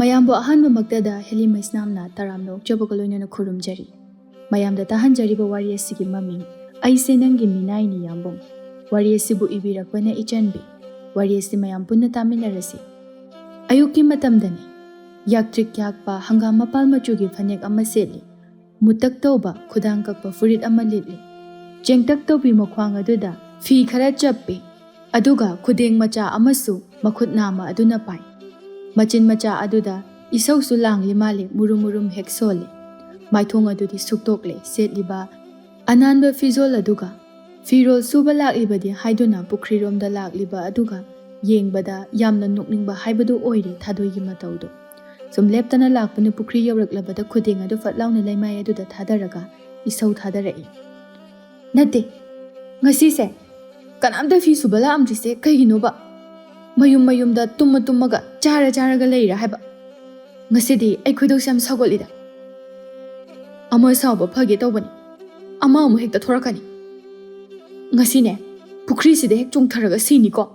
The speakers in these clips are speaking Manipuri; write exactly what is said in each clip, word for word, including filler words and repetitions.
ꯃꯌꯥꯝꯕꯨ ꯑꯍꯥꯟꯕꯃꯛꯇꯗ ꯍꯦꯂꯤ ꯃꯩꯁꯅꯥꯝꯅ ꯇꯔꯥꯝꯅ ꯑꯣꯛꯆꯕꯒ ꯂꯣꯏꯅꯅ ꯈꯨꯔꯨꯝꯖꯔꯤ꯫ ꯃꯌꯥꯝꯗ ꯇꯥꯍꯟꯖꯔꯤꯕ ꯋꯥꯔꯤ ꯑꯁꯤꯒꯤ ꯃꯃꯤꯡ "ꯑꯩꯁꯦ ꯅꯪꯒꯤ ꯃꯤꯅꯥꯏꯅꯤ ꯌꯥꯝꯕꯨꯡ"꯫ ꯋꯥꯔꯤ ꯑꯁꯤꯕꯨ ꯏꯕꯤꯔꯛꯄꯅ ꯏꯆꯟꯕꯤ꯫ ꯋꯥꯔꯤ ꯑꯁꯤ ꯃꯌꯥꯝ ꯄꯨꯟꯅ ꯇꯥꯃꯤꯟꯅꯔꯁꯤ꯫ ꯑꯌꯨꯛꯀꯤ ꯃꯇꯝꯗꯅꯤ꯫ ꯌꯥꯛꯇ꯭ꯔꯤꯛ ꯌꯥꯛꯄ ꯍꯪꯒꯥꯝ ꯃꯄꯥꯜ ꯃꯆꯨꯒꯤ ꯐꯅꯦꯛ ꯑꯃ ꯁꯦꯠꯂꯤ꯫ ꯃꯨꯇꯛ ꯇꯧꯕ ꯈꯨꯗꯥꯡ ꯀꯛꯄ ꯐꯨꯔꯤꯠ ꯑꯃ ꯂꯤꯠꯂꯤ꯫ ꯆꯦꯡꯇꯛ ꯇꯧꯕꯤ ꯃꯈ꯭ꯋꯥꯡ ꯑꯗꯨꯗ ꯐꯤ ꯈꯔ ꯆꯞꯄꯤ꯫ ꯑꯗꯨꯒ ꯈꯨꯗꯦꯡ ꯃꯆꯥ ꯑꯃꯁꯨ ꯃꯈꯨꯠ ꯅꯥꯝꯃ ꯑꯗꯨꯅ ꯄꯥꯏ꯫ ꯃꯆꯤꯟ ꯃꯆꯥ ꯑꯗꯨꯗ ꯏꯁꯧꯁꯨ ꯂꯥꯡꯂꯤ ꯃꯥꯜꯂꯤ, ꯃꯨꯔꯨꯝ ꯃꯨꯔꯨꯝ ꯍꯦꯛ ꯁꯣꯜꯂꯤ꯫ ꯃꯥꯏꯊꯣꯡ ꯑꯗꯨꯗꯤ ꯁꯨꯛꯇꯣꯛꯂꯦ꯫ ꯁꯦꯠꯂꯤꯕ ꯑꯅꯥꯟꯕ ꯐꯤꯖꯣꯜ ꯑꯗꯨꯒ ꯐꯤꯔꯣꯜ ꯁꯨꯕ ꯂꯥꯛꯂꯤꯕꯗꯤ ꯍꯥꯏꯗꯨꯅ ꯄꯨꯈ꯭ꯔꯤꯔꯣꯝꯗ ꯂꯥꯛꯂꯤꯕ ꯑꯗꯨꯒ ꯌꯦꯡꯕꯗ ꯌꯥꯝꯅ ꯅꯣꯛꯅꯤꯡꯕ ꯍꯥꯏꯕꯗꯨ ꯑꯣꯏꯔꯦ ꯊꯥꯗꯣꯏꯒꯤ ꯃꯇꯧꯗꯣ꯫ ꯁꯨꯝ ꯂꯦꯞꯇꯅ ꯂꯥꯛꯄꯅ ꯄꯨꯈ꯭ꯔꯤ ꯌꯧꯔꯛꯂꯕꯗ ꯈꯨꯗꯦꯡ ꯑꯗꯨ ꯐꯠ ꯂꯥꯎꯅ ꯂꯩꯃꯥꯏ ꯑꯗꯨꯗ ꯊꯥꯗꯔꯒ ꯏꯁꯧ ꯊꯥꯗꯔꯛꯏ꯫ "ꯅꯠꯇꯦ, ꯉꯁꯤꯁꯦ ꯀꯅꯥꯝꯇ ꯐꯤ ꯁꯨꯕ ꯂꯥꯛꯑꯝꯗ꯭ꯔꯤꯁꯦ ꯀꯩꯒꯤꯅꯣꯕ? ꯃꯌꯨꯝ ꯃꯌꯨꯝꯗ ꯇꯨꯝꯃ ꯇꯨꯝꯃꯒ ꯆꯥꯔ ꯆꯥꯔꯒ ꯂꯩꯔꯥ ꯍꯥꯏꯕ? ꯉꯁꯤꯗꯤ ꯑꯩ ꯈꯣꯏꯗꯧꯁꯦ ꯌꯥꯝ ꯁꯥꯎꯒꯠꯂꯤꯗ꯫ ꯑꯃ ꯁꯥꯎꯕ ꯐꯒꯦ ꯇꯧꯕꯅꯤ, ꯑꯃ ꯑꯃꯨꯛ ꯍꯦꯛꯇ ꯊꯣꯔꯛꯀꯅꯤ꯫ ꯉꯁꯤꯅꯦ ꯄꯨꯈ꯭ꯔꯤꯁꯤꯗ ꯍꯦꯛ ꯆꯣꯡꯊꯔꯒ ꯁꯤꯅꯤꯀꯣ"꯫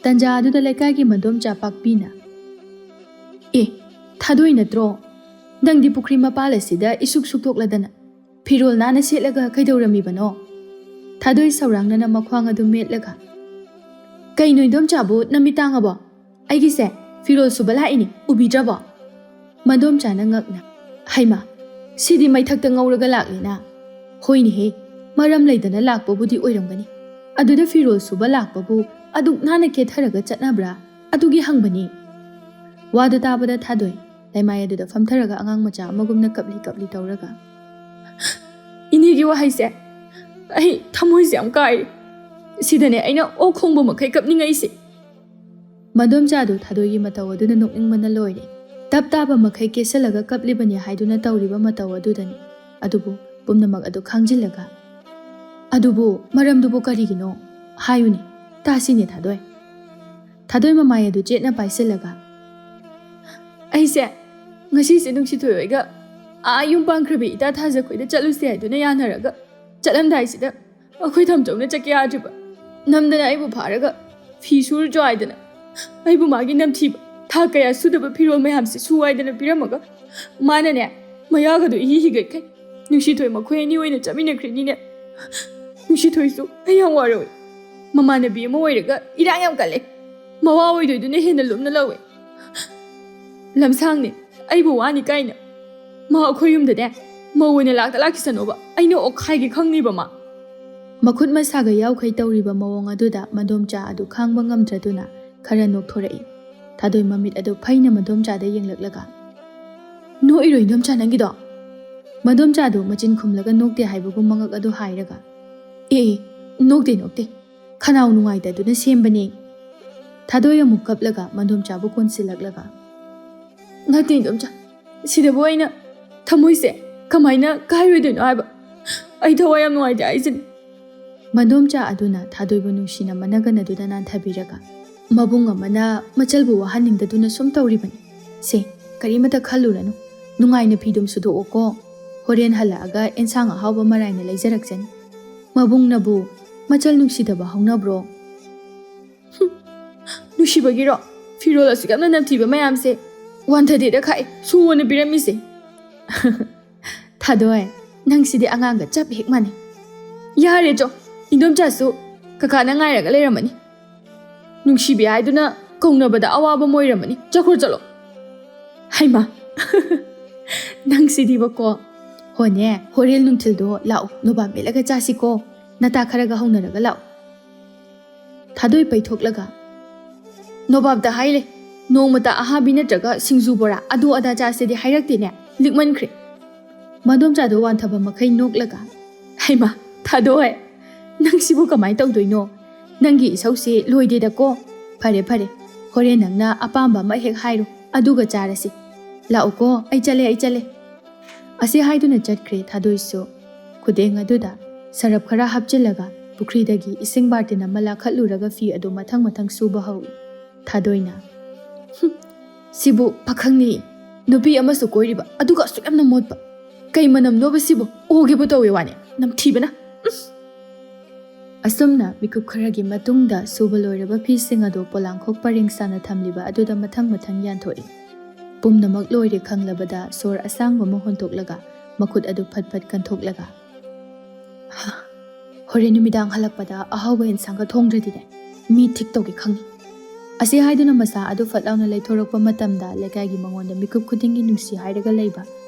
ꯇꯟꯖꯥ ꯑꯗꯨꯗ ꯂꯩꯀꯥꯏꯒꯤ ꯃꯗꯣꯝꯆꯥ ꯄꯥꯛꯄꯤꯅ, "ꯑꯦ, ꯊꯥꯗꯣꯏ ꯅꯠꯇ꯭ꯔꯣ? ꯅꯪꯗꯤ ꯄꯨꯈ꯭ꯔꯤ ꯃꯄꯥꯜ ꯑꯁꯤꯗ ꯏꯁꯨꯛ ꯁꯨꯛꯇꯣꯛꯂꯗꯅ ꯐꯤꯔꯣꯜ ꯅꯥꯟꯅ ꯁꯦꯠꯂꯒ ꯀꯩꯗꯧꯔꯝꯃꯤꯕꯅꯣ?" ꯊꯥꯗꯣꯏ ꯁꯧꯔꯥꯡꯅꯅ ꯃꯈ꯭ꯋꯥꯡ ꯑꯗꯨ ꯃꯦꯠꯂꯒ, "ꯀꯩꯅꯣ ꯏꯟꯗꯣꯝꯆꯥꯕꯨ ꯅꯃꯤꯠ ꯇꯥꯡꯉꯕꯣ? ꯑꯩꯒꯤꯁꯦ ꯐꯤꯔꯣꯜ ꯁꯨꯕ ꯂꯥꯛꯏꯅꯤ, ꯎꯕꯤꯗ꯭ꯔꯕꯣ?" ꯃꯗꯣꯝꯆꯥꯅ ꯉꯛꯅ, "ꯍꯩꯃꯥ, ꯁꯤꯗꯤ ꯃꯩꯊꯛꯇ ꯉꯧꯔꯒ ꯂꯥꯛꯂꯦꯅ꯫ ꯍꯣꯏꯅꯦꯍꯦ, ꯃꯔꯝ ꯂꯩꯗꯅ ꯂꯥꯛꯄꯕꯨꯗꯤ ꯑꯣꯏꯔꯝꯒꯅꯤ꯫ ꯑꯗꯨꯗ ꯐꯤꯔꯣꯜ ꯁꯨꯕ ꯂꯥꯛꯄꯕꯨ ꯑꯗꯨꯛ ꯅꯥꯟꯅ ꯀꯦꯊꯔꯒ ꯆꯠꯅꯕ꯭ꯔꯥ? ꯑꯗꯨꯒꯤ ꯍꯪꯕꯅꯤ"꯫ ꯋꯥꯗꯨ ꯇꯥꯕꯗ ꯊꯥꯗꯣꯏ ꯂꯩꯃꯥꯏ ꯑꯗꯨꯗ ꯐꯝꯊꯔꯒ ꯑꯉꯥꯡ ꯃꯆꯥ ꯑꯃꯒꯨꯝꯅ ꯀꯞꯂꯤ ꯀꯞꯂꯤ ꯇꯧꯔꯒ, "ꯏꯅꯦꯒꯤ ꯋꯥꯍꯩꯁꯦ ꯑꯩ ꯊꯃꯣꯏꯁꯦ ꯌꯥꯝ ꯀꯥꯏꯔꯦ꯫ ꯁꯤꯗꯅꯦ ꯑꯩꯅ ꯑꯣꯛ ꯈꯣꯡꯕ ꯃꯈꯩ ꯀꯞꯅꯤꯡꯉꯛꯏꯁꯦ"꯫ ꯃꯗꯣꯝꯆꯥꯗꯨ ꯊꯥꯗꯣꯏꯒꯤ ꯃꯇꯧ ꯑꯗꯨꯅ ꯅꯣꯛꯅꯤꯡꯕꯅ ꯂꯣꯏꯔꯦ꯫ ꯇꯞ ꯇꯥꯕ ꯃꯈꯩ ꯀꯦꯁꯜꯂꯒ ꯀꯞꯂꯤꯕꯅꯤ ꯍꯥꯏꯗꯨꯅ ꯇꯧꯔꯤꯕ ꯃꯇꯧ ꯑꯗꯨꯗꯅꯤ꯫ ꯑꯗꯨꯕꯨ ꯄꯨꯝꯅꯃꯛ ꯑꯗꯨ ꯈꯥꯡꯖꯤꯜꯂꯒ, "ꯑꯗꯨꯕꯨ ꯃꯔꯝꯗꯨꯕꯨ ꯀꯔꯤꯒꯤꯅꯣ? ꯍꯥꯏꯌꯨꯅꯦ, ꯇꯥꯁꯤꯅꯦ ꯊꯥꯗꯣꯏ"꯫ ꯊꯥꯗꯣꯏ ꯃꯃꯥꯏ ꯑꯗꯨ ꯆꯦꯠꯅ ꯄꯥꯏꯁꯤꯜꯂꯒ, "ꯑꯩꯁꯦ ꯉꯁꯤꯁꯦ ꯅꯨꯡꯁꯤꯊꯣꯏ ꯍꯣꯏꯒ ꯑꯥ ꯌꯨꯝ ꯄꯥꯟꯈ꯭ꯔꯕꯤ ꯏꯇꯥ ꯊꯥꯖꯈꯣꯏꯗ ꯆꯠꯂꯨꯁꯦ ꯍꯥꯏꯗꯨꯅ ꯌꯥꯅꯔꯒ ꯆꯠꯂꯝꯗꯥꯏꯁꯤꯗ ꯑꯩꯈꯣꯏ ꯊꯝꯆꯧꯅ ꯆꯠꯀꯦ ꯌꯥꯗ꯭ꯔꯤꯕ꯫ ꯅꯝꯗꯅ ꯑꯩꯕꯨ ꯐꯥꯔꯒ ꯐꯤ ꯁꯨꯔꯨꯆꯣ ꯍꯥꯏꯗꯅ ꯑꯩꯕꯨ ꯃꯥꯒꯤ ꯅꯝꯊꯤꯕ ꯊꯥ ꯀꯌꯥ ꯁꯨꯗꯕ ꯐꯤꯔꯣꯜ ꯃꯌꯥꯝꯁꯦ ꯁꯨ ꯍꯥꯏꯗꯅ ꯄꯤꯔꯝꯃꯒ, ꯃꯥꯅꯅꯦ, ꯃꯌꯥꯒꯗꯣ ꯏꯍꯤ ꯍꯤꯒꯠꯈꯩ꯫ ꯅꯨꯡꯁꯤꯊꯣꯏ ꯃꯈꯣꯏ ꯑꯅꯤ ꯑꯣꯏꯅ ꯆꯠꯃꯤꯟꯅꯈ꯭ꯔꯤꯅꯤꯅꯦ꯫ ꯅꯨꯡꯁꯤꯊꯣꯏꯁꯨ ꯑꯩ ꯌꯥꯝ ꯋꯥꯔꯧꯏ꯫ ꯃꯃꯥꯟꯅꯕꯤ ꯑꯃ ꯑꯣꯏꯔꯒ ꯏꯔꯥꯡ ꯌꯥꯝ ꯀꯜꯂꯦ꯫ ꯃꯋꯥ ꯑꯣꯏꯗꯣꯏꯗꯨꯅ ꯍꯦꯟꯅ ꯂꯨꯝꯅ ꯂꯧꯋꯦ꯫ ꯂꯝꯁꯥꯡꯅꯦ, ꯑꯩꯕꯨ ꯋꯥꯅꯤ ꯀꯥꯏꯅ꯫ ꯃꯥ ꯑꯩꯈꯣꯏ ꯌꯨꯝꯗꯅꯦ ꯃꯧ ꯑꯣꯏꯅ ꯂꯥꯛꯇ ꯂꯥꯛꯈꯤꯁꯅꯣꯕ꯫ ꯑꯩꯅ ꯑꯣꯛꯈꯥꯏꯒꯦ ꯈꯪꯅꯤꯕ ꯃꯥ꯫ ꯃꯈꯨꯠ ꯃꯁꯥꯒ ꯌꯥꯎꯈꯩ ꯇꯧꯔꯤꯕ ꯃꯑꯣꯡ ꯑꯗꯨꯗ ꯃꯗꯣꯝꯆꯥ ꯑꯗꯨ ꯈꯥꯡꯕ ꯉꯝꯗ꯭ꯔꯗꯨꯅ ꯈꯔ ꯅꯣꯛꯊꯣꯔꯛꯏ꯫ ꯊꯥꯗꯣꯏ ꯃꯃꯤꯠ ꯑꯗꯨ ꯐꯩꯅ ꯃꯗꯣꯝꯆꯥꯗ ꯌꯦꯡꯂꯛꯂꯒ, "ꯅꯣꯛꯏꯔꯣ ꯏꯟꯗꯣꯝꯆꯥ ꯅꯪꯒꯤꯗꯣ?" ꯃꯗꯣꯝꯆꯥꯗꯨ ꯃꯆꯤꯟ ꯈꯨꯝꯂꯒ ꯅꯣꯛꯇꯦ ꯍꯥꯏꯕꯒꯨꯝ ꯃꯉꯛ ꯑꯗꯨ ꯍꯥꯏꯔꯒ, "ꯑꯦ, ꯑꯦ, ꯅꯣꯛꯇꯦ, ꯅꯣꯛꯇꯦ꯫ ꯈꯅꯥꯎ ꯅꯨꯡꯉꯥꯏꯇꯗꯨꯅ ꯁꯦꯝꯕꯅꯦ꯫" ꯊꯥꯗꯣꯏ ꯑꯃꯨꯛ ꯀꯞꯂꯒ ꯃꯗꯣꯝꯆꯥꯕꯨ ꯀꯣꯟꯁꯤꯜꯂꯛꯂꯒ, "ꯅꯠꯇꯦ ꯏꯟꯗꯣꯝꯆꯥ, ꯁꯤꯗꯕꯨ ꯑꯩꯅ ꯊꯃꯣꯏꯁꯦ ꯀꯃꯥꯏꯅ ꯀꯥꯏꯔꯣꯏꯗꯣꯏꯅꯣ ꯍꯥꯏꯕ? ꯑꯩ ꯊꯋꯥꯏ ꯌꯥꯝ ꯅꯨꯡꯉꯥꯏꯇꯦ ꯍꯥꯏꯁꯤꯅꯤ꯫" ꯃꯗꯣꯝꯆꯥ ꯑꯗꯨꯅ ꯊꯥꯗꯣꯏꯕꯨ ꯅꯨꯡꯁꯤꯅ ꯃꯅꯒꯅꯗꯨꯅ ꯅꯥꯟꯊꯕꯤꯔꯒ, "ꯃꯕꯨꯡ ꯑꯃꯅ ꯃꯆꯜꯕꯨ ꯋꯥꯍꯟꯅꯤꯡꯗꯗꯨꯅ ꯁꯨꯝ ꯇꯧꯔꯤꯕꯅꯤ꯫ ꯁꯦ, ꯀꯔꯤꯃꯇ ꯈꯜꯂꯨꯔꯅꯨ꯫ ꯅꯨꯡꯉꯥꯏꯅ ꯐꯤꯗꯨꯝ ꯁꯨꯗꯣꯛꯑꯣꯀꯣ꯫ ꯍꯣꯔꯦꯟ ꯍꯜꯂꯛꯑꯒ ꯑꯦꯟꯁꯥꯡ ꯑꯍꯥꯎꯕ ꯃꯔꯥꯏꯅ ꯂꯩꯖꯔꯛꯆꯅꯤ꯫ ꯃꯕꯨꯡꯅꯕꯨ ꯃꯆꯜ ꯅꯨꯡꯁꯤꯗꯕ ꯍꯧꯅꯕ꯭ꯔꯣ?" "ꯍꯨꯝ, ꯅꯨꯡꯁꯤꯕꯒꯤꯔꯣ? ꯐꯤꯔꯣꯜ ꯑꯁꯨꯛ ꯌꯥꯝꯅ ꯅꯝꯊꯤꯕ ꯃꯌꯥꯝꯁꯦ ꯋꯥꯟꯊꯗꯦꯗ ꯈꯥꯛꯑꯦ ꯁꯨꯑꯣꯅ ꯄꯤꯔꯝꯃꯤꯁꯦ꯫" "ꯊꯥꯗꯣꯏ, ꯅꯪꯁꯤꯗꯤ ꯑꯉꯥꯡꯒ ꯆꯞ ꯍꯦꯛ ꯃꯥꯟꯅꯩ꯫" "ꯌꯥꯔꯦ ꯆꯣ, ꯏꯟꯗꯣꯝꯆꯥꯁꯨ ꯀꯀꯥꯅ ꯉꯥꯏꯔꯒ ꯂꯩꯔꯝꯃꯅꯤ꯫ ꯅꯨꯡꯁꯤꯕꯤ ꯍꯥꯏꯗꯨꯅ ꯀꯧꯅꯕꯗ ꯑꯋꯥꯕ ꯑꯃ ꯑꯣꯏꯔꯝꯃꯅꯤ꯫ ꯆꯠꯈ꯭ꯔꯣ ꯆꯠꯂꯣ꯫" "ꯍꯩꯃꯥ, ꯅꯪꯁꯤꯗꯤꯕꯀꯣ꯫ ꯍꯣꯅꯦ, ꯍꯣꯔꯦꯟ ꯅꯨꯡꯊꯤꯜꯗꯣ ꯂꯥꯛꯑꯣ, ꯅꯣꯕꯥꯞ ꯃꯦꯠꯂꯒ ꯆꯥꯁꯤꯀꯣ꯫ ꯅꯇꯥ ꯈꯔꯒ ꯍꯧꯅꯔꯒ ꯂꯥꯛꯑꯣ꯫" ꯊꯥꯗꯣꯏ ꯄꯩꯊꯣꯛꯂꯒ, "ꯅꯣꯕꯥꯞꯇ ꯍꯥꯏꯂꯦ, ꯅꯣꯡꯃꯇ ꯑꯍꯥꯕꯤ ꯅꯠꯇ꯭ꯔꯒ ꯁꯤꯡꯖꯨ ꯕꯣꯔꯥ ꯑꯗꯨ ꯑꯗꯥ ꯆꯥꯁꯦꯗꯤ ꯍꯥꯏꯔꯛꯇꯦꯅꯦ, ꯂꯤꯛꯃꯟꯈ꯭ꯔꯦ꯫" ꯃꯗꯣꯝꯆꯥꯗꯣ ꯋꯥꯟꯊꯕ ꯃꯈꯩ ꯅꯣꯛꯂꯒ, "ꯍꯩꯃꯥ, ꯊꯥꯗꯣꯏ, ꯅꯪꯁꯤꯕꯨ ꯀꯃꯥꯏꯅ ꯇꯧꯗꯣꯏꯅꯣ? ꯅꯪꯒꯤ ꯏꯁꯧꯁꯦ ꯂꯣꯏꯗꯦꯗꯀꯣ꯫ ꯐꯔꯦ, ꯐꯔꯦ, ꯍꯣꯔꯦꯟ ꯅꯪꯅ ꯑꯄꯥꯝꯕ ꯑꯃ ꯍꯦꯛ ꯍꯥꯏꯔꯣ, ꯑꯗꯨꯒ ꯆꯥꯔꯁꯤ꯫ ꯂꯥꯛꯎꯀꯣ, ꯑꯩ ꯆꯠꯂꯦ, ꯑꯩ ꯆꯠꯂꯦ꯫" ꯑꯁꯤ ꯍꯥꯏꯗꯨꯅ ꯆꯠꯈ꯭ꯔꯦ ꯊꯥꯗꯣꯏꯁꯨ꯫ ꯈꯨꯗꯦꯡ ꯑꯗꯨꯗ ꯁꯔꯞ ꯈꯔ ꯍꯥꯞꯆꯤꯜꯂꯒ ꯄꯨꯈ꯭ꯔꯤꯗꯒꯤ ꯏꯁꯤꯡ ꯕꯥꯔꯇꯤꯟ ꯑꯃ ꯂꯥꯈꯠꯂꯨꯔꯒ ꯐꯤ ꯑꯗꯨ ꯃꯊꯪ ꯃꯊꯪ ꯁꯨꯕ ꯍꯧꯏ꯫ ꯊꯥꯗꯣꯏꯅ, "ꯍꯨꯝ, ꯁꯤꯕꯨ ꯄꯥꯈꯪꯅꯤ, ꯅꯨꯄꯤ ꯑꯃꯁꯨ ꯀꯣꯏꯔꯤꯕ, ꯑꯗꯨꯒ ꯑꯁꯨꯛ ꯌꯥꯝꯅ ꯃꯣꯠꯄ꯫ ꯀꯩ ꯃꯅꯝꯅꯣꯕ ꯁꯤꯕꯨ? ꯑꯣꯒꯦꯕꯨ ꯇꯧꯋꯦ ꯋꯥꯅꯦ, ꯅꯝꯊꯤꯕꯅ꯫ ꯎꯝ꯫" ꯑꯁꯨꯝꯅ ꯃꯤꯀꯨꯞ ꯈꯔꯒꯤ ꯃꯇꯨꯡꯗ ꯁꯨꯕ ꯂꯣꯏꯔꯕ ꯐꯤꯁꯤꯡ ꯑꯗꯨ ꯄꯣꯂꯥꯡꯈꯣꯛ ꯄꯔꯦꯡ ꯁꯥꯅ ꯊꯝꯂꯤꯕ ꯑꯗꯨꯗ ꯃꯊꯪ ꯃꯊꯪ ꯌꯥꯟꯊꯣꯛꯏ꯫ ꯄꯨꯝꯅꯃꯛ ꯂꯣꯏꯔꯦ ꯈꯪꯂꯕꯗ ꯁꯣꯔ ꯑꯁꯥꯡꯕ ꯑꯃ ꯍꯣꯟꯊꯣꯛꯂꯒ ꯃꯈꯨꯠ ꯑꯗꯨ ꯐꯠ ꯐꯠ ꯀꯟꯊꯣꯛꯂꯒ, "ꯍꯥ, ꯍꯣꯔꯦꯟ ꯅꯨꯃꯤꯗꯥꯡ ꯍꯜꯂꯛꯄꯗ ꯑꯍꯥꯎꯕ ꯏꯟꯁꯥꯡꯒ ꯊꯣꯡꯗ꯭ꯔꯗꯤꯅꯦ, ꯃꯤ ꯊꯤꯛ ꯇꯧꯒꯦ ꯈꯪꯉꯤ"꯫ ꯑꯁꯤ ꯍꯥꯏꯗꯨꯅ ꯃꯁꯥ ꯑꯗꯨ ꯐꯠ ꯂꯥꯎꯅ ꯂꯩꯊꯣꯔꯛꯄ ꯃꯇꯝꯗ ꯂꯩꯀꯥꯏꯒꯤ ꯃꯉꯣꯟꯗ ꯃꯤꯀꯨꯞ ꯈꯨꯗꯤꯡꯒꯤ ꯅꯨꯡꯁꯤ ꯍꯥꯏꯔꯒ ꯂꯩꯕ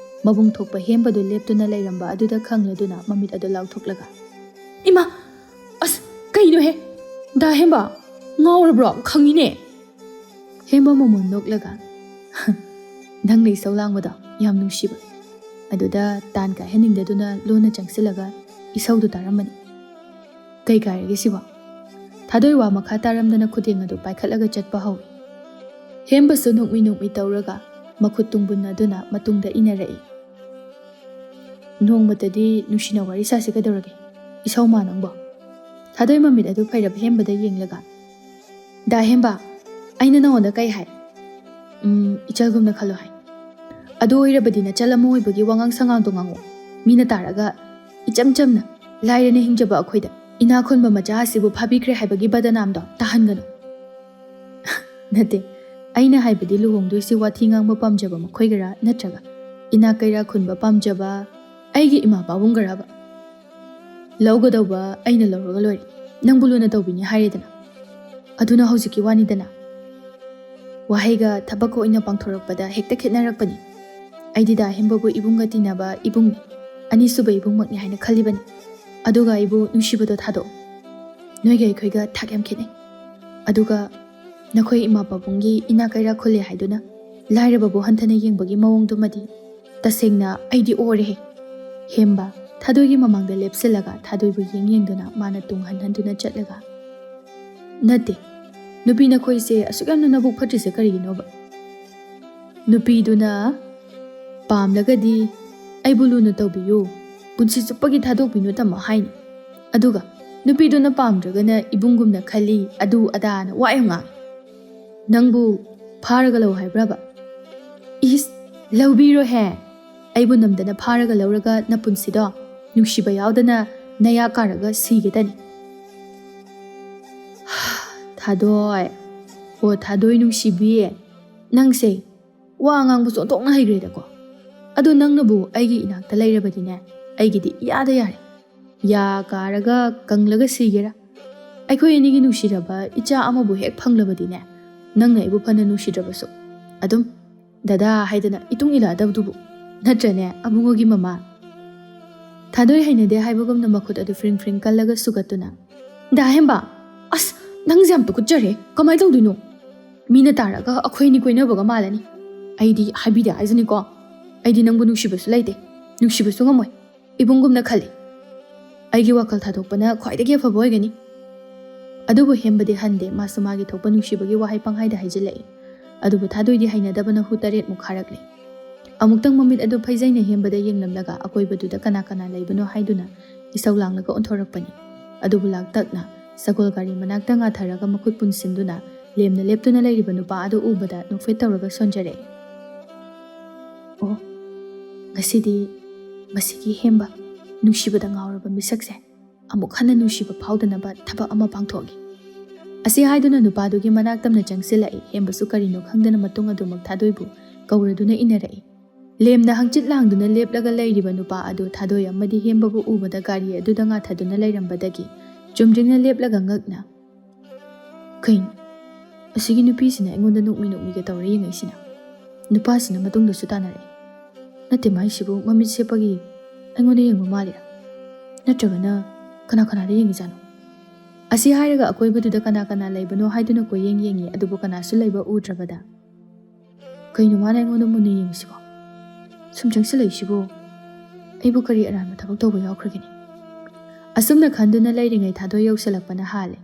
ꯃꯕꯨꯡ ꯊꯣꯛꯄ ꯍꯦꯝꯕꯗꯨ ꯂꯦꯞꯇꯨꯅ ꯂꯩꯔꯝꯕ ꯑꯗꯨꯗ ꯈꯪꯂꯗꯨꯅ ꯃꯃꯤꯠ ꯑꯗꯨ ꯂꯥꯎꯊꯣꯛꯂꯒ, "ꯏꯃꯥ! ꯑꯁ, ꯀꯩꯅꯣꯍꯦ? ꯗꯥ ꯍꯦꯝꯕ, ꯉꯥꯎꯔꯕ꯭ꯔꯣ? ꯈꯪꯉꯤꯅꯦ!" ꯍꯦꯝꯕ ꯃꯃꯣꯟ ꯅꯣꯛꯂꯒ, "ꯅꯪꯅ ꯏꯁꯧ ꯂꯥꯡꯕꯗꯣ ꯌꯥꯝ ꯅꯨꯡꯁꯤꯕ꯫ ꯑꯗꯨꯗ ꯇꯥꯟ ꯀꯥꯏꯍꯟꯅꯤꯡꯗꯗꯨꯅ ꯂꯣꯟꯅ ꯆꯪꯁꯤꯜꯂꯒ ꯏꯁꯧꯗꯨ ꯇꯥꯔꯝꯕꯅꯤ꯫ ꯀꯩ ꯀꯥꯏꯔꯒꯦ ꯁꯤꯕꯣ?" ꯊꯥꯗꯣꯏ ꯋꯥ ꯃꯈꯥ ꯇꯥꯔꯝꯗꯅ ꯈꯨꯗꯦꯡ ꯑꯗꯨ ꯄꯥꯏꯈꯠꯂꯒ ꯆꯠꯄ ꯍꯧꯏ꯫ ꯍꯦꯝꯕꯁꯨ ꯅꯣꯛꯃꯤ ꯅꯣꯛꯃꯤ ꯇꯧꯔꯒ ꯃꯈꯨꯠ ꯇꯨꯡꯕꯨꯟꯅꯗꯨꯅ ꯃꯇꯨꯡꯗ ꯏꯟꯅꯔꯛꯏ꯫ "ꯅꯣꯡꯃꯇꯗꯤ ꯅꯨꯡꯁꯤꯅ ꯋꯥꯔꯤ ꯁꯥꯁꯤ ꯀꯩꯗꯧꯔꯒꯦ, ꯏꯁꯧꯃ ꯅꯪꯕꯣ?" ꯊꯥꯗꯣꯏ ꯃꯃꯤꯠ ꯑꯗꯨ ꯐꯩꯔꯞ ꯍꯦꯝꯕꯗ ꯌꯦꯡꯂꯒ, "ꯗꯥ ꯍꯦꯝꯕ, ꯑꯩꯅ ꯅꯉꯣꯟꯗ ꯀꯩ ꯍꯥꯏ? ꯎꯝ, ꯏꯆꯜꯒꯨꯝꯅ ꯈꯜꯂꯣ ꯍꯥꯏ꯫ ꯑꯗꯨ ꯑꯣꯏꯔꯕꯗꯤ ꯅꯆꯜ ꯑꯃ ꯑꯣꯏꯕꯒꯤ ꯋꯥꯉꯥꯡ ꯁꯉꯥꯡꯗꯣ ꯉꯥꯡꯉꯨ꯫ ꯃꯤꯅ ꯇꯥꯔꯒ ꯏꯆꯝ ꯆꯝꯅ ꯂꯥꯏꯔꯅ ꯍꯤꯡꯖꯕ ꯑꯩꯈꯣꯏꯗ ꯏꯅꯥꯛ ꯈꯨꯟꯕ ꯃꯆꯥ ꯑꯁꯤꯕꯨ ꯐꯥꯕꯤꯈ꯭ꯔꯦ ꯍꯥꯏꯕꯒꯤ ꯕꯗꯅꯥꯝꯗꯣ ꯇꯥꯍꯟꯒꯅꯨ"꯫ "ꯅꯠꯇꯦ, ꯑꯩꯅ ꯍꯥꯏꯕꯗꯤ ꯂꯨꯍꯣꯡꯗꯣꯏꯁꯤ ꯋꯥꯊꯤ ꯉꯥꯡꯕ ꯄꯥꯝꯖꯕ ꯃꯈꯣꯏꯒꯔꯥ ꯅꯠꯇ꯭ꯔꯒ ꯏꯅꯥꯛ ꯀꯩꯔꯥ ꯈꯨꯟꯕ ꯄꯥꯝꯖꯕ ꯑꯩꯒꯤ ꯏꯃꯥ ꯄꯥꯕꯨꯡꯒꯔꯕ? ꯂꯧꯒꯗꯧꯕ ꯑꯩꯅ ꯂꯧꯔꯒ ꯂꯣꯏꯔꯦ꯫ ꯅꯪꯕꯨ ꯂꯨꯅ ꯇꯧꯕꯤꯅꯤ ꯍꯥꯏꯔꯦꯗꯅ꯫ ꯑꯗꯨꯅ ꯍꯧꯖꯤꯛꯀꯤ ꯋꯥꯅꯤꯗꯅ꯫ ꯋꯥꯍꯩꯒ ꯊꯕꯛꯀ ꯑꯣꯏꯅ ꯄꯥꯡꯊꯣꯔꯛꯄꯗ ꯍꯦꯛꯇ ꯈꯦꯠꯅꯔꯛꯄꯅꯤ꯫ ꯑꯩꯗꯤ ꯗꯥ ꯍꯦꯝꯕꯕꯨ ꯏꯕꯨꯡꯒ ꯇꯤꯟꯅꯕ ꯏꯕꯨꯡꯅꯤ, ꯑꯅꯤꯁꯨꯕ ꯏꯕꯨꯡꯃꯛꯅꯤ ꯍꯥꯏꯅ ꯈꯜꯂꯤꯕꯅꯤ꯫ ꯑꯗꯨꯒ ꯑꯩꯕꯨ ꯅꯨꯡꯁꯤꯕꯗꯣ ꯊꯥꯗꯣꯛꯑꯣ꯫ ꯅꯣꯏꯒ ꯑꯩꯈꯣꯏꯒ ꯊꯥꯛ ꯌꯥꯝ ꯈꯦꯠꯅꯩ꯫ ꯑꯗꯨꯒ ꯅꯈꯣꯏ ꯏꯃꯥ ꯄꯥꯕꯨꯡꯒꯤ ꯏꯅꯥꯛ ꯀꯩꯔꯥꯛ ꯈꯨꯜꯂꯦ ꯍꯥꯏꯗꯨꯅ ꯂꯥꯏꯔꯕꯕꯨ ꯍꯟꯊꯅ ꯌꯦꯡꯕꯒꯤ ꯃꯑꯣꯡꯗꯨꯃꯗꯤ ꯇꯁꯦꯡꯅ ꯑꯩꯗꯤ ꯑꯣꯔꯦꯍꯦ"꯫ ꯍꯦꯝꯕ ꯊꯥꯗꯣꯏꯒꯤ ꯃꯃꯥꯡꯗ ꯂꯦꯞꯁꯤꯜꯂꯒ ꯊꯥꯗꯣꯏꯕꯨ ꯌꯦꯡ ꯌꯦꯡꯗꯨꯅ ꯃꯥꯅ ꯇꯨꯡ ꯍꯟ ꯍꯟꯗꯨꯅ ꯆꯠꯂꯒ, "ꯅꯠꯇꯦ, ꯅꯨꯄꯤ ꯅꯈꯣꯏꯁꯦ ꯑꯁꯨꯛ ꯌꯥꯝꯅ ꯅꯕꯨꯛ ꯐꯠꯇ꯭ꯔꯤꯁꯦ ꯀꯔꯤꯒꯤꯅꯣꯕ? ꯅꯨꯄꯤꯗꯨꯅ ꯄꯥꯝꯂꯒꯗꯤ ꯑꯩꯕꯨ ꯂꯨꯅ ꯇꯧꯕꯤꯌꯨ, ꯄꯨꯟꯁꯤ ꯆꯨꯞꯄꯒꯤ ꯊꯥꯗꯣꯛꯄꯤꯅꯨ ꯇꯝꯃꯣ ꯍꯥꯏꯅꯤ꯫ ꯑꯗꯨꯒ ꯅꯨꯄꯤꯗꯨꯅ ꯄꯥꯝꯗ꯭ꯔꯒꯅ ꯏꯕꯨꯡꯒꯨꯝꯅ ꯈꯜꯂꯤ, ꯑꯗꯨ ꯑꯗꯥꯅ ꯋꯥ ꯌꯥꯝ ꯉꯥꯡꯉꯤ꯫ ꯅꯪꯕꯨ ꯐꯥꯔꯒ ꯂꯧ ꯍꯥꯏꯕ꯭ꯔꯕ? ꯏꯁ, ꯂꯧꯕꯤꯔꯣꯍꯦ! ꯑꯩꯕꯨ ꯅꯝꯗꯅ ꯐꯥꯔꯒ ꯂꯧꯔꯒ ꯅꯄꯨꯟꯁꯤꯗꯣ ꯅꯨꯡꯁꯤꯕ ꯌꯥꯎꯗꯅ ꯅꯌꯥ ꯀꯥꯔꯒ ꯁꯤꯒꯦꯗꯅꯤ"꯫ ꯊꯥꯗꯣꯏ, ꯑꯣ ꯊꯥꯗꯣꯏ ꯅꯨꯡꯁꯤꯕꯤ, ꯅꯪꯁꯦ ꯋꯥ ꯉꯥꯡꯕꯁꯨ ꯑꯣꯟꯊꯣꯛꯅ ꯍꯩꯈ꯭ꯔꯦꯗꯀꯣ꯫ ꯑꯗꯣ ꯅꯪꯅꯕꯨ ꯑꯩꯒꯤ ꯏꯅꯥꯛꯇ ꯂꯩꯔꯕꯗꯤꯅꯦ, ꯑꯩꯒꯤꯗꯤ ꯏꯌꯥꯗ ꯌꯥꯔꯦ꯫ ꯌꯥ ꯀꯥꯔꯒ ꯀꯪꯂꯒ ꯁꯤꯒꯦꯔꯥ, ꯑꯩꯈꯣꯏ ꯑꯅꯤꯒꯤ ꯅꯨꯡꯁꯤꯔꯕ ꯏꯆꯥ ꯑꯃꯕꯨ ꯍꯦꯛ ꯐꯪꯂꯕꯗꯤꯅꯦ, ꯅꯪꯅ ꯑꯩꯕꯨ ꯐꯅ ꯅꯨꯡꯁꯤꯗ꯭ꯔꯕꯁꯨ ꯑꯗꯨꯝ ꯗꯗꯥ ꯍꯥꯏꯗꯅ ꯏꯇꯨꯡ ꯏꯜꯂꯛꯑꯗꯕꯗꯨꯕꯨ꯫ ꯅꯠꯇ꯭ꯔꯅꯦ ꯑꯕꯨꯡꯉꯣꯒꯤ ꯃꯃꯥ? ꯊꯥꯗꯣꯏ ꯍꯩꯅꯗꯦ ꯍꯥꯏꯕꯒꯨꯝꯅ ꯃꯈꯨꯠ ꯑꯗꯨ ꯐ꯭ꯔꯤꯡ ꯐ꯭ꯔꯤꯡ ꯀꯜꯂꯒ ꯁꯨꯒꯠꯇꯨꯅ, ꯗꯥ ꯍꯦꯝꯕ, ꯑꯁ, ꯅꯪꯁꯦ ꯌꯥꯝ ꯇꯨꯀꯠꯆꯔꯦ꯫ ꯀꯃꯥꯏꯅ ꯇꯧꯗꯣꯏꯅꯣ? ꯃꯤꯅ ꯇꯥꯔꯒ ꯑꯩꯈꯣꯏ ꯑꯅꯤ ꯀꯣꯏꯅꯕꯒ ꯃꯥꯜꯂꯅꯤ꯫ ꯑꯩꯗꯤ ꯍꯥꯏꯕꯤꯗꯦ ꯍꯥꯏꯖꯅꯤꯀꯣ, ꯑꯩꯗꯤ ꯅꯪꯕꯨ ꯅꯨꯡꯁꯤꯕꯁꯨ ꯂꯩꯇꯦ, ꯅꯨꯡꯁꯤꯕꯁꯨ ꯉꯝꯃꯣꯏ꯫ ꯏꯕꯨꯡꯒꯨꯝꯅ ꯈꯜꯂꯤ꯫ ꯑꯩꯒꯤ ꯋꯥꯈꯜ ꯊꯥꯗꯣꯛꯄꯅ ꯈ꯭ꯋꯥꯏꯗꯒꯤ ꯑꯐꯕ ꯑꯣꯏꯒꯅꯤ꯫ ꯑꯗꯨꯕꯨ ꯍꯦꯝꯕꯗꯤ ꯍꯟꯗꯦ, ꯃꯥꯁꯨ ꯃꯥꯒꯤ ꯊꯣꯛꯄ ꯅꯨꯡꯁꯤꯕꯒꯤ ꯋꯥꯍꯩ ꯄꯪꯍꯥꯏꯗ ꯍꯥꯏꯖꯤꯜꯂꯛꯏ꯫ ꯑꯗꯨꯕꯨ ꯊꯥꯗꯣꯏꯗꯤ ꯍꯩꯅꯗꯕꯅ ꯍꯨ ꯇꯔꯦꯠꯃꯨꯛ ꯈꯥꯔꯛꯂꯦ꯫ ꯑꯃꯨꯛꯇꯪ ꯃꯃꯤꯠ ꯑꯗꯨ ꯐꯩꯖꯩꯅ ꯍꯦꯝꯕꯗ ꯌꯦꯡꯂꯝꯂꯒ ꯑꯀꯣꯏꯕꯗꯨꯗ ꯀꯅꯥ ꯀꯅꯥ ꯂꯩꯕꯅꯣ ꯍꯥꯏꯗꯨꯅ ꯏꯁꯧ ꯂꯥꯡꯂꯒ ꯑꯣꯟꯊꯣꯔꯛꯄꯅꯤ꯫ ꯑꯗꯨꯕꯨ ꯂꯥꯛꯇꯛꯅ ꯁꯒꯣꯜ ꯒꯥꯔꯤ ꯃꯅꯥꯛꯇ ꯉꯥꯊꯔꯒ ꯃꯈꯨꯠ ꯄꯨꯟꯁꯤꯟꯗꯨꯅ ꯂꯦꯝꯅ ꯂꯦꯞꯇꯨꯅ ꯂꯩꯔꯤꯕ ꯅꯨꯄꯥ ꯑꯗꯨ ꯎꯕꯗ ꯅꯣꯛꯐꯦꯠ ꯇꯧꯔꯒ ꯁꯣꯟꯖꯔꯛꯏ꯫ ꯑꯣ, ꯉꯁꯤꯗꯤ ꯃꯁꯤꯒꯤ ꯍꯦꯝꯕ ꯅꯨꯡꯁꯤꯕꯗ ꯉꯥꯎꯔꯕ ꯃꯤꯁꯛꯁꯦ ꯑꯃꯨꯛ ꯍꯟꯅ ꯅꯨꯡꯁꯤꯕ ꯐꯥꯎꯗꯅꯕ ꯊꯕꯛ ꯑꯃ ꯄꯥꯡꯊꯣꯛꯑꯒꯦ꯫ ꯑꯁꯤ ꯍꯥꯏꯗꯨꯅ ꯅꯨꯄꯥꯗꯨꯒꯤ ꯃꯅꯥꯛ ꯇꯝꯅ ꯆꯪꯁꯤꯜꯂꯛꯏ꯫ ꯍꯦꯝꯕꯁꯨ ꯀꯔꯤꯅꯣ ꯈꯪꯗꯅ ꯃꯇꯨꯡ ꯑꯗꯨꯃꯛ ꯊꯥꯗꯣꯏꯕꯨ ꯀꯧꯔꯗꯨꯅ ꯏꯟꯅꯔꯛꯏ꯫ ꯂꯦꯝꯅ ꯍꯪꯆꯤꯠ ꯂꯥꯡꯗꯨꯅ ꯂꯦꯞꯂꯒ ꯂꯩꯔꯤꯕ ꯅꯨꯄꯥ ꯑꯗꯨ ꯊꯥꯗꯣꯏ ꯑꯃꯗꯤ ꯍꯦꯝꯕꯕꯨ ꯎꯕꯗ ꯒꯥꯔꯤ ꯑꯗꯨꯗ ꯉꯥꯊꯗꯨꯅ ꯂꯩꯔꯝꯕꯗꯒꯤ ꯆꯨꯝꯗ꯭ꯔꯤꯡꯅ ꯂꯦꯞꯂꯒ ꯉꯛꯅ, "ꯀꯩꯅꯣ? ꯑꯁꯤꯒꯤ ꯅꯨꯄꯤꯁꯤꯅ ꯑꯩꯉꯣꯟꯗ ꯅꯣꯛꯃꯤ ꯅꯣꯛꯃꯤꯒ ꯇꯧꯔ ꯌꯦꯡꯉꯛꯏꯁꯤꯅ?" ꯅꯨꯄꯥꯁꯤꯅ ꯃꯇꯨꯡꯗꯁꯨ ꯇꯥꯟꯅꯔꯛꯏ꯫ "ꯅꯠꯇꯦ, ꯃꯥꯏꯁꯤꯕꯨ ꯃꯃꯤꯠ ꯁꯦꯞꯄꯒꯤ ꯑꯩꯉꯣꯟꯗ ꯌꯦꯡꯕ ꯃꯥꯜꯂꯤꯔꯥ? ꯅꯠꯇ꯭ꯔꯒꯅ ꯀꯅꯥ ꯀꯅꯥꯗ ꯌꯦꯡꯉꯤꯖꯥꯠꯅꯣ?" ꯑꯁꯤ ꯍꯥꯏꯔꯒ ꯑꯀꯣꯏꯕꯗꯨꯗ ꯀꯅꯥ ꯀꯅꯥ ꯂꯩꯕꯅꯣ ꯍꯥꯏꯗꯨꯅ ꯀꯣꯏꯌꯦꯡ ꯌꯦꯡꯉꯤ, ꯑꯗꯨꯕꯨ ꯀꯅꯥꯁꯨ ꯂꯩꯕ ꯎꯗ꯭ꯔꯕꯗ, "ꯀꯩꯅꯣ ꯃꯥꯅ ꯑꯩꯉꯣꯟꯗ ꯃꯨꯟꯅ ꯌꯦꯡꯉꯤꯁꯤꯕꯣ? ꯁꯨꯝ ꯆꯪꯁꯤꯜꯂꯛꯏꯁꯤꯕꯨ ꯑꯩꯕꯨ ꯀꯔꯤ ꯑꯔꯥꯟꯕ ꯊꯕꯛ ꯇꯧꯕ ꯌꯥꯎꯈ꯭ꯔꯒꯦꯅꯦ?" ꯑꯁꯨꯝꯅ ꯈꯟꯗꯨꯅ ꯂꯩꯔꯤꯉꯩ ꯊꯥꯗꯣꯏ ꯌꯧꯁꯤꯜꯂꯛꯄꯅ ꯍꯥꯜꯂꯦ꯫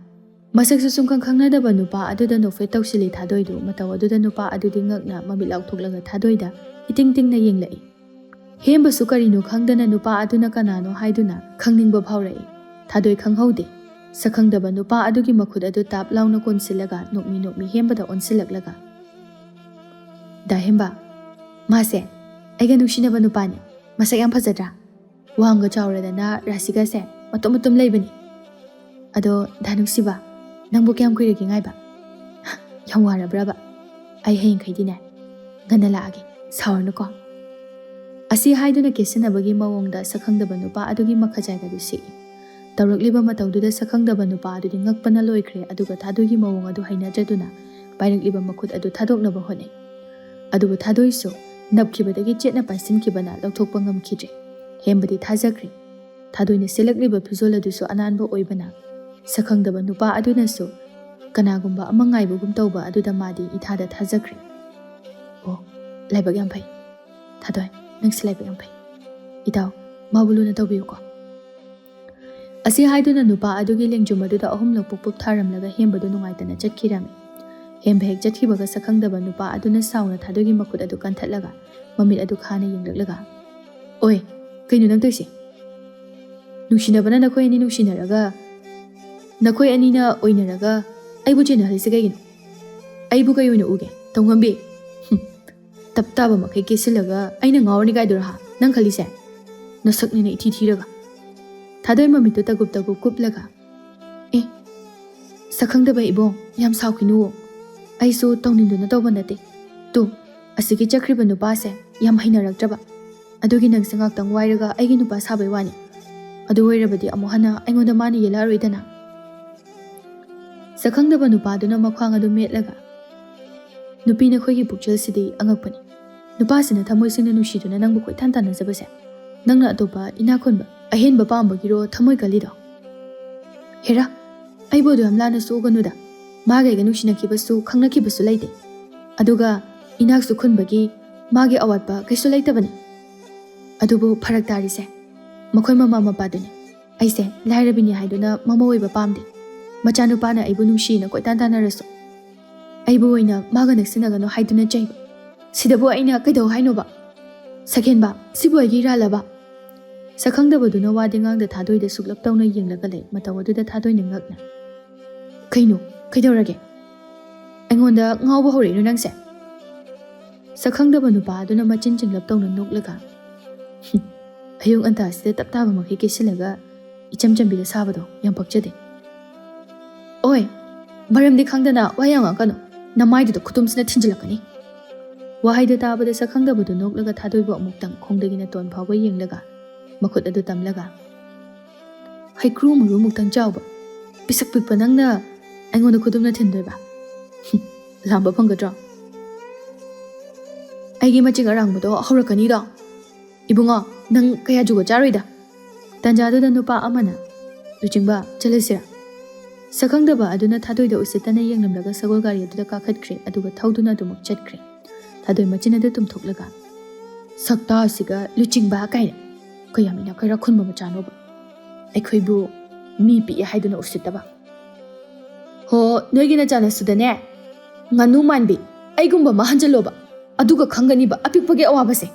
ꯃꯁꯛꯁꯨ ꯁꯨꯝꯈꯪ ꯈꯪꯅꯗꯕ ꯅꯨꯄꯥ ꯑꯗꯨꯗ ꯅꯣꯛꯐꯦꯠ ꯇꯧꯁꯤꯜꯂꯤ ꯊꯥꯗꯣꯏꯗꯨ꯫ ꯃꯇꯧ ꯑꯗꯨꯗ ꯅꯨꯄꯥ ꯑꯗꯨꯗꯤ ꯉꯛꯅ ꯃꯃꯤꯠ ꯂꯥꯎꯊꯣꯛꯂꯒ ꯊꯥꯗꯣꯏꯗ ꯏꯇꯤꯡ ꯇꯤꯡꯅ ꯌꯦꯡꯂꯛꯏ꯫ ꯍꯦꯝꯕꯁꯨ ꯀꯔꯤꯅꯣ ꯈꯪꯗꯅ ꯅꯨꯄꯥ ꯑꯗꯨꯅ ꯀꯅꯥꯅꯣ ꯍꯥꯏꯗꯨꯅ ꯈꯪꯅꯤꯡꯕ ꯐꯥꯎꯔꯛꯏ꯫ ꯊꯥꯗꯣꯏ ꯈꯪꯍꯧꯗꯦ꯫ ꯁꯛꯈꯪꯗꯕ ꯅꯨꯄꯥ ꯑꯗꯨꯒꯤ ꯃꯈꯨꯠ ꯑꯗꯨ ꯇꯥꯞ ꯂꯥꯎꯅ ꯀꯣꯟꯁꯤꯜꯂꯒ ꯅꯣꯛꯃꯤ ꯅꯣꯛꯃꯤ ꯍꯦꯝꯕꯗ ꯑꯣꯟꯁꯤꯜꯂꯛꯂꯒ, "ꯗꯥ ꯍꯦꯝꯕ, ꯃꯥꯁꯦ ꯑꯩꯒ ꯅꯨꯡꯁꯤꯅꯕ ꯅꯨꯄꯥꯅꯤ꯫ ꯃꯁꯛ ꯌꯥꯝ ꯐꯖꯗ꯭ꯔꯥ? ꯋꯥꯡꯒ ꯆꯥꯎꯔꯗꯅ ꯔꯥꯁꯤꯒꯁꯦ ꯃꯇꯨꯝ ꯃꯇꯨꯝ ꯂꯩꯕꯅꯤ꯫ ꯑꯗꯣ ꯗꯥ ꯅꯨꯡꯁꯤꯕ, "ꯅꯪꯕꯨ ꯀꯌꯥꯝ ꯀꯨꯏꯔꯒꯦ ꯉꯥꯏꯕ? ꯌꯥꯝ ꯋꯥꯔꯕ꯭ꯔꯕ? ꯑꯩ ꯍꯌꯦꯡꯈꯩꯗꯤꯅꯦ ꯉꯟꯅ ꯂꯥꯛꯑꯒꯦ, ꯁꯥꯎꯔꯅꯨꯀꯣ"꯫ ꯑꯁꯤ ꯍꯥꯏꯗꯨꯅ ꯀꯦꯁꯤꯟꯅꯕꯒꯤ ꯃꯑꯣꯡꯗ ꯁꯛꯈꯪꯗꯕ ꯅꯨꯄꯥ ꯑꯗꯨꯒꯤ ꯃꯈꯖꯥꯏꯒꯗꯨ ꯁꯤꯛꯏ꯫ ꯇꯧꯔꯛꯂꯤꯕ ꯃꯇꯧꯗꯨꯗ ꯁꯛꯈꯪꯗꯕ ꯅꯨꯄꯥ ꯑꯗꯨꯗꯤ ꯉꯛꯄꯅ ꯂꯣꯏꯈ꯭ꯔꯦ, ꯑꯗꯨꯒ ꯊꯥꯗꯣꯏꯒꯤ ꯃꯑꯣꯡ ꯑꯗꯨ ꯍꯩꯅꯗ꯭ꯔꯗꯨꯅ ꯄꯥꯏꯔꯛꯂꯤꯕ ꯃꯈꯨꯠ ꯑꯗꯨ ꯊꯥꯗꯣꯛꯅꯕ ꯍꯣꯠꯅꯩ꯫ ꯑꯗꯨꯕꯨ ꯊꯥꯗꯣꯏꯁꯨ ꯅꯞꯈꯤꯕꯗꯒꯤ ꯆꯦꯠꯅ ꯄꯥꯏꯁꯤꯟꯈꯤꯕꯅ ꯂꯧꯊꯣꯛꯄ ꯉꯝꯈꯤꯗ꯭ꯔꯦ꯫ ꯍꯦꯝꯕꯗꯤ ꯊꯥꯖꯈ꯭ꯔꯦ꯫ ꯊꯥꯗꯣꯏꯅ ꯁꯦꯠꯂꯛꯂꯤꯕ ꯐꯤꯖꯣꯜ ꯑꯗꯨꯁꯨ ꯑꯅꯥꯟꯕ ꯑꯣꯏꯕꯅ ꯁꯛꯈꯪꯗꯕ ꯅꯨꯄꯥ ꯑꯗꯨꯅꯁꯨ ꯀꯅꯥꯒꯨꯝꯕ ꯑꯃ ꯉꯥꯏꯕꯒꯨꯝ ꯇꯧꯕ ꯑꯗꯨꯗ ꯃꯥꯗꯤ ꯏꯊꯥꯗ ꯊꯥꯖꯈ꯭ꯔꯦ꯫ "ꯑꯣ, ꯂꯥꯏꯕꯛ ꯌꯥꯝ ꯐꯩ꯫ ꯊꯥꯗꯣꯏ, ꯅꯪꯁꯦ ꯂꯥꯏꯕꯛ ꯌꯥꯝ ꯐꯩ꯫ ꯏꯇꯥꯎ, ꯃꯥꯕꯨ ꯂꯨꯅ ꯇꯧꯕꯤꯌꯨꯀꯣ"꯫ ꯑꯁꯤ ꯍꯥꯏꯗꯨꯅ ꯅꯨꯄꯥ ꯑꯗꯨꯒꯤ ꯂꯦꯡꯖꯨꯝ ꯑꯗꯨꯗ ꯑꯍꯨꯝꯂꯛ ꯄꯨꯞ ꯄꯨꯞ ꯊꯥꯔꯝꯂꯒ ꯍꯦꯝꯕꯗꯨ ꯅꯨꯡꯉꯥꯏꯇꯅ ꯆꯠꯈꯤꯔꯝꯃꯤ꯫ ꯍꯦꯝꯕ ꯍꯦꯛ ꯆꯠꯈꯤꯕꯒ ꯁꯛꯈꯪꯗꯕ ꯅꯨꯄꯥ ꯑꯗꯨꯅ ꯁꯥꯎꯅ ꯊꯥꯗꯣꯏꯒꯤ ꯃꯈꯨꯠ ꯑꯗꯨ ꯀꯟꯊꯠꯂꯒ ꯃꯃꯤꯠ ꯑꯗꯨ ꯈꯥꯅ ꯌꯦꯡꯂꯛꯂꯒ, "ꯑꯣꯏ, ꯀꯩꯅꯣ ꯅꯪ ꯇꯧꯏꯁꯦ? ꯅꯨꯡꯁꯤꯅꯕꯅ ꯅꯈꯣꯏ ꯑꯅꯤ ꯅꯨꯡꯁꯤꯅꯔꯒ, ꯅꯈꯣꯏ ꯑꯅꯤꯅ ꯑꯣꯏꯅꯔꯒ ꯑꯩꯕꯨ ꯆꯦꯟꯅꯍꯜꯂꯤꯁꯦ ꯀꯩꯒꯤꯅꯣ? ꯑꯩꯕꯨ ꯀꯩ ꯑꯣꯏꯅ ꯎꯒꯦ, ꯇꯧꯉꯝꯕꯤ? ꯍꯨꯝ, ꯇꯞ ꯇꯥꯕ ꯃꯈꯩ ꯀꯦꯁꯤꯜꯂꯒ ꯑꯩꯅ ꯉꯥꯎꯔꯅꯤ ꯀꯥꯏꯗꯨꯔ ꯍꯥ, ꯅꯪ ꯈꯜꯂꯤꯁꯦ? ꯅꯁꯛꯅꯤꯅ ꯏꯊꯤ ꯊꯤꯔꯒ"꯫ ꯊꯥꯗꯣꯏ ꯃꯃꯤꯠꯇꯨ ꯇꯒꯨꯞ ꯇꯒꯨꯞ ꯀꯨꯞꯂꯒ, "ꯑꯦ, ꯁꯛꯈꯪꯗꯕ ꯏꯕꯣꯡ, ꯌꯥꯝ ꯁꯥꯎꯈꯤꯅꯨꯋꯣ꯫ ꯑꯩꯁꯨ ꯇꯧꯅꯤꯡꯗꯨꯅ ꯇꯧꯕ ꯅꯠꯇꯦ꯫ ꯇꯨ, ꯑꯁꯤꯒꯤ ꯆꯠꯈ꯭ꯔꯤꯕ ꯅꯨꯄꯥꯁꯦ ꯌꯥꯝ ꯍꯩꯅꯔꯛꯇ꯭ꯔꯕ꯫ ꯑꯗꯨꯒꯤ ꯅꯪꯁꯦ ꯉꯥꯛꯇꯪ ꯋꯥꯏꯔꯒ ꯑꯩꯒꯤ ꯅꯨꯄꯥ ꯁꯥꯕꯩ ꯋꯥꯅꯤ꯫ ꯑꯗꯨ ꯑꯣꯏꯔꯕꯗꯤ ꯑꯃꯨꯛ ꯍꯟꯅ ꯑꯩꯉꯣꯟꯗ ꯃꯥꯅ ꯌꯦꯜꯂꯛꯑꯔꯣꯏꯗꯅ"꯫ ꯁꯛꯈꯪꯗꯕ ꯅꯨꯄꯥꯗꯨꯅ ꯃꯈ꯭ꯋꯥꯡ ꯑꯗꯨ ꯃꯦꯠꯂꯒ, "ꯅꯨꯄꯤ ꯅꯈꯣꯏꯒꯤ ꯄꯨꯛꯆꯦꯜꯁꯤꯗꯤ ꯑꯉꯛꯄꯅꯤ꯫ ꯅꯨꯄꯥꯁꯤꯅ ꯊꯃꯣꯏ ꯁꯦꯡꯅ ꯅꯨꯡꯁꯤꯗꯨꯅ ꯅꯪꯕꯨ ꯀꯣꯏꯇꯥꯟ ꯇꯥꯟꯅꯖꯕꯁꯦ, ꯅꯪꯅ ꯑꯇꯣꯞꯄ ꯏꯅꯥꯛ ꯈꯨꯟꯕ ꯑꯍꯦꯟꯕ ꯄꯥꯝꯕꯒꯤꯔꯣ ꯊꯃꯣꯏ ꯀꯜꯂꯤꯗꯣ? ꯍꯦꯔꯥ, ꯑꯩꯕꯨ ꯑꯗꯨ ꯌꯥꯝ ꯂꯥꯟꯅ ꯁꯣꯛꯎꯒꯅꯨꯗ꯫ ꯃꯥꯒ ꯑꯩꯒ ꯅꯨꯡꯁꯤꯅꯈꯤꯕꯁꯨ ꯈꯪꯅꯈꯤꯕꯁꯨ ꯂꯩꯇꯦ꯫ ꯑꯗꯨꯒ ꯏꯅꯥꯛꯁꯨ ꯈꯨꯟꯕꯒꯤ ꯃꯥꯒꯤ ꯑꯋꯥꯠꯄ ꯀꯩꯁꯨ ꯂꯩꯇꯕꯅꯤ꯫ ꯑꯗꯨꯕꯨ ꯐꯔꯛ ꯇꯥꯔꯤꯁꯦ ꯃꯈꯣꯏ ꯃꯃꯥ ꯃꯄꯥꯗꯨꯅꯤ꯫ ꯑꯩꯁꯦ ꯂꯥꯏꯔꯕꯤꯅꯤ ꯍꯥꯏꯗꯨꯅ ꯃꯃꯧ ꯑꯣꯏꯕ ꯄꯥꯝꯗꯦ꯫ ꯃꯆꯥꯅꯨꯄꯥꯅ ꯑꯩꯕꯨ ꯅꯨꯡꯁꯤꯅ ꯀꯣꯏꯇꯥꯟ ꯇꯥꯟꯅꯔꯁꯨ ꯑꯩꯕꯨ ꯑꯣꯏꯅ ꯃꯥꯒ ꯅꯛꯁꯤꯟꯅꯒꯅꯨ ꯍꯥꯏꯗꯨꯅ ꯆꯩꯕ꯫ ꯁꯤꯗꯕꯨ ꯑꯩꯅ ꯀꯩꯗꯧ ꯍꯥꯏꯅꯣꯕ? ꯁꯀꯦꯟꯕ, ꯁꯤꯕꯨ ꯑꯩꯒꯤ ꯏꯔꯥꯜꯂꯕ?" ꯁꯛꯈꯪꯗꯕꯗꯨꯅ ꯋꯥꯗꯤ ꯉꯥꯡꯗ ꯊꯥꯗꯣꯏꯗ ꯁꯨꯛꯂꯞ ꯇꯧꯅ ꯌꯦꯡꯂꯒ ꯂꯩ꯫ ꯃꯇꯧ ꯑꯗꯨꯗ ꯊꯥꯗꯣꯏꯅ ꯉꯛꯅ, "ꯀꯩꯅꯣ? ꯀꯩꯗꯧꯔꯒꯦ? ꯑꯩꯉꯣꯟꯗ ꯉꯥꯎꯕ ꯍꯧꯔꯛꯏꯅꯣ ꯅꯪꯁꯦ?" ꯁꯛꯈꯪꯗꯕ ꯅꯨꯄꯥ ꯑꯗꯨꯅ ꯃꯆꯤꯟ ꯆꯤꯡꯂꯞ ꯇꯧꯅ ꯅꯣꯛꯂꯒ, "ꯍꯨꯝ, ꯑꯌꯨꯛ ꯉꯟꯇꯥꯁꯤꯗ ꯇꯞ ꯇꯥꯕ ꯃꯈꯩ ꯀꯦꯁꯤꯜꯂꯒ ꯏꯆꯝ ꯆꯝꯕꯤꯗ ꯁꯥꯕꯗꯣ ꯌꯥꯝ ꯄꯛꯆꯗꯦ꯫ ꯑꯣꯏ, ꯃꯔꯝꯗꯤ ꯈꯪꯗꯅ ꯋꯥ ꯌꯥꯝ ꯉꯥꯡꯀꯅꯨ꯫ ꯅꯃꯥꯏꯗꯨꯗ ꯈꯨꯇꯨꯝꯁꯤꯅ ꯊꯤꯟꯖꯤꯜꯂꯛꯀꯅꯤ꯫ ꯋꯥꯍꯩꯗꯣ ꯇꯥꯕꯗ ꯁꯛꯈꯪꯗꯕꯗꯨ ꯅꯣꯛꯂꯒ ꯊꯥꯗꯣꯏꯕꯨ ꯑꯃꯨꯛꯇꯪ ꯈꯣꯡꯗꯒꯤ ꯅꯥꯇꯣꯟ ꯐꯥꯎꯕ ꯌꯦꯡꯂꯒ ꯃꯈꯨꯠ ꯑꯗꯨ ꯇꯝꯂꯒ, "ꯍꯩꯀ꯭ꯔꯨ ꯃꯔꯨꯃꯨꯛꯇꯪ ꯆꯥꯎꯕ, ꯄꯤꯁꯛ ꯄꯤꯛꯄ ꯅꯪꯅ ꯑꯩꯉꯣꯟꯗ ꯈꯨꯗꯨꯝꯅ ꯊꯤꯟꯗꯣꯏꯕ? ꯍꯨꯝ, ꯂꯥꯝꯕ ꯐꯪꯒꯗ꯭ꯔꯣ? ꯑꯩꯒꯤ ꯃꯆꯤꯡ ꯑꯔꯥꯡꯕꯗꯣ ꯍꯧꯔꯛꯀꯅꯤꯗꯣ꯫ ꯏꯕꯨꯡꯉꯣ, ꯅꯪ ꯀꯌꯥ ꯖꯨꯒꯣꯠ ꯆꯥꯔꯣꯏꯗ꯫" ꯇꯥꯟꯖꯥꯗꯨꯗ ꯅꯨꯄꯥ ꯑꯃꯅ, "ꯂꯨꯆꯤꯡꯕ, ꯆꯠꯂꯁꯤꯔꯥ?" ꯁꯛꯈꯪꯗꯕ ꯑꯗꯨꯅ ꯊꯥꯗꯣꯏꯗ ꯎꯁꯤꯠꯇꯅ ꯌꯦꯡꯂꯝꯂꯒ ꯁꯒꯣꯜ ꯒꯥꯔꯤ ꯑꯗꯨꯗ ꯀꯥꯈꯠꯈ꯭ꯔꯦ, ꯑꯗꯨꯒ ꯊꯧꯗꯨꯅ ꯑꯗꯨꯃꯛ ꯆꯠꯈ꯭ꯔꯦ꯫ ꯊꯥꯗꯣꯏ ꯃꯆꯤꯟ ꯑꯗꯨ ꯇꯨꯝꯊꯣꯛꯂꯒ, "ꯁꯛꯇꯥꯁꯤꯒ ꯂꯨꯆꯤꯡꯕ ꯀꯥꯏꯅ, ꯀꯌꯥꯝ ꯏꯅꯥꯛ ꯈꯨꯟꯕ ꯀꯩꯔꯥꯛ ꯃꯆꯥꯅꯣꯕ? ꯑꯩꯈꯣꯏꯕꯨ ꯃꯤ ꯄꯤꯛꯑꯦ ꯍꯥꯏꯗꯨꯅ ꯎꯁꯤꯠꯇꯕ꯫ ꯍꯣ, ꯅꯣꯏꯒꯤ ꯅꯆꯥꯅꯁꯨꯗꯅꯦ, ꯉꯥꯅꯨ ꯃꯥꯟꯕꯤ ꯑꯩꯒꯨꯝꯕ ꯑꯃ ꯍꯟꯖꯜꯂꯣꯕ, ꯑꯗꯨꯒ ꯈꯪꯒꯅꯤꯕ ꯑꯄꯤꯛꯄꯒꯤ ꯑꯋꯥꯕꯁꯦ꯫"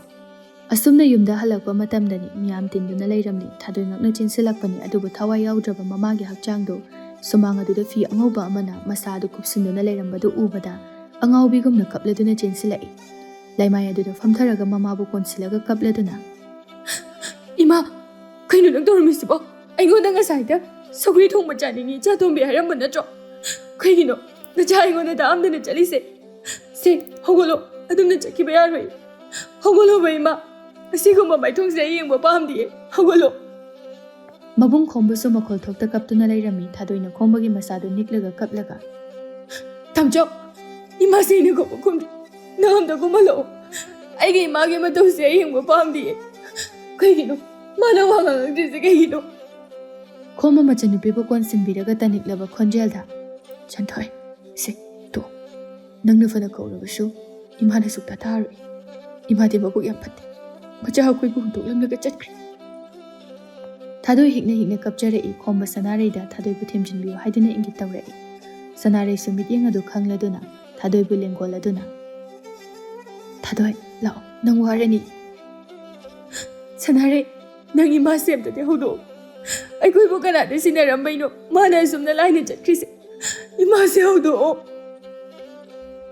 ꯑꯁꯨꯝꯅ ꯌꯨꯝꯗ ꯍꯜꯂꯛꯄ ꯃꯇꯝꯗꯅꯤ ꯃꯤꯌꯥꯝ ꯇꯤꯟꯗꯨꯅ ꯂꯩꯔꯝꯂꯤ꯫ ꯊꯥꯗꯣꯏ ꯉꯛꯅ ꯆꯦꯟꯁꯤꯜꯂꯛꯄꯅꯤ, ꯑꯗꯨꯕꯨ ꯊꯋꯥꯏ ꯌꯥꯎꯗ꯭ꯔꯕ ꯃꯃꯥꯒꯤ ꯍꯛꯆꯥꯡꯗꯨ ꯁꯨꯃꯥꯡ ꯑꯗꯨꯗ ꯐꯤ ꯑꯉꯧꯕ ꯑꯃꯅ ꯃꯁꯥ ꯑꯗꯨ ꯀꯨꯞꯁꯤꯟꯗꯨꯅ ꯂꯩꯔꯝꯕꯗꯨ ꯎꯕꯗ ꯑꯉꯥꯎꯕꯤꯒꯨꯝꯅ ꯀꯞꯂꯗꯨꯅ ꯆꯦꯟꯁꯤꯜꯂꯛꯏ꯫ ꯂꯩꯃꯥꯏ ꯑꯗꯨꯗ ꯐꯝꯊꯔꯒ ꯃꯃꯥꯕꯨ ꯀꯣꯟꯁꯤꯜꯂꯒ ꯀꯞꯂꯗꯨꯅ, "ꯏꯃꯥ, ꯀꯩꯅꯣ ꯅꯪ ꯇꯧꯔꯝꯃꯤꯁꯤꯕꯣ? ꯑꯩꯉꯣꯟꯗ ꯉꯁꯥꯏꯗ ꯁꯧꯒ꯭ꯔꯤ ꯊꯣꯡꯕ ꯆꯥꯅꯤꯡꯉꯤ, ꯆꯥ ꯊꯣꯡꯕꯤ ꯍꯥꯏꯔꯝꯕ ꯅꯠꯇ꯭ꯔꯣ? ꯀꯩꯒꯤꯅꯣ ꯅꯆꯥ ꯑꯩꯉꯣꯟꯗ ꯇꯥꯛꯑꯝꯗꯅ ꯆꯠꯂꯤꯁꯦ? ꯁꯦ, ꯍꯧꯒꯠꯂꯣ, ꯑꯗꯨꯝꯅ ꯆꯠꯈꯤꯕ ꯌꯥꯔꯣꯏ꯫ ꯍꯧꯒꯠꯂꯣꯕ ꯏꯃꯥ, ꯑꯁꯤꯒꯨꯝꯕ ꯃꯥꯏꯊꯣꯡꯁꯦ ꯑꯩ ꯌꯦꯡꯕ ꯄꯥꯝꯗꯤꯌꯦ꯫ ꯍꯧꯒꯠꯂꯣ꯫" ꯃꯕꯨꯡ ꯈꯣꯝꯕꯁꯨ ꯃꯈꯣꯜ ꯊꯣꯛꯇ ꯀꯞꯇꯨꯅ ꯂꯩꯔꯝꯃꯤ꯫ ꯊꯥꯗꯣꯏꯅ ꯈꯣꯝꯕꯒꯤ ꯃꯆꯥꯗꯨ ꯅꯤꯛꯂꯒ ꯀꯞꯂꯒ, "ꯇꯥꯝꯆꯧ, ꯏꯃꯥꯁꯦ ꯑꯩꯅ ꯀꯧꯕ ꯈꯨꯝꯗꯦ꯫ ꯅꯪ ꯑꯝꯇ ꯀꯨꯝꯍꯜꯂꯛꯑꯣ꯫ ꯑꯩꯒꯤ ꯏꯃꯥꯒꯤ ꯃꯇꯧꯁꯦ ꯑꯩ ꯌꯦꯡꯕ ꯄꯥꯝꯗꯤꯌꯦ꯫ ꯀꯩꯒꯤꯅꯣ ꯃꯥꯅ ꯋꯥ ꯉꯥꯡꯉꯛꯇ꯭ꯔꯤꯁꯦ ꯀꯩꯒꯤꯅꯣ?" ꯈꯣꯝꯕ ꯃꯆꯟꯅꯨꯄꯤꯕꯨ ꯀꯣꯟꯁꯤꯟꯕꯤꯔꯒ ꯇꯅꯤꯛꯂꯕ ꯈꯣꯟꯖꯦꯜꯗ, "ꯁꯟꯊꯣꯏ, ꯁꯦ, ꯇꯣꯛꯑꯣ꯫ ꯅꯪꯅ ꯐꯅ ꯀꯧꯔꯕꯁꯨ ꯏꯃꯥꯅ ꯁꯨꯛꯇꯥ ꯇꯥꯔꯣꯏ꯫ ꯏꯃꯥꯗꯤ ꯃꯕꯨꯛ ꯌꯥꯝ ꯐꯠꯇꯦ꯫ ꯃꯆꯥ ꯑꯩꯈꯣꯏꯕꯨ ꯍꯨꯟꯗꯣꯛꯂꯝꯂꯒ ꯆꯠꯈ꯭ꯔꯦ꯫" ꯊꯥꯗꯣꯏ ꯍꯤꯛꯅ ꯍꯤꯛꯅ ꯀꯞꯆꯔꯛꯏ꯫ ꯈꯣꯝꯕ ꯁꯅꯥꯔꯩꯗ ꯊꯥꯗꯣꯏꯕꯨ ꯊꯦꯝꯖꯤꯟꯕꯤꯌꯨ ꯍꯥꯏꯗꯨꯅ ꯏꯪꯒꯤꯠ ꯇꯧꯔꯛꯏ꯫ ꯁꯅꯥꯔꯩꯁꯨ ꯃꯤꯠꯌꯦꯡ ꯑꯗꯨ ꯈꯪꯂꯗꯨꯅ ꯊꯥꯗꯣꯏꯕꯨ ꯂꯦꯡꯒꯣꯜꯂꯗꯨꯅ, "ꯊꯥꯗꯣꯏ, ꯂꯥꯛꯑꯣ, ꯅꯪ ꯋꯥꯔꯅꯤ꯫" "ꯁꯅꯥꯔꯩ, ꯅꯪ ꯏꯃꯥꯁꯦ ꯑꯝꯇꯗꯤ ꯍꯧꯗꯣꯛꯑꯣ꯫ ꯑꯩꯈꯣꯏꯕꯨ ꯀꯅꯥꯗ ꯁꯤꯟꯅꯔꯝꯕꯩꯅꯣ ꯃꯥꯅ ꯑꯁꯨꯝꯅ ꯂꯥꯏꯅ ꯆꯠꯈ꯭ꯔꯤꯁꯦ? ꯏꯃꯥꯁꯦ ꯍꯧꯗꯣꯛꯑꯣ꯫"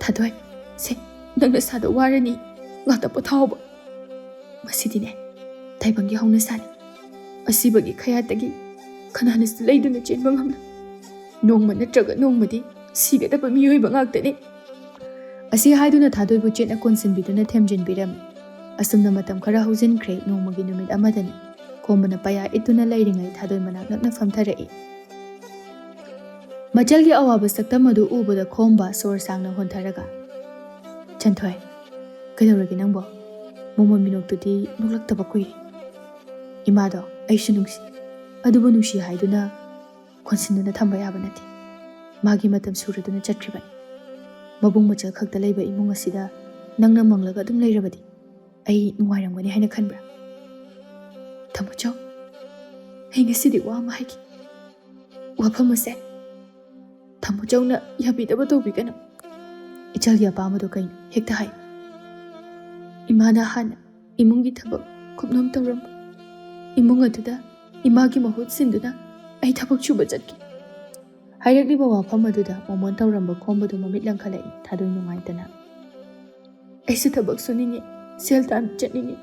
"ꯊꯥꯗꯣꯏ, ꯁꯦ, ꯅꯪ ꯅꯁꯥꯗꯣ ꯋꯥꯔꯅꯤ, ꯉꯥꯛꯇ ꯄꯣꯊꯥꯍꯧꯕ꯫ ꯃꯁꯤꯗꯤꯅꯦ, ꯇꯥꯏꯕꯪꯒꯤ ꯍꯧꯅꯁꯥꯅꯤ꯫ ꯑꯁꯤꯕꯒꯤ ꯈꯌꯥꯠꯇꯒꯤ ꯀꯅꯥꯅꯁꯨ ꯂꯩꯗꯨꯅ ꯆꯦꯟꯕ ꯉꯝꯂꯣꯏ꯫ ꯅꯣꯡꯃ ꯅꯠꯇ꯭ꯔꯒ ꯅꯣꯡꯃꯗꯤ ꯁꯤꯒꯗꯕ ꯃꯤꯑꯣꯏꯕ ꯉꯥꯛꯇꯅꯤ꯫ ꯑꯁꯤ ꯍꯥꯏꯗꯨꯅ ꯊꯥꯗꯣꯏꯕꯨ ꯆꯦꯠꯅ ꯀꯣꯟꯁꯤꯟꯕꯤꯗꯨꯅ ꯊꯦꯝꯖꯤꯟꯕꯤꯔꯝꯃꯤ꯫ ꯑꯁꯨꯝꯅ ꯃꯇꯝ ꯈꯔ ꯍꯧꯖꯤꯟꯈ꯭ꯔꯦ꯫ ꯅꯣꯡꯃꯒꯤ ꯅꯨꯃꯤꯠ ꯑꯃꯗꯅꯤ꯫ ꯈꯣꯝꯕꯅ ꯄꯌꯥ ꯏꯠꯇꯨꯅ ꯂꯩꯔꯤꯉꯩ ꯊꯥꯗꯣꯏ ꯃꯅꯥꯛ ꯅꯛꯅ ꯐꯝꯊꯔꯛꯏ꯫ ꯃꯆꯜꯒꯤ ꯑꯋꯥꯕ ꯁꯛꯇꯝ ꯑꯗꯨ ꯎꯕꯗ ꯈꯣꯝꯕ ꯁꯣꯔ ꯁꯥꯡꯅ ꯍꯣꯟꯊꯔꯒ, "ꯆꯟꯊꯣꯏ, ꯀꯩꯗꯧꯔꯒꯦ ꯅꯪꯕꯣ? ꯃꯣꯃꯣꯟ ꯃꯤꯅꯣꯛꯇꯨꯗꯤ ꯅꯣꯛꯂꯛꯇꯕ ꯀꯨꯏꯔꯦ꯫ ꯏꯃꯥꯗꯣ ꯑꯩꯁꯨ ꯅꯨꯡꯁꯤ, ꯑꯗꯨꯕꯨ ꯅꯨꯡꯁꯤ ꯍꯥꯏꯗꯨꯅ ꯀꯣꯟꯁꯤꯟꯗꯨꯅ ꯊꯝꯕ ꯌꯥꯕ ꯅꯠꯇꯦ꯫ ꯃꯥꯒꯤ ꯃꯇꯝ ꯁꯨꯔꯗꯨꯅ ꯆꯠꯈ꯭ꯔꯤꯕꯅꯤ꯫ ꯃꯕꯨꯡ ꯃꯆꯜ ꯈꯛꯇ ꯂꯩꯕ ꯏꯃꯨꯡ ꯑꯁꯤꯗ ꯅꯪꯅ ꯃꯪꯂꯒ ꯑꯗꯨꯝ ꯂꯩꯔꯕꯗꯤ ꯑꯩ ꯅꯨꯡꯉꯥꯏꯔꯝꯒꯅꯤ ꯍꯥꯏꯅ ꯈꯟꯕ꯭ꯔꯥ? ꯊꯝꯃꯣꯆꯧ, ꯑꯩ ꯉꯁꯤꯗꯤ ꯋꯥ ꯑꯃ ꯍꯥꯏꯒꯦ꯫ ꯋꯥꯐꯝ ꯑꯁꯦ ꯊꯝꯃꯣꯆꯧꯅ ꯌꯥꯕꯤꯗꯕ ꯇꯧꯕꯤꯒꯅꯨ꯫ ꯏꯆꯜꯒꯤ ꯑꯄꯥꯝꯕꯗꯣ ꯀꯩꯅꯣ? ꯍꯦꯛꯇ ꯍꯥꯏ꯫ ꯏꯃꯥꯅ ꯍꯥꯟꯅ ꯏꯃꯨꯡꯒꯤ ꯊꯕꯛ ꯀꯨꯞꯅꯣꯝ ꯇꯧꯔꯝꯃꯨ꯫ ꯏꯃꯨꯡ ꯑꯗꯨꯗ ꯏꯃꯥꯒꯤ ꯃꯍꯨꯠ ꯁꯤꯟꯗꯨꯅ ꯑꯩ ꯊꯕꯛ ꯁꯨꯕ ꯆꯠꯀꯦ꯫" ꯍꯥꯏꯔꯛꯂꯤꯕ ꯋꯥꯐꯝ ꯑꯗꯨꯗ ꯃꯣꯃꯣꯟ ꯇꯧꯔꯝꯕ ꯈꯣꯝꯕꯗꯨ ꯃꯃꯤꯠ ꯂꯪꯈꯠꯂꯛꯏ꯫ ꯊꯥꯗꯣꯏ ꯅꯨꯡꯉꯥꯏꯇꯅ, "ꯑꯩꯁꯨ ꯊꯕꯛ ꯁꯨꯅꯤꯡꯉꯤ, ꯁꯦꯜ ꯇꯥꯟꯕ ꯆꯠꯅꯤꯡꯉꯤ꯫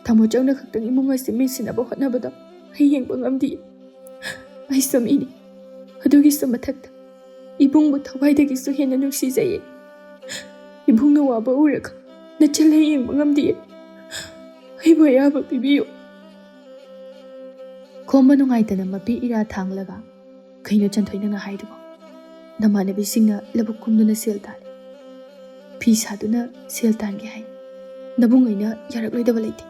ꯊꯝꯃꯣꯆꯧꯅ ꯈꯛꯇꯪ ꯏꯃꯨꯡ ꯑꯁꯤ ꯃꯦꯟꯁꯤꯟꯅꯕ ꯍꯣꯠꯅꯕꯗꯣ ꯑꯩ ꯌꯦꯡꯕ ꯉꯝꯗꯦ꯫ ꯑꯩꯁꯨ ꯃꯤꯅꯤ꯫ ꯑꯗꯨꯒꯤꯁꯨ ꯃꯊꯛꯇ ꯏꯕꯨꯡꯕꯨ ꯊꯋꯥꯏꯗꯒꯤꯁꯨ ꯍꯦꯟꯅ ꯅꯨꯡꯁꯤꯖꯩꯌꯦ꯫ ꯏꯕꯨꯡꯅ ꯋꯥꯕ ꯎꯔꯒ ꯅꯆꯜ ꯑꯩ ꯌꯦꯡꯕ ꯉꯝꯗꯦ꯫ ꯑꯩꯕꯨ ꯑꯌꯥꯕ ꯄꯤꯕꯤꯌꯨ꯫" ꯈꯣꯝꯕ ꯅꯨꯡꯉꯥꯏꯇꯅ ꯃꯄꯤ ꯏꯔꯥ ꯊꯥꯡꯂꯒ, "ꯀꯩꯅꯣ ꯆꯟꯊꯣꯏ ꯅꯪꯅ ꯍꯥꯏꯗꯨꯕꯣ? ꯅꯃꯥꯟꯅꯕꯤꯁꯤꯡꯅ ꯂꯧꯕꯨꯛ ꯀꯨꯝꯗꯨꯅ ꯁꯦꯜ ꯇꯥꯜꯂꯤ, ꯐꯤ ꯁꯥꯗꯨꯅ ꯁꯦꯜ ꯇꯥꯟꯒꯦ ꯍꯥꯏ꯫ ꯅꯕꯨꯡ ꯑꯩꯅ ꯌꯥꯔꯛꯂꯣꯏꯗꯕ ꯂꯩꯇꯦ꯫"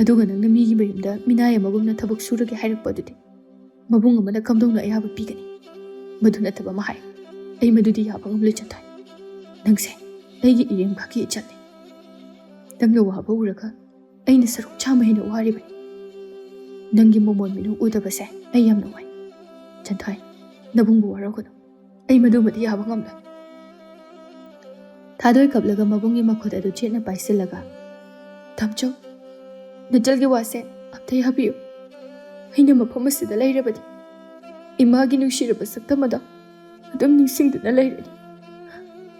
"ꯑꯗꯨꯒ ꯅꯪꯅ ꯃꯤꯒꯤ ꯃꯌꯨꯝꯗ ꯃꯤꯅꯥꯏ ꯑꯃꯒꯨꯝꯅ ꯊꯕꯛ ꯁꯨꯔꯒꯦ ꯍꯥꯏꯔꯛꯄ ꯑꯗꯨꯗꯤ ꯃꯕꯨꯡ ꯑꯃꯅ ꯀꯝꯗꯧꯅ ꯑꯌꯥꯕ ꯄꯤꯒꯅꯤ? ꯃꯗꯨ ꯅꯠꯇꯕ ꯑꯃ ꯍꯥꯏ꯫ ꯑꯩ ꯃꯗꯨꯗꯤ ꯌꯥꯕ ꯉꯝꯂꯣꯏ ꯆꯟꯊꯣꯏ꯫ ꯅꯪꯁꯦ ꯑꯩꯒꯤ ꯏꯔꯦꯝꯕꯒꯤ ꯏꯆꯜꯅꯤ꯫ ꯅꯪꯅ ꯋꯥꯕ ꯎꯔꯒ ꯑꯩꯅ ꯁꯔꯨꯛ ꯆꯥꯝꯃ ꯍꯦꯟꯅ ꯋꯥꯔꯤꯕꯅꯤ꯫ ꯅꯪꯒꯤ ꯃꯣꯃꯣꯟ ꯃꯤꯅꯨ ꯎꯗꯕꯁꯦ ꯑꯩ ꯌꯥꯝ ꯅꯨꯡꯉꯥꯏ꯫ ꯆꯟꯊꯣꯏ, ꯅꯕꯨꯡꯕꯨ ꯋꯥꯔꯧꯒꯅꯨ꯫ ꯑꯩ ꯃꯗꯨꯃꯗꯤ ꯌꯥꯕ ꯉꯝꯂꯣꯏ꯫" ꯊꯥꯗꯣꯏ ꯀꯞꯂꯒ ꯃꯕꯨꯡꯒꯤ ꯃꯈꯨꯠ ꯑꯗꯨ ꯆꯦꯠꯅ ꯄꯥꯏꯁꯤꯜꯂꯒ, "ꯊꯝꯆꯧ, ꯅꯆꯜꯒꯤ ꯋꯥꯁꯦ ꯑꯝꯇ ꯌꯥꯕꯤꯌꯨ꯫ ꯑꯩꯅ ꯃꯐꯝ ꯑꯁꯤꯗ ꯂꯩꯔꯕꯗꯤ ꯏꯃꯥꯒꯤ ꯅꯨꯡꯁꯤꯔꯕ ꯁꯛꯇꯝ ꯑꯗꯣ ꯑꯗꯨꯝ ꯅꯤꯡꯁꯤꯡꯗꯨꯅ ꯂꯩꯔꯅꯤ꯫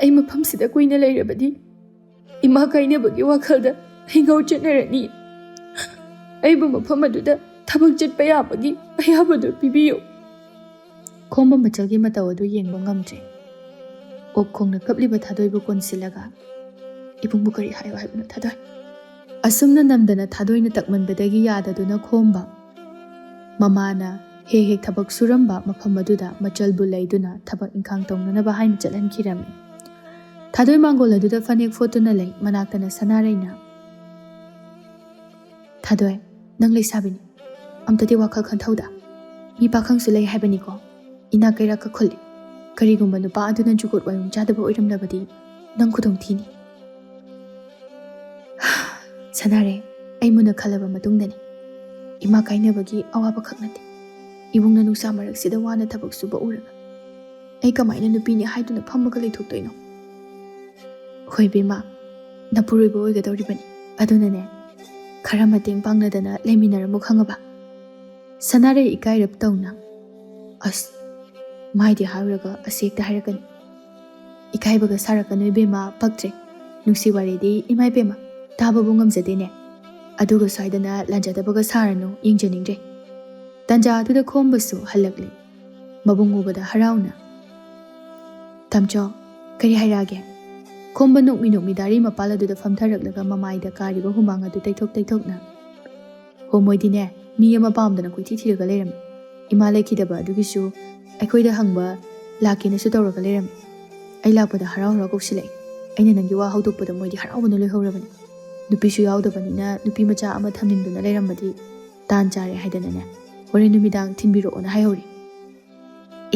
ꯑꯩ ꯃꯐꯝꯁꯤꯗ ꯀꯨꯏꯅ ꯂꯩꯔꯕꯗꯤ ꯏꯃꯥ ꯀꯥꯏꯅꯕꯒꯤ ꯋꯥꯈꯜꯗ ꯑꯩ ꯉꯥꯎꯆꯠꯅꯔꯅꯤ꯫ ꯑꯩꯕꯨ ꯃꯐꯝ ꯑꯗꯨꯗ ꯊꯕꯛ ꯆꯠꯄ ꯌꯥꯕꯒꯤ ꯑꯌꯥꯕꯗꯨ ꯄꯤꯕꯤꯌꯨ꯫" ꯈꯣꯝꯕ ꯃꯆꯜꯒꯤ ꯃꯇꯧ ꯑꯗꯨ ꯌꯦꯡꯕ ꯉꯝꯗ꯭ꯔꯦ꯫ ꯑꯣꯛ ꯈꯣꯡꯅ ꯀꯞꯂꯤꯕ ꯊꯥꯗꯣꯏꯕꯨ ꯀꯣꯟꯁꯤꯜꯂꯒ, "ꯏꯕꯨꯡꯕꯨ ꯀꯔꯤ ꯍꯥꯏꯌꯣ ꯍꯥꯏꯕꯅꯣ, ꯊꯥꯗꯣꯏ?" ꯑꯁꯨꯝꯅ ꯅꯝꯗꯅ ꯊꯥꯗꯣꯏꯅ ꯇꯛꯃꯟꯕꯗꯒꯤ ꯌꯥꯗꯗꯨꯅ ꯈꯣꯝꯕ ꯃꯃꯥꯅ ꯍꯦꯛ ꯍꯦꯛ ꯊꯕꯛ ꯁꯨꯔꯝꯕ ꯃꯐꯝ ꯑꯗꯨꯗ ꯃꯆꯜꯕꯨ ꯂꯩꯗꯨꯅ ꯊꯕꯛ ꯏꯪꯈꯥꯡ ꯇꯧꯅꯅꯕ ꯍꯥꯏꯅ ꯆꯠꯍꯟꯈꯤꯔꯝꯃꯤ꯫ ꯊꯥꯗꯣꯏ ꯃꯥꯡꯒꯣꯜ ꯑꯗꯨꯗ ꯐꯅꯦꯛ ꯐꯣꯠꯇꯨꯅ ꯂꯩ꯫ ꯃꯅꯥꯛꯇꯅ ꯁꯅꯥꯔꯩꯅ, "ꯊꯥꯗꯣꯏ, ꯅꯪ ꯂꯩꯁꯥꯕꯤꯅꯤ, ꯑꯝꯇꯗꯤ ꯋꯥꯈꯜ ꯈꯟꯊꯧꯗ꯫ ꯃꯤ ꯄꯥꯈꯪꯁꯨ ꯂꯩ ꯍꯥꯏꯕꯅꯤꯀꯣ꯫ ꯏꯅꯥꯛ ꯀꯩꯔꯥꯛꯀ ꯈꯨꯜꯂꯤ꯫ ꯀꯔꯤꯒꯨꯝꯕ ꯅꯨꯄꯥ ꯑꯗꯨꯅ ꯖꯨꯒꯣꯠ ꯋꯥꯌꯨꯡ ꯆꯥꯗꯕ ꯑꯣꯏꯔꯝꯂꯕꯗꯤ ꯅꯪ ꯈꯨꯗꯣꯡ ꯊꯤꯅꯤ꯫" "ꯁꯅꯥꯔꯩ, ꯑꯩ ꯃꯨꯟꯅ ꯈꯜꯂꯕ ꯃꯇꯨꯡꯗꯅꯤ꯫ ꯏꯃꯥ ꯀꯥꯏꯅꯕꯒꯤ ꯑꯋꯥꯕ ꯈꯛ ꯅꯠꯇꯦ, ꯏꯕꯨꯡꯅ ꯅꯨꯡꯁꯥ ꯃꯔꯛꯁꯤꯗ ꯋꯥꯅ ꯊꯕꯛ ꯁꯨꯕ ꯎꯔꯒ ꯑꯩ ꯀꯃꯥꯏꯅ ꯅꯨꯄꯤꯅꯤ ꯍꯥꯏꯗꯨꯅ ꯐꯝꯃꯒ ꯂꯩꯊꯣꯛꯇꯣꯏꯅꯣ?" "ꯍꯣꯏ ꯕꯦꯝꯃ, ꯅꯄꯨꯔꯣꯏꯕ ꯑꯣꯏꯒꯗꯧꯔꯤꯕꯅꯤ꯫ ꯑꯗꯨꯅꯅꯦ, ꯈꯔ ꯃꯇꯦꯡ ꯄꯥꯡꯅꯗꯅ ꯂꯩꯃꯤꯟꯅꯔꯝꯃꯨ, ꯈꯪꯉꯕ?" ꯁꯅꯥꯔꯩ ꯏꯀꯥꯏꯔꯞ ꯇꯧꯅ, "ꯑꯁ, ꯃꯥꯏꯗꯤ ꯍꯥꯏꯔꯨꯔꯒ ꯑꯁꯤ ꯍꯦꯛꯇ ꯍꯥꯏꯔꯛꯀꯅꯤ꯫ ꯏꯀꯥꯏꯕꯒ ꯁꯥꯔꯛꯀꯅꯨ ꯏꯕꯦꯝꯃ, ꯄꯛꯇ꯭ꯔꯦ꯫ ꯅꯨꯡꯁꯤ ꯋꯥꯔꯤꯗꯤ ꯏꯃꯥ ꯏꯕꯦꯝꯃ, ꯇꯥꯕꯕꯨ ꯉꯝꯖꯗꯦꯅꯦ꯫ ꯑꯗꯨꯒ ꯁ꯭ꯋꯥꯏꯗꯅ ꯂꯥꯟꯖꯗꯕꯒ ꯁꯥꯔꯅꯨ, ꯌꯦꯡꯖꯅꯤꯡꯗ꯭ꯔꯦ꯫" ꯇꯟꯖꯥ ꯑꯗꯨꯗ ꯈꯣꯝꯕꯁꯨ ꯍꯜꯂꯛꯂꯦ꯫ ꯃꯕꯨꯡ ꯎꯕꯗ ꯍꯔꯥꯎꯅ, "ꯇꯥꯃꯣꯆꯧ, ꯀꯔꯤ ꯍꯥꯏꯔꯛꯑꯒꯦ?" ꯈꯣꯝꯕ ꯅꯣꯛꯃꯤ ꯅꯣꯛꯃꯤ ꯗꯥꯔꯤ ꯃꯄꯥꯜ ꯑꯗꯨꯗ ꯐꯝꯊꯔꯛꯂꯒ ꯃꯃꯥꯏꯗ ꯀꯥꯔꯤꯕ ꯍꯨꯃꯥꯡ ꯑꯗꯨ ꯇꯩꯊꯣꯛ ꯇꯩꯊꯣꯛꯅ, "ꯍꯣ, ꯃꯣꯏꯗꯤꯅꯦ, ꯃꯤ ꯑꯃ ꯄꯥꯝꯗꯅ ꯀꯣꯏꯊꯤ ꯊꯤꯔꯒ ꯂꯩꯔꯝꯃꯤ꯫ ꯏꯃꯥ ꯂꯩꯈꯤꯗꯕ ꯑꯗꯨꯒꯤꯁꯨ ꯑꯩꯈꯣꯏꯗ ꯍꯪꯕ ꯂꯥꯛꯀꯦꯅꯁꯨ ꯇꯧꯔꯒ ꯂꯩꯔꯝꯃꯤ꯫ ꯑꯩ ꯂꯥꯛꯄꯗ ꯍꯔꯥꯎ ꯍꯔꯥꯎ ꯀꯧꯁꯤꯜꯂꯛꯏ꯫ ꯑꯩꯅ ꯅꯪꯒꯤ ꯋꯥ ꯍꯧꯗꯣꯛꯄꯗ ꯃꯣꯏꯗꯤ ꯍꯔꯥꯎꯕꯅ ꯂꯣꯏꯍꯧꯔꯕꯅꯤ꯫ ꯅꯨꯄꯤꯁꯨ ꯌꯥꯎꯗꯕꯅꯤꯅ ꯅꯨꯄꯤ ꯃꯆꯥ ꯑꯃ ꯊꯝꯅꯤꯡꯗꯨꯅ ꯂꯩꯔꯝꯃꯗꯤ ꯇꯥꯟ ꯆꯥꯔꯦ ꯍꯥꯏꯗꯅꯅꯦ, ꯍꯣꯔꯦꯟ ꯅꯨꯃꯤꯗꯥꯡ ꯊꯤꯟꯕꯤꯔꯛꯑꯣꯅ ꯍꯥꯏꯍꯧꯔꯤ꯫"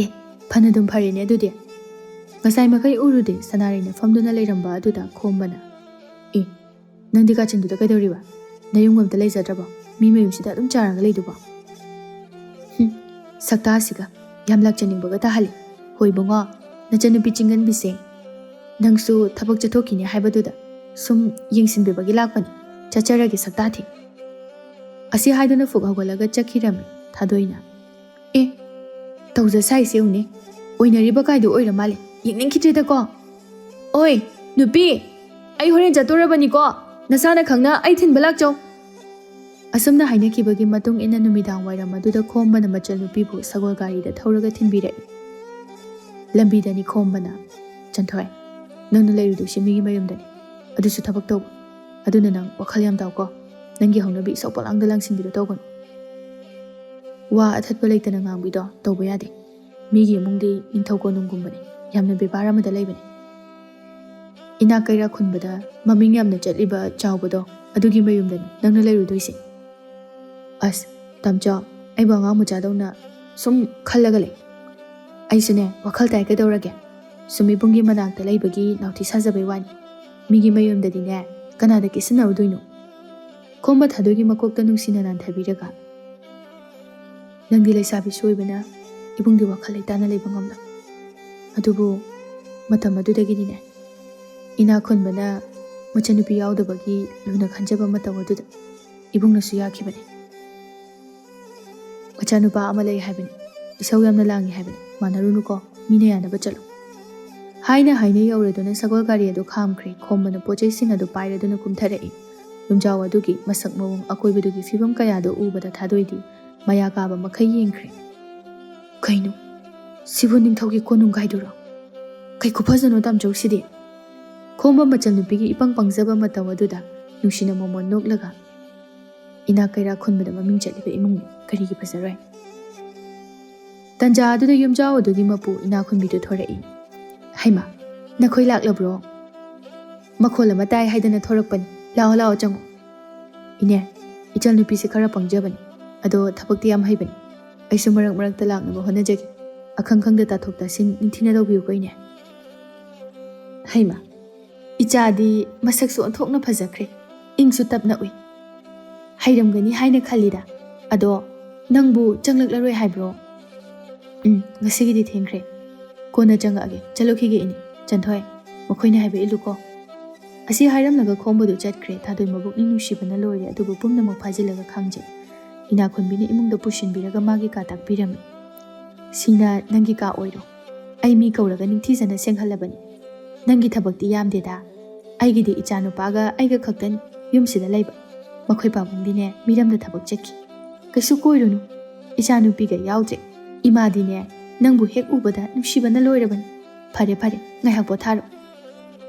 "ꯑꯦ, ꯐꯅꯗꯨꯝ ꯐꯔꯦꯅꯦ ꯑꯗꯨꯗꯤ꯫ ꯉꯁꯥꯏ ꯃꯈꯩ ꯎꯔꯨꯗꯦ ꯁꯅꯥꯔꯩꯅ ꯐꯝꯗꯨꯅ ꯂꯩꯔꯝꯕ ꯑꯗꯨꯗ ꯈꯣꯝꯕꯅ꯫ "ꯑꯦ, ꯅꯪꯗꯤ ꯀꯥꯆꯤꯟꯗꯨꯗ ꯀꯩꯗꯧꯔꯤꯕ? ꯅꯌꯨꯝ ꯑꯝꯇ ꯂꯩꯖꯗ꯭ꯔꯕꯣ? ꯃꯤ ꯃꯌꯨꯝꯁꯤꯗ ꯑꯗꯨꯝ ꯆꯥꯔꯒ ꯂꯩꯗꯨꯕꯣ?" "ꯍꯨꯝ, ꯁꯛꯇꯥꯁꯤꯒ, ꯌꯥꯝ ꯂꯥꯛꯆꯅꯤꯡꯕꯒ ꯇꯥꯍꯜꯂꯤ꯫ ꯍꯣꯏ ꯏꯕꯨꯡꯉꯣ, ꯅꯆꯟꯅꯨꯄꯤ ꯆꯤꯡꯒꯟꯕꯤꯁꯦ, ꯅꯪꯁꯨ ꯊꯕꯛ ꯆꯠꯊꯣꯛꯈꯤꯅꯤ ꯍꯥꯏꯕꯗꯨꯗ ꯁꯨꯝ ꯌꯦꯡꯁꯤꯟꯕꯤꯕꯒꯤ ꯂꯥꯛꯄꯅꯤ꯫ ꯆꯠꯆꯔꯒꯦ ꯁꯛꯇꯥ ꯊꯤ꯫" ꯑꯁꯤ ꯍꯥꯏꯗꯨꯅ ꯐꯨꯛ ꯍꯧꯒꯠꯂꯒ ꯆꯠꯈꯤꯔꯝꯃꯤ ꯊꯥꯗꯣꯏꯅ꯫ "ꯑꯦ, ꯇꯧꯖ ꯁꯥꯏꯁꯦ ꯌꯦꯡꯉꯨꯅꯦ, ꯑꯣꯏꯅꯔꯤꯕ ꯀꯥꯏꯗꯣ ꯑꯣꯏꯔ ꯃꯥꯜꯂꯦ, ꯌꯦꯡꯅꯤꯡꯈꯤꯗ꯭ꯔꯦꯗꯀꯣ꯫ ꯑꯣꯏ, ꯅꯨꯄꯤ, ꯑꯩ ꯍꯣꯔꯦꯟ ꯆꯠꯇꯣꯔꯕꯅꯤꯀꯣ, ꯅꯁꯥꯅ ꯈꯪꯅ ꯑꯩ ꯊꯤꯟꯕ ꯂꯥꯛꯆꯧ꯫" ꯑꯁꯨꯝꯅ ꯍꯥꯏꯅꯈꯤꯕꯒꯤ ꯃꯇꯨꯡ ꯏꯟꯅ ꯅꯨꯃꯤꯗꯥꯡ ꯋꯥꯏꯔꯝ ꯑꯗꯨꯗ ꯈꯣꯝꯕꯅ ꯃꯆꯜꯅꯨꯄꯤꯕꯨ ꯁꯒꯣꯜ ꯒꯥꯔꯤꯗ ꯊꯧꯔꯒ ꯊꯤꯟꯕꯤꯔꯛꯏ꯫ ꯂꯝꯕꯤꯗꯅꯤ ꯈꯣꯝꯕꯅ, "ꯆꯟꯊꯣꯏ, ꯅꯪꯅ ꯂꯩꯔꯨꯗꯣꯏꯁꯦ ꯃꯤꯒꯤ ꯃꯌꯨꯝꯗꯅꯤ, ꯑꯗꯨꯁꯨ ꯊꯕꯛ ꯇꯧꯕ꯫ ꯑꯗꯨꯅ ꯅꯪ ꯋꯥꯈꯜ ꯌꯥꯝ ꯇꯥꯎꯀꯣ꯫ ꯅꯪꯒꯤ ꯍꯧꯅꯕꯤ ꯏꯁꯧ ꯄꯣꯂꯥꯡꯗ ꯂꯥꯡꯁꯤꯟꯕꯤꯗꯣ ꯇꯧꯒꯅꯨ꯫ ꯋꯥ ꯑꯊꯠꯄ ꯂꯩꯇꯅ ꯉꯥꯡꯕꯤꯗꯣ ꯇꯧꯕ ꯌꯥꯗꯦ꯫ ꯃꯤꯒꯤ ꯏꯃꯨꯡꯗꯤ ꯅꯤꯡꯊꯧ ꯀꯣꯅꯨꯡꯒꯨꯝꯕꯅꯤ, ꯌꯥꯝꯅ ꯕꯦꯕꯥꯔ ꯑꯃꯗ ꯂꯩꯕꯅꯤ꯫ ꯏꯅꯥꯛ ꯀꯩꯔꯥꯛ ꯈꯨꯟꯕꯗ ꯃꯃꯤꯡ ꯌꯥꯝꯅ ꯆꯠꯂꯤꯕ ꯆꯥꯎꯕꯗꯣ ꯑꯗꯨꯒꯤ ꯃꯌꯨꯝꯗꯅꯤ ꯅꯪꯅ ꯂꯩꯔꯨꯗꯣꯏꯁꯦ꯫" "ꯑꯁ, ꯇꯥꯃꯣꯆꯥ, ꯑꯩꯕꯨ ꯑꯉꯥꯡ ꯃꯆꯥꯗꯧꯅ ꯁꯨꯝ ꯈꯜꯂꯒ ꯂꯩ꯫ ꯑꯩꯁꯨꯅꯦ, ꯋꯥꯈꯜ ꯇꯥꯏ ꯀꯩꯗꯧꯔꯒꯦ? ꯁꯨꯝ ꯏꯕꯨꯡꯒꯤ ꯃꯅꯥꯛꯇ ꯂꯩꯕꯒꯤ ꯅꯥꯎꯊꯤ ꯁꯥꯖꯕꯩ ꯋꯥꯅꯤ꯫ ꯃꯤꯒꯤ ꯃꯌꯨꯝꯗꯗꯤꯅꯦ, ꯀꯅꯥꯗ ꯀꯦꯁꯤꯟꯅꯔꯨꯗꯣꯏꯅꯣ?" ꯈꯣꯝꯕ ꯊꯥꯗꯣꯏꯒꯤ ꯃꯀꯣꯛꯇ ꯅꯨꯡꯁꯤꯅ ꯅꯥꯟꯊꯕꯤꯔꯒ, "ꯅꯪꯗꯤ ꯂꯩꯁꯥꯕꯤꯁꯨ ꯑꯣꯏꯕꯅ ꯏꯕꯨꯡꯒꯤ ꯋꯥꯈꯜ ꯂꯩꯇꯥꯅ ꯂꯩꯕ ꯉꯝꯂꯣꯏ꯫ ꯑꯗꯨꯕꯨ ꯃꯇꯝ ꯑꯗꯨꯗꯒꯤꯗꯤꯅꯦ, ꯏꯅꯥꯛ ꯈꯨꯟꯕꯅ ꯃꯆꯟꯅꯨꯄꯤ ꯌꯥꯎꯗꯕꯒꯤ ꯂꯨꯅ ꯈꯟꯖꯕ ꯃꯇꯧ ꯑꯗꯨꯗ ꯏꯕꯨꯡꯅꯁꯨ ꯌꯥꯈꯤꯕꯅꯤ꯫ ꯃꯆꯥꯅꯨꯄꯥ ꯑꯃ ꯂꯩ ꯍꯥꯏꯕꯅꯤ, ꯏꯁꯧ ꯌꯥꯝꯅ ꯂꯥꯡꯉꯤ ꯍꯥꯏꯕꯅꯤ, ꯃꯥꯟꯅꯔꯨꯅꯨꯀꯣ, ꯃꯤꯅ ꯌꯥꯅꯕ ꯆꯠꯂꯨ꯫" ꯍꯥꯏꯅ ꯍꯥꯏꯅ ꯌꯧꯔꯗꯨꯅ ꯁꯒꯣꯜ ꯒꯥꯔꯤ ꯑꯗꯨ ꯈꯥꯝꯈ꯭ꯔꯦ꯫ ꯈꯣꯝꯕꯅ ꯄꯣꯠ ꯆꯩꯁꯤꯡ ꯑꯗꯨ ꯄꯥꯏꯔꯗꯨꯅ ꯀꯨꯝꯊꯔꯛꯏ꯫ ꯌꯨꯝꯖꯥꯎ ꯑꯗꯨꯒꯤ ꯃꯁꯛ ꯃꯑꯣꯡ ꯑꯀꯣꯏꯕꯗꯨꯒꯤ ꯐꯤꯕꯝ ꯀꯌꯥꯗꯨ ꯎꯕꯗ ꯊꯥꯗꯣꯏꯗꯤ ꯃꯌꯥ ꯀꯥꯕ ꯃꯈꯩ ꯌꯦꯡꯈ꯭ꯔꯦ꯫ "ꯀꯩꯅꯣ? ꯁꯤꯕꯨ ꯅꯤꯡꯊꯧꯒꯤ ꯀꯣꯅꯨꯡ ꯀꯥꯏꯗꯨꯔꯣ? ꯀꯩ ꯈꯨꯐꯖꯅꯣ ꯇꯥꯃꯣꯆꯧꯁꯤꯗꯤ?" ꯈꯣꯝꯕ ꯃꯆꯟꯅꯨꯄꯤꯒꯤ ꯏꯄꯪ ꯄꯪꯖꯕ ꯃꯇꯧ ꯑꯗꯨꯗ ꯅꯨꯡꯁꯤꯅ ꯃꯣꯃꯣꯟ ꯅꯣꯛꯂꯒ, "ꯏꯅꯥꯛ ꯀꯩꯔꯥꯛ ꯈꯨꯟꯕꯗ ꯃꯃꯤꯡ ꯆꯠꯂꯤꯕ ꯏꯃꯨꯡꯅꯤ, ꯀꯔꯤꯒꯤ ꯐꯖꯔꯣꯏ?" ꯇꯟꯖꯥ ꯑꯗꯨꯗ ꯌꯨꯝꯖꯥꯎ ꯑꯗꯨꯒꯤ ꯃꯄꯨ ꯏꯅꯥꯛ ꯈꯨꯟꯕꯤꯗꯨ ꯊꯣꯔꯛꯏ꯫ "ꯍꯩꯃꯥ, ꯅꯈꯣꯏ ꯂꯥꯛꯂꯕ꯭ꯔꯣ? ꯃꯈꯣꯜ ꯑꯃ ꯇꯥꯏ ꯍꯥꯏꯗꯅ ꯊꯣꯔꯛꯄꯅꯤ꯫ ꯂꯥꯛꯑꯣ, ꯂꯥꯛꯑꯣ, ꯆꯪꯉꯣ꯫" "ꯏꯅꯦ, ꯏꯆꯜꯅꯨꯄꯤꯁꯦ ꯈꯔ ꯄꯪꯖꯕꯅꯤ, ꯑꯗꯣ ꯊꯕꯛꯇꯤ ꯌꯥꯝ ꯍꯩꯕꯅꯤ꯫ ꯑꯩꯁꯨ ꯃꯔꯛ ꯃꯔꯛꯇ ꯂꯥꯛꯅꯕ ꯍꯣꯠꯅꯖꯒꯦ꯫ ꯑꯈꯪ ꯈꯪꯗ ꯇꯥꯊꯣꯛ ꯇꯥꯁꯤꯟ ꯅꯤꯡꯊꯤꯅ ꯇꯧꯕꯤꯌꯨꯀꯣ, ꯏꯅꯦ꯫" ꯍꯩꯃꯥ, ꯏꯆꯥꯗꯤ ꯃꯁꯛꯁꯨ ꯑꯣꯟꯊꯣꯛꯅ ꯐꯖꯈ꯭ꯔꯦ, ꯏꯪꯁꯨ ꯇꯞꯅ ꯎꯏ꯫ ꯍꯩꯔꯝꯒꯅꯤ ꯍꯥꯏꯅ ꯈꯜꯂꯤꯗ꯫ ꯑꯗꯣ ꯅꯪꯕꯨ ꯆꯪꯂꯛꯂꯔꯣꯏ ꯍꯥꯏꯕ꯭ꯔꯣ? "ꯎꯝ, ꯉꯁꯤꯒꯤꯗꯤ ꯊꯦꯡꯈ꯭ꯔꯦ꯫ ꯀꯣꯟꯅ ꯆꯪꯉꯛꯑꯒꯦ꯫ ꯆꯠꯂꯨꯈꯤꯒꯦ ꯏꯅꯦ꯫ ꯆꯟꯊꯣꯏ, ꯃꯈꯣꯏꯅ ꯍꯥꯏꯕ ꯏꯜꯂꯨꯀꯣ꯫" ꯑꯁꯤ ꯍꯥꯏꯔꯝꯂꯒ ꯈꯣꯝꯕꯗꯨ ꯆꯠꯈ꯭ꯔꯦ꯫ ꯊꯥꯗꯣꯏ ꯃꯕꯨꯛꯅꯤꯡ ꯅꯨꯡꯁꯤꯕꯅ ꯂꯣꯏꯔꯦ, ꯑꯗꯨꯕꯨ ꯄꯨꯝꯅꯃꯛ ꯐꯥꯖꯤꯜꯂꯒ ꯈꯥꯡꯖꯩ꯫ ꯏꯅꯥꯛꯈꯨꯟꯕꯤꯅ ꯏꯃꯨꯡꯗ ꯄꯨꯁꯤꯟꯕꯤꯔꯒ ꯃꯥꯒꯤ ꯀꯥ ꯇꯥꯛꯄꯤꯔꯝꯃꯤ꯫ "ꯁꯤꯅ ꯅꯪꯒꯤ ꯀꯥ ꯑꯣꯏꯔꯣ꯫ ꯑꯩ ꯃꯤ ꯀꯧꯔꯒ ꯅꯤꯡꯊꯤꯖꯅ ꯁꯦꯡꯍꯜꯂꯕꯅꯤ꯫ ꯅꯪꯒꯤ ꯊꯕꯛꯇꯤ ꯌꯥꯝꯗꯦꯗ꯫ ꯑꯩꯒꯤꯗꯤ ꯏꯆꯥꯅꯨꯄꯥꯒ ꯑꯩꯒ ꯈꯛꯇꯅꯤ ꯌꯨꯝꯁꯤꯗ ꯂꯩꯕ꯫ ꯃꯈꯣꯏ ꯄꯥꯕꯨꯡꯗꯤꯅꯦ ꯃꯤꯔꯝꯗ ꯊꯕꯛ ꯆꯠꯈꯤ꯫ "ꯀꯩꯁꯨ ꯀꯣꯏꯔꯨꯅꯨ, ꯏꯆꯥꯅꯨꯄꯤꯒ ꯌꯥꯎꯗ꯭ꯔꯦ꯫ ꯏꯃꯥꯗꯤꯅꯦ ꯅꯪꯕꯨ ꯍꯦꯛ ꯎꯕꯗ ꯅꯨꯡꯁꯤꯕꯅ ꯂꯣꯏꯔꯕꯅꯤ꯫ ꯐꯔꯦ ꯐꯔꯦ, ꯉꯥꯏꯍꯥꯛ ꯄꯣꯊꯥꯔꯣ"꯫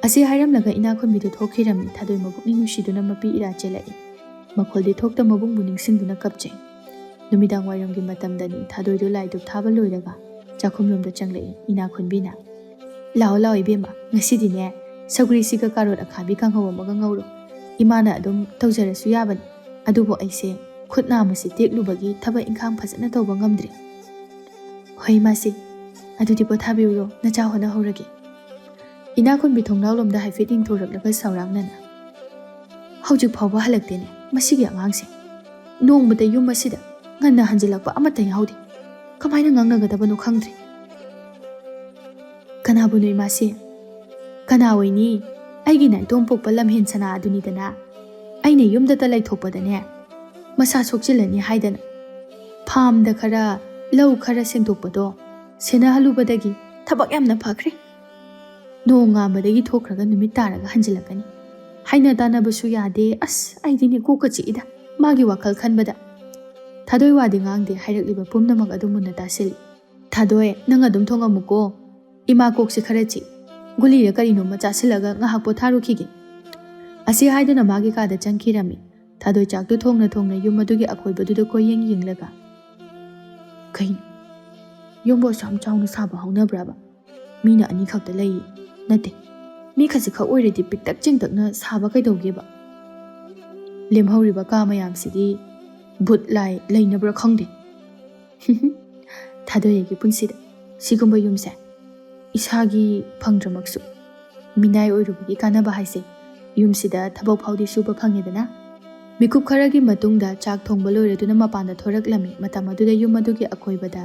ꯑꯁꯤ ꯍꯥꯏꯔꯝꯂꯒ ꯏꯅꯥꯈꯨꯟꯕꯤꯗꯨ ꯊꯣꯛꯈꯤꯔꯝꯃꯤ꯫ ꯊꯥꯗꯣꯏ ꯃꯄꯨꯛꯅꯤꯡ ꯅꯨꯡꯁꯤꯗꯨꯅ ꯃꯄꯤ ꯏꯔꯥ ꯆꯦꯜꯂꯛꯏ꯫ ꯃꯈꯣꯜꯗꯤ ꯊꯣꯛꯇ ꯃꯕꯨꯡꯕꯨ ꯅꯤꯡꯁꯤꯡꯗꯨꯅ ꯀꯞꯆꯩ꯫ ꯅꯨꯃꯤꯗꯥꯡ ꯋꯥꯏꯔꯝꯒꯤ ꯃꯇꯝꯗꯅꯤ ꯊꯥꯗꯣꯏꯗꯨ ꯂꯥꯏ ꯙꯨꯞ ꯊꯥꯕ ꯂꯣꯏꯔꯒ ꯆꯥꯛꯈꯨꯝꯂꯣꯝꯗ ꯆꯪꯂꯛꯏ꯫ ꯏꯅꯥꯈꯨꯟꯕꯤꯅ, "ꯂꯥꯛꯑꯣ ꯂꯥꯛꯑꯣ ꯏꯕꯦꯝꯃ, ꯉꯁꯤꯗꯤꯅꯦ ꯁꯧꯒ꯭ꯔꯤꯁꯤꯒ ꯀꯥꯔꯣꯠ ꯑꯈꯥꯕꯤ ꯀꯥꯡꯍꯧ ꯑꯃꯒ ꯉꯧꯔꯣ꯫ ꯏꯃꯥꯅ ꯑꯗꯨꯝ ꯇꯧꯖꯔꯁꯨ ꯌꯥꯕꯅꯤ꯫ ꯑꯗꯨꯕꯨ ꯑꯩꯁꯦ ꯈꯨꯠ ꯅꯥꯝꯃꯁꯤ ꯇꯦꯛꯂꯨꯕꯒꯤ ꯊꯕꯛ ꯏꯪꯈꯥꯡ ꯐꯖꯅ ꯇꯧꯕ ꯉꯝꯗ꯭ꯔꯦ"꯫ "ꯍꯣꯏ ꯏꯃꯥꯁꯤ, ꯑꯗꯨꯗꯤ ꯄꯣꯊꯥꯕꯤꯔꯨꯔꯣ, ꯅꯆꯥ ꯍꯣꯠꯅꯍꯧꯔꯒꯦ"꯫ ꯏꯅꯥꯈꯨꯟꯕꯤ ꯊꯣꯡꯅꯥꯎꯂꯣꯝꯗ ꯍꯥꯏꯐꯦꯠ ꯌꯦꯡꯊꯣꯔꯛꯂꯒ ꯁꯥꯎꯔꯥꯡꯅꯅ, "ꯍꯧꯖꯤꯛ ꯐꯥꯎꯕ ꯍꯜꯂꯛꯇꯦꯅꯦ ꯃꯁꯤꯒꯤ ꯑꯉꯥꯡꯁꯦ꯫ ꯅꯣꯡꯃꯇ ꯌꯨꯝ ꯑꯁꯤꯗ ꯉꯟꯅ ꯍꯟꯖꯤꯜꯂꯛꯄ ꯑꯃꯠꯇ ꯌꯥꯎꯗꯦ꯫ ꯀꯃꯥꯏꯅ ꯉꯥꯡꯅꯒꯗꯕꯅꯣ ꯈꯪꯗ꯭ꯔꯦ"꯫ "ꯀꯅꯥꯕꯨꯅꯣ ꯏꯃꯥꯁꯤ?" "ꯀꯅꯥ ꯑꯣꯏꯅꯤ? ꯑꯩꯒꯤ ꯅꯥꯏꯇꯣꯝ ꯄꯣꯛꯄ ꯂꯝꯍꯦꯟ ꯁꯅꯥ ꯑꯗꯨꯅꯤꯗꯅ꯫ ꯑꯩꯅ ꯌꯨꯝꯗꯇ ꯂꯩꯊꯣꯛꯄꯗꯅꯦ ꯃꯁꯥ ꯁꯣꯛꯆꯤꯜꯂꯅꯤ ꯍꯥꯏꯗꯅ ꯐꯥꯝꯗ ꯈꯔ, ꯂꯧ ꯈꯔ ꯁꯦꯡꯗꯣꯛꯄꯗꯣ ꯁꯦꯟꯅꯍꯜꯂꯨꯕꯗꯒꯤ ꯊꯕꯛ ꯌꯥꯝꯅ ꯐꯈ꯭ꯔꯦ꯫ ꯅꯣꯡ ꯉꯥꯟꯕꯗꯒꯤ ꯊꯣꯛꯈ꯭ꯔꯒ ꯅꯨꯃꯤꯠ ꯇꯥꯔꯒ ꯍꯟꯖꯤꯜꯂꯛꯀꯅꯤ꯫ ꯍꯥꯏꯅ ꯇꯥꯟꯅꯕꯁꯨ ꯌꯥꯗꯦ꯫ ꯑꯁ, ꯑꯩꯗꯤꯅꯦ ꯀꯣꯛꯀ ꯆꯤꯛꯏꯗ ꯃꯥꯒꯤ ꯋꯥꯈꯜ ꯈꯟꯕꯗ"꯫ ꯊꯥꯗꯣꯏ ꯋꯥꯗꯤ ꯉꯥꯡꯗꯦ, ꯍꯥꯏꯔꯛꯂꯤꯕ ꯄꯨꯝꯅꯃꯛ ꯑꯗꯨ ꯃꯨꯟꯅ ꯇꯥꯁꯤꯜꯂꯤ꯫ "ꯊꯥꯗꯣꯏ, ꯅꯪ ꯑꯗꯨꯝ ꯊꯣꯡꯉꯝꯃꯨꯀꯣ꯫ ꯏꯃꯥ ꯀꯣꯛꯁꯦ ꯈꯔ ꯆꯤꯛ꯫ ꯒꯨꯂꯤꯔ ꯀꯔꯤꯅꯣꯝꯃ ꯆꯥꯁꯤꯜꯂꯒ ꯉꯥꯏꯍꯥꯛ ꯄꯣꯊꯥꯔꯨꯈꯤꯒꯦ"꯫ ꯑꯁꯤ ꯍꯥꯏꯗꯨꯅ ꯃꯥꯒꯤ ꯀꯥꯗ ꯆꯪꯈꯤꯔꯝꯃꯤ꯫ ꯊꯥꯗꯣꯏ ꯆꯥꯛꯇꯨ ꯊꯣꯡꯅ ꯊꯣꯡꯅ ꯌꯨꯝ ꯑꯗꯨꯒꯤ ꯑꯀꯣꯏꯕꯗꯨꯗ ꯀꯣꯏꯌꯦꯡ ꯌꯦꯡꯂꯒ, "ꯀꯩꯅꯣ? ꯌꯨꯝꯕꯨ ꯑꯁꯨꯛ ꯌꯥꯝ ꯆꯥꯎꯅ ꯁꯥꯕ ꯍꯧꯅꯕ꯭ꯔꯕ? ꯃꯤꯅ ꯑꯅꯤꯈꯛꯇ ꯂꯩꯌꯦ꯫ ꯅꯠꯇꯦ, ꯃꯤ ꯈꯖꯤꯛꯈꯛ ꯑꯣꯏꯔꯗꯤ ꯄꯤꯛꯇꯛ ꯆꯦꯡꯇꯛꯅ ꯁꯥꯕ ꯀꯩꯗꯧꯒꯦꯕ? ꯂꯦꯝꯍꯧꯔꯤꯕ ꯀꯥ ꯃꯌꯥꯝꯁꯤꯗꯤ ꯚꯨꯠ ꯂꯥꯏ ꯂꯩꯅꯕ꯭ꯔꯥ ꯈꯪꯗꯦ"꯫ "ꯊꯥꯗꯣꯏ, ꯑꯩꯒꯤ ꯄꯨꯟꯁꯤꯗ ꯁꯤꯒꯨꯝꯕ ꯌꯨꯝꯁꯦ ꯏꯁꯥꯒꯤ ꯐꯪꯗ꯭ꯔꯃꯛꯁꯨ, ꯃꯤꯅꯥꯏ ꯑꯣꯏꯔꯨꯕꯒꯤ ꯀꯥꯟꯅꯕ ꯍꯥꯏꯁꯦ ꯌꯨꯝꯁꯤꯗ ꯊꯕꯛ ꯐꯥꯎꯗꯤ ꯁꯨꯕ ꯐꯪꯉꯦꯗꯅ"꯫ ꯃꯤꯀꯨꯞ ꯈꯔꯒꯤ ꯃꯇꯨꯡꯗ ꯆꯥꯛ ꯊꯣꯡꯕ ꯂꯣꯏꯔꯗꯨꯅ ꯃꯄꯥꯟꯗ ꯊꯣꯔꯛꯂꯝꯃꯤ꯫ ꯃꯇꯝ ꯑꯗꯨꯗ ꯌꯨꯝ ꯑꯗꯨꯒꯤ ꯑꯀꯣꯏꯕꯗ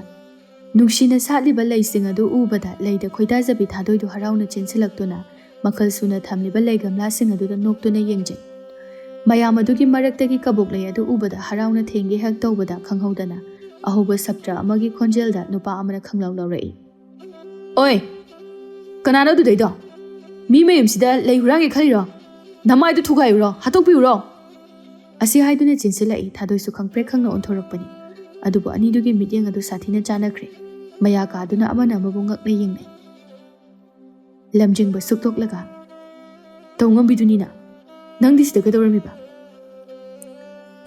ꯅꯨꯡꯁꯤꯅ ꯁꯥꯠꯂꯤꯕ ꯂꯩꯁꯤꯡ ꯑꯗꯨ ꯎꯕꯗ ꯂꯩꯗ ꯈꯣꯏꯗꯥꯖꯕꯤ ꯊꯥꯗꯣꯏꯗꯨ ꯍꯔꯥꯎꯅ ꯆꯦꯟꯁꯤꯜꯂꯛꯇꯨꯅ ꯃꯈꯜ ꯁꯨꯅ ꯊꯝꯂꯤꯕ ꯂꯩ ꯒꯝꯂꯥꯁꯤꯡ ꯑꯗꯨꯗ ꯅꯣꯛꯇꯨꯅ ꯌꯦꯡꯖꯩ꯫ ꯃꯌꯥꯝ ꯑꯗꯨꯒꯤ ꯃꯔꯛꯇꯒꯤ ꯀꯕꯣꯛꯂꯩ ꯑꯗꯨ ꯎꯕꯗ ꯍꯔꯥꯎꯅ ꯊꯦꯡꯒꯦ ꯍꯦꯛ ꯇꯧꯕꯗ ꯈꯪꯍꯧꯗꯅ ꯑꯍꯧꯕ ꯁꯥꯇ꯭ꯔ ꯑꯃꯒꯤ ꯈꯣꯟꯖꯦꯜꯗ ꯅꯨꯄꯥ ꯑꯃꯅ ꯈꯪꯂꯥꯎ ꯂꯥꯎꯔꯛꯏ꯫ "ꯑꯣꯏ, ꯀꯅꯥꯅꯣ ꯑꯗꯨꯗꯩꯗꯣ? ꯃꯤ ꯃꯌꯨꯝꯁꯤꯗ ꯂꯩ ꯍꯨꯔꯥꯟꯒꯦ ꯈꯜꯂꯤꯔꯣ? ꯅꯃꯥꯏꯗꯨ ꯊꯨꯒꯥꯏꯔꯨꯔꯣ, ꯍꯥꯠꯇꯣꯛꯄꯤꯔꯨꯔꯣ"꯫ ꯑꯁꯤ ꯍꯥꯏꯗꯨꯅ ꯆꯦꯟꯁꯤꯜꯂꯛꯏ꯫ ꯊꯥꯗꯣꯏꯁꯨ ꯈꯪꯄ꯭ꯔꯦꯛ ꯈꯪꯅ ꯑꯣꯟꯊꯣꯔꯛꯄꯅꯤ꯫ ꯑꯗꯨꯕꯨ ꯑꯅꯤꯗꯨꯒꯤ ꯃꯤꯠꯌꯦꯡ ꯑꯗꯨ ꯁꯥꯊꯤꯅ ꯆꯥꯟꯅꯈ꯭ꯔꯦ꯫ ꯃꯌꯥ ꯀꯥꯗꯨꯅ ꯑꯃꯅ ꯑꯃꯕꯨ ꯉꯛꯅ ꯌꯦꯡꯅꯩ꯫ ꯂꯝꯖꯤꯡꯕ ꯁꯨꯛꯇꯣꯛꯂꯒ, "ꯇꯧꯉꯝꯕꯤꯗꯨꯅꯤꯅ, ꯅꯪꯗꯤ ꯁꯤꯗ ꯀꯩꯗꯧꯔꯝꯃꯤꯕ?"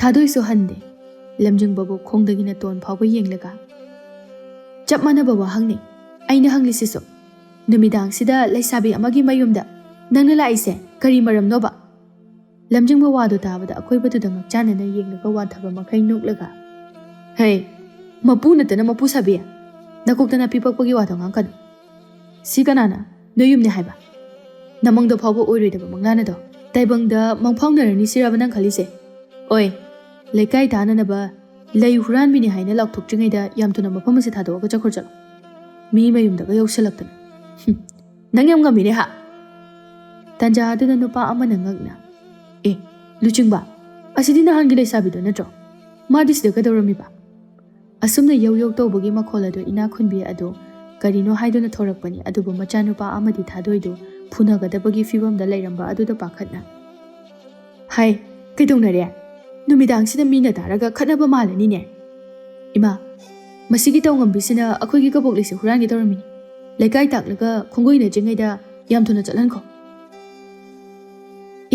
ꯊꯥꯗꯣꯏꯁꯨ ꯍꯟꯗꯦ꯫ ꯂꯝꯖꯤꯡꯕꯕꯨ ꯈꯣꯡꯗꯒꯤꯅ ꯇꯣꯟ ꯐꯥꯎꯕ ꯌꯦꯡꯂꯒ, "ꯆꯞ ꯃꯥꯟꯅꯕ ꯋꯥꯍꯪꯅꯤ ꯑꯩꯅ ꯍꯪꯂꯤꯁꯤꯁꯨ꯫ ꯅꯨꯃꯤꯗꯥꯡꯁꯤꯗ ꯂꯩꯁꯥꯕꯤ ꯑꯃꯒꯤ ꯃꯌꯨꯝꯗ ꯅꯪꯅ ꯂꯥꯛꯏꯁꯦ ꯀꯔꯤ ꯃꯔꯝꯅꯣꯕ?" ꯂꯝꯖꯤꯡꯕ ꯋꯥꯗꯨ ꯇꯥꯕꯗ ꯑꯀꯣꯏꯕꯗꯨꯗ ꯉꯛꯆꯥꯟꯅꯅ ꯌꯦꯡꯂꯒ ꯋꯥꯟꯊꯕ ꯃꯈꯩ ꯅꯣꯛꯂꯒ, "ꯍꯦ, ꯃꯄꯨ ꯅꯠꯇꯅ ꯃꯄꯨ ꯁꯥꯕꯤ, ꯅꯀꯣꯛꯇ ꯅꯥꯄꯤ ꯄꯛꯄꯒꯤ ꯋꯥꯗꯣ ꯉꯥꯡꯀꯅꯨ꯫ ꯁꯤ ꯀꯅꯥꯅ ꯅꯣꯏ ꯌꯨꯝꯅꯦ ꯍꯥꯏꯕ? ꯅꯃꯪꯗ ꯐꯥꯎꯕ ꯑꯣꯏꯔꯣꯏꯗꯕ ꯃꯪꯂꯥꯟ ꯑꯗꯣ ꯇꯥꯏꯕꯪꯗ ꯃꯪꯐꯥꯎꯅꯔꯅꯤ ꯁꯤꯔꯕ ꯅꯪ ꯈꯜꯂꯤꯁꯦ? ꯑꯣꯏ, ꯂꯩꯀꯥꯏ ꯇꯥꯅꯅꯕ ꯂꯩ ꯍꯨꯔꯥꯟꯕꯤꯅꯤ ꯍꯥꯏꯅ ꯂꯥꯎꯊꯣꯛꯇ꯭ꯔꯤꯉꯩꯗ ꯌꯥꯝ ꯊꯨꯅ ꯃꯐꯝ ꯑꯁꯤ ꯊꯥꯗꯣꯛꯑꯒ ꯆꯠꯈ꯭ꯔꯣ ꯆꯠꯂꯣ꯫ ꯃꯤ ꯃꯌꯨꯝꯗꯒ ꯌꯧꯁꯜꯂꯛꯇꯅ꯫ ꯍꯨꯝ, ꯅꯪ ꯌꯥꯝ ꯉꯝꯃꯤꯅꯦ ꯍꯥ?" ꯇꯟꯖꯥ ꯑꯗꯨꯗ ꯅꯨꯄꯥ ꯑꯃꯅ ꯉꯛꯅ, "ꯑꯦ, ꯂꯨꯆꯤꯡꯕ, ꯑꯁꯤꯗꯤ ꯅꯍꯥꯟꯒꯤ ꯂꯩꯁꯥꯕꯤꯗꯣ ꯅꯠꯇ꯭ꯔꯣ? ꯃꯥꯗꯤ ꯁꯤꯗ ꯀꯩꯗꯧꯔꯝꯃꯤꯕ?" ꯑꯁꯨꯝꯅ ꯌꯧ ꯌꯧ ꯇꯧꯕꯒꯤ ꯃꯈꯣꯜ ꯑꯗꯨ ꯏꯅꯥ ꯈꯨꯟꯕꯤ ꯑꯗꯨ ꯀꯔꯤꯅꯣ ꯍꯥꯏꯗꯨꯅ ꯊꯣꯔꯛꯄꯅꯤ꯫ ꯑꯗꯨꯕꯨ ꯃꯆꯥꯅꯨꯄꯥ ꯑꯃꯗꯤ ꯊꯥꯗꯣꯏꯗꯨ ꯐꯨꯅꯒꯗꯕꯒꯤ ꯐꯤꯕꯝꯗ ꯂꯩꯔꯝꯕ ꯑꯗꯨꯗ ꯄꯥꯈꯠꯅ, "ꯍꯥꯏ, ꯀꯩꯗꯧꯅꯔꯦ? ꯅꯨꯃꯤꯗꯥꯡꯁꯤꯗ ꯃꯤꯅ ꯇꯥꯔꯒ ꯈꯠꯅꯕ ꯃꯥꯜꯂꯅꯤꯅꯦ꯫ ꯏꯃꯥ, ꯃꯁꯤꯒꯤ ꯇꯧꯉꯝꯕꯤꯁꯤꯅ ꯑꯩꯈꯣꯏꯒꯤ ꯀꯕꯣꯛ ꯂꯩꯁꯦ ꯍꯨꯔꯥꯟꯒꯦ ꯇꯧꯔꯝꯃꯤꯅꯤ꯫ ꯂꯩꯀꯥꯏ ꯇꯥꯛꯂꯒ ꯈꯣꯡꯒꯣꯏꯅꯗ꯭ꯔꯤꯉꯩꯗ ꯌꯥꯝ ꯊꯨꯅ ꯆꯠꯍꯟꯈꯣ꯫"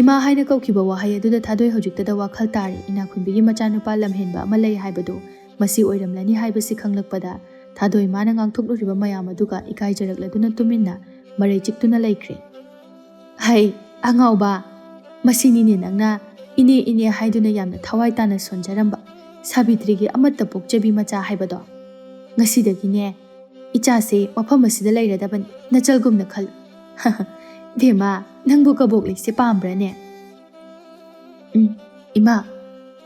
ꯏꯃꯥ ꯍꯥꯏꯅ ꯀꯧꯈꯤꯕ ꯋꯥꯍꯩ ꯑꯗꯨꯗ ꯊꯥꯗꯣꯏ ꯍꯧꯖꯤꯛꯇꯗ ꯋꯥꯈꯜ ꯇꯥꯔꯦ꯫ ꯏꯅꯥꯈꯨꯟꯕꯤꯒꯤ ꯃꯆꯥꯅꯨꯄꯥ ꯂꯝꯍꯦꯟꯕ ꯑꯃ ꯂꯩ ꯍꯥꯏꯕꯗꯨ ꯃꯁꯤ ꯑꯣꯏꯔꯝꯂꯅꯤ ꯍꯥꯏꯕꯁꯤ ꯈꯪꯂꯛꯄꯗ ꯊꯥꯗꯣꯏ ꯃꯥꯅ ꯉꯥꯡꯊꯣꯛꯂꯨꯔꯤꯕ ꯃꯌꯥꯝ ꯑꯗꯨꯒ ꯏꯀꯥꯏꯖꯔꯛꯂꯗꯨꯅ ꯇꯨꯃꯤꯟꯅ ꯃꯔꯩ ꯆꯤꯛꯇꯨꯅ ꯂꯩꯈ꯭ꯔꯦ꯫ "ꯍꯩ, ꯑꯉꯥꯎꯕ, ꯃꯁꯤꯅꯤꯅꯦ ꯅꯪꯅ ꯏꯅꯦ ꯏꯅꯦ ꯍꯥꯏꯗꯨꯅ ꯌꯥꯝꯅ ꯊꯋꯥꯏ ꯇꯥꯅ ꯁꯣꯟꯖꯔꯝꯕ ꯁꯥꯕꯤꯇ꯭ꯔꯤꯒꯤ ꯑꯃꯠꯇ ꯄꯣꯛꯆꯕꯤ ꯃꯆꯥ ꯍꯥꯏꯕꯗꯣ꯫ ꯉꯁꯤꯗꯒꯤꯅꯦ ꯏꯆꯥꯁꯦ ꯃꯐꯝ ꯑꯁꯤꯗ ꯂꯩꯔꯗꯕꯅꯤ, ꯅꯆꯜꯒꯨꯝꯅ ꯈꯜꯂꯨ꯫" "ꯕꯦꯝꯃ, ꯅꯪꯕꯨ ꯀꯕꯣꯛ ꯂꯩꯁꯦ ꯄꯥꯝꯕ꯭ꯔꯅꯦ?" "ꯎꯝ, ꯏꯃꯥ,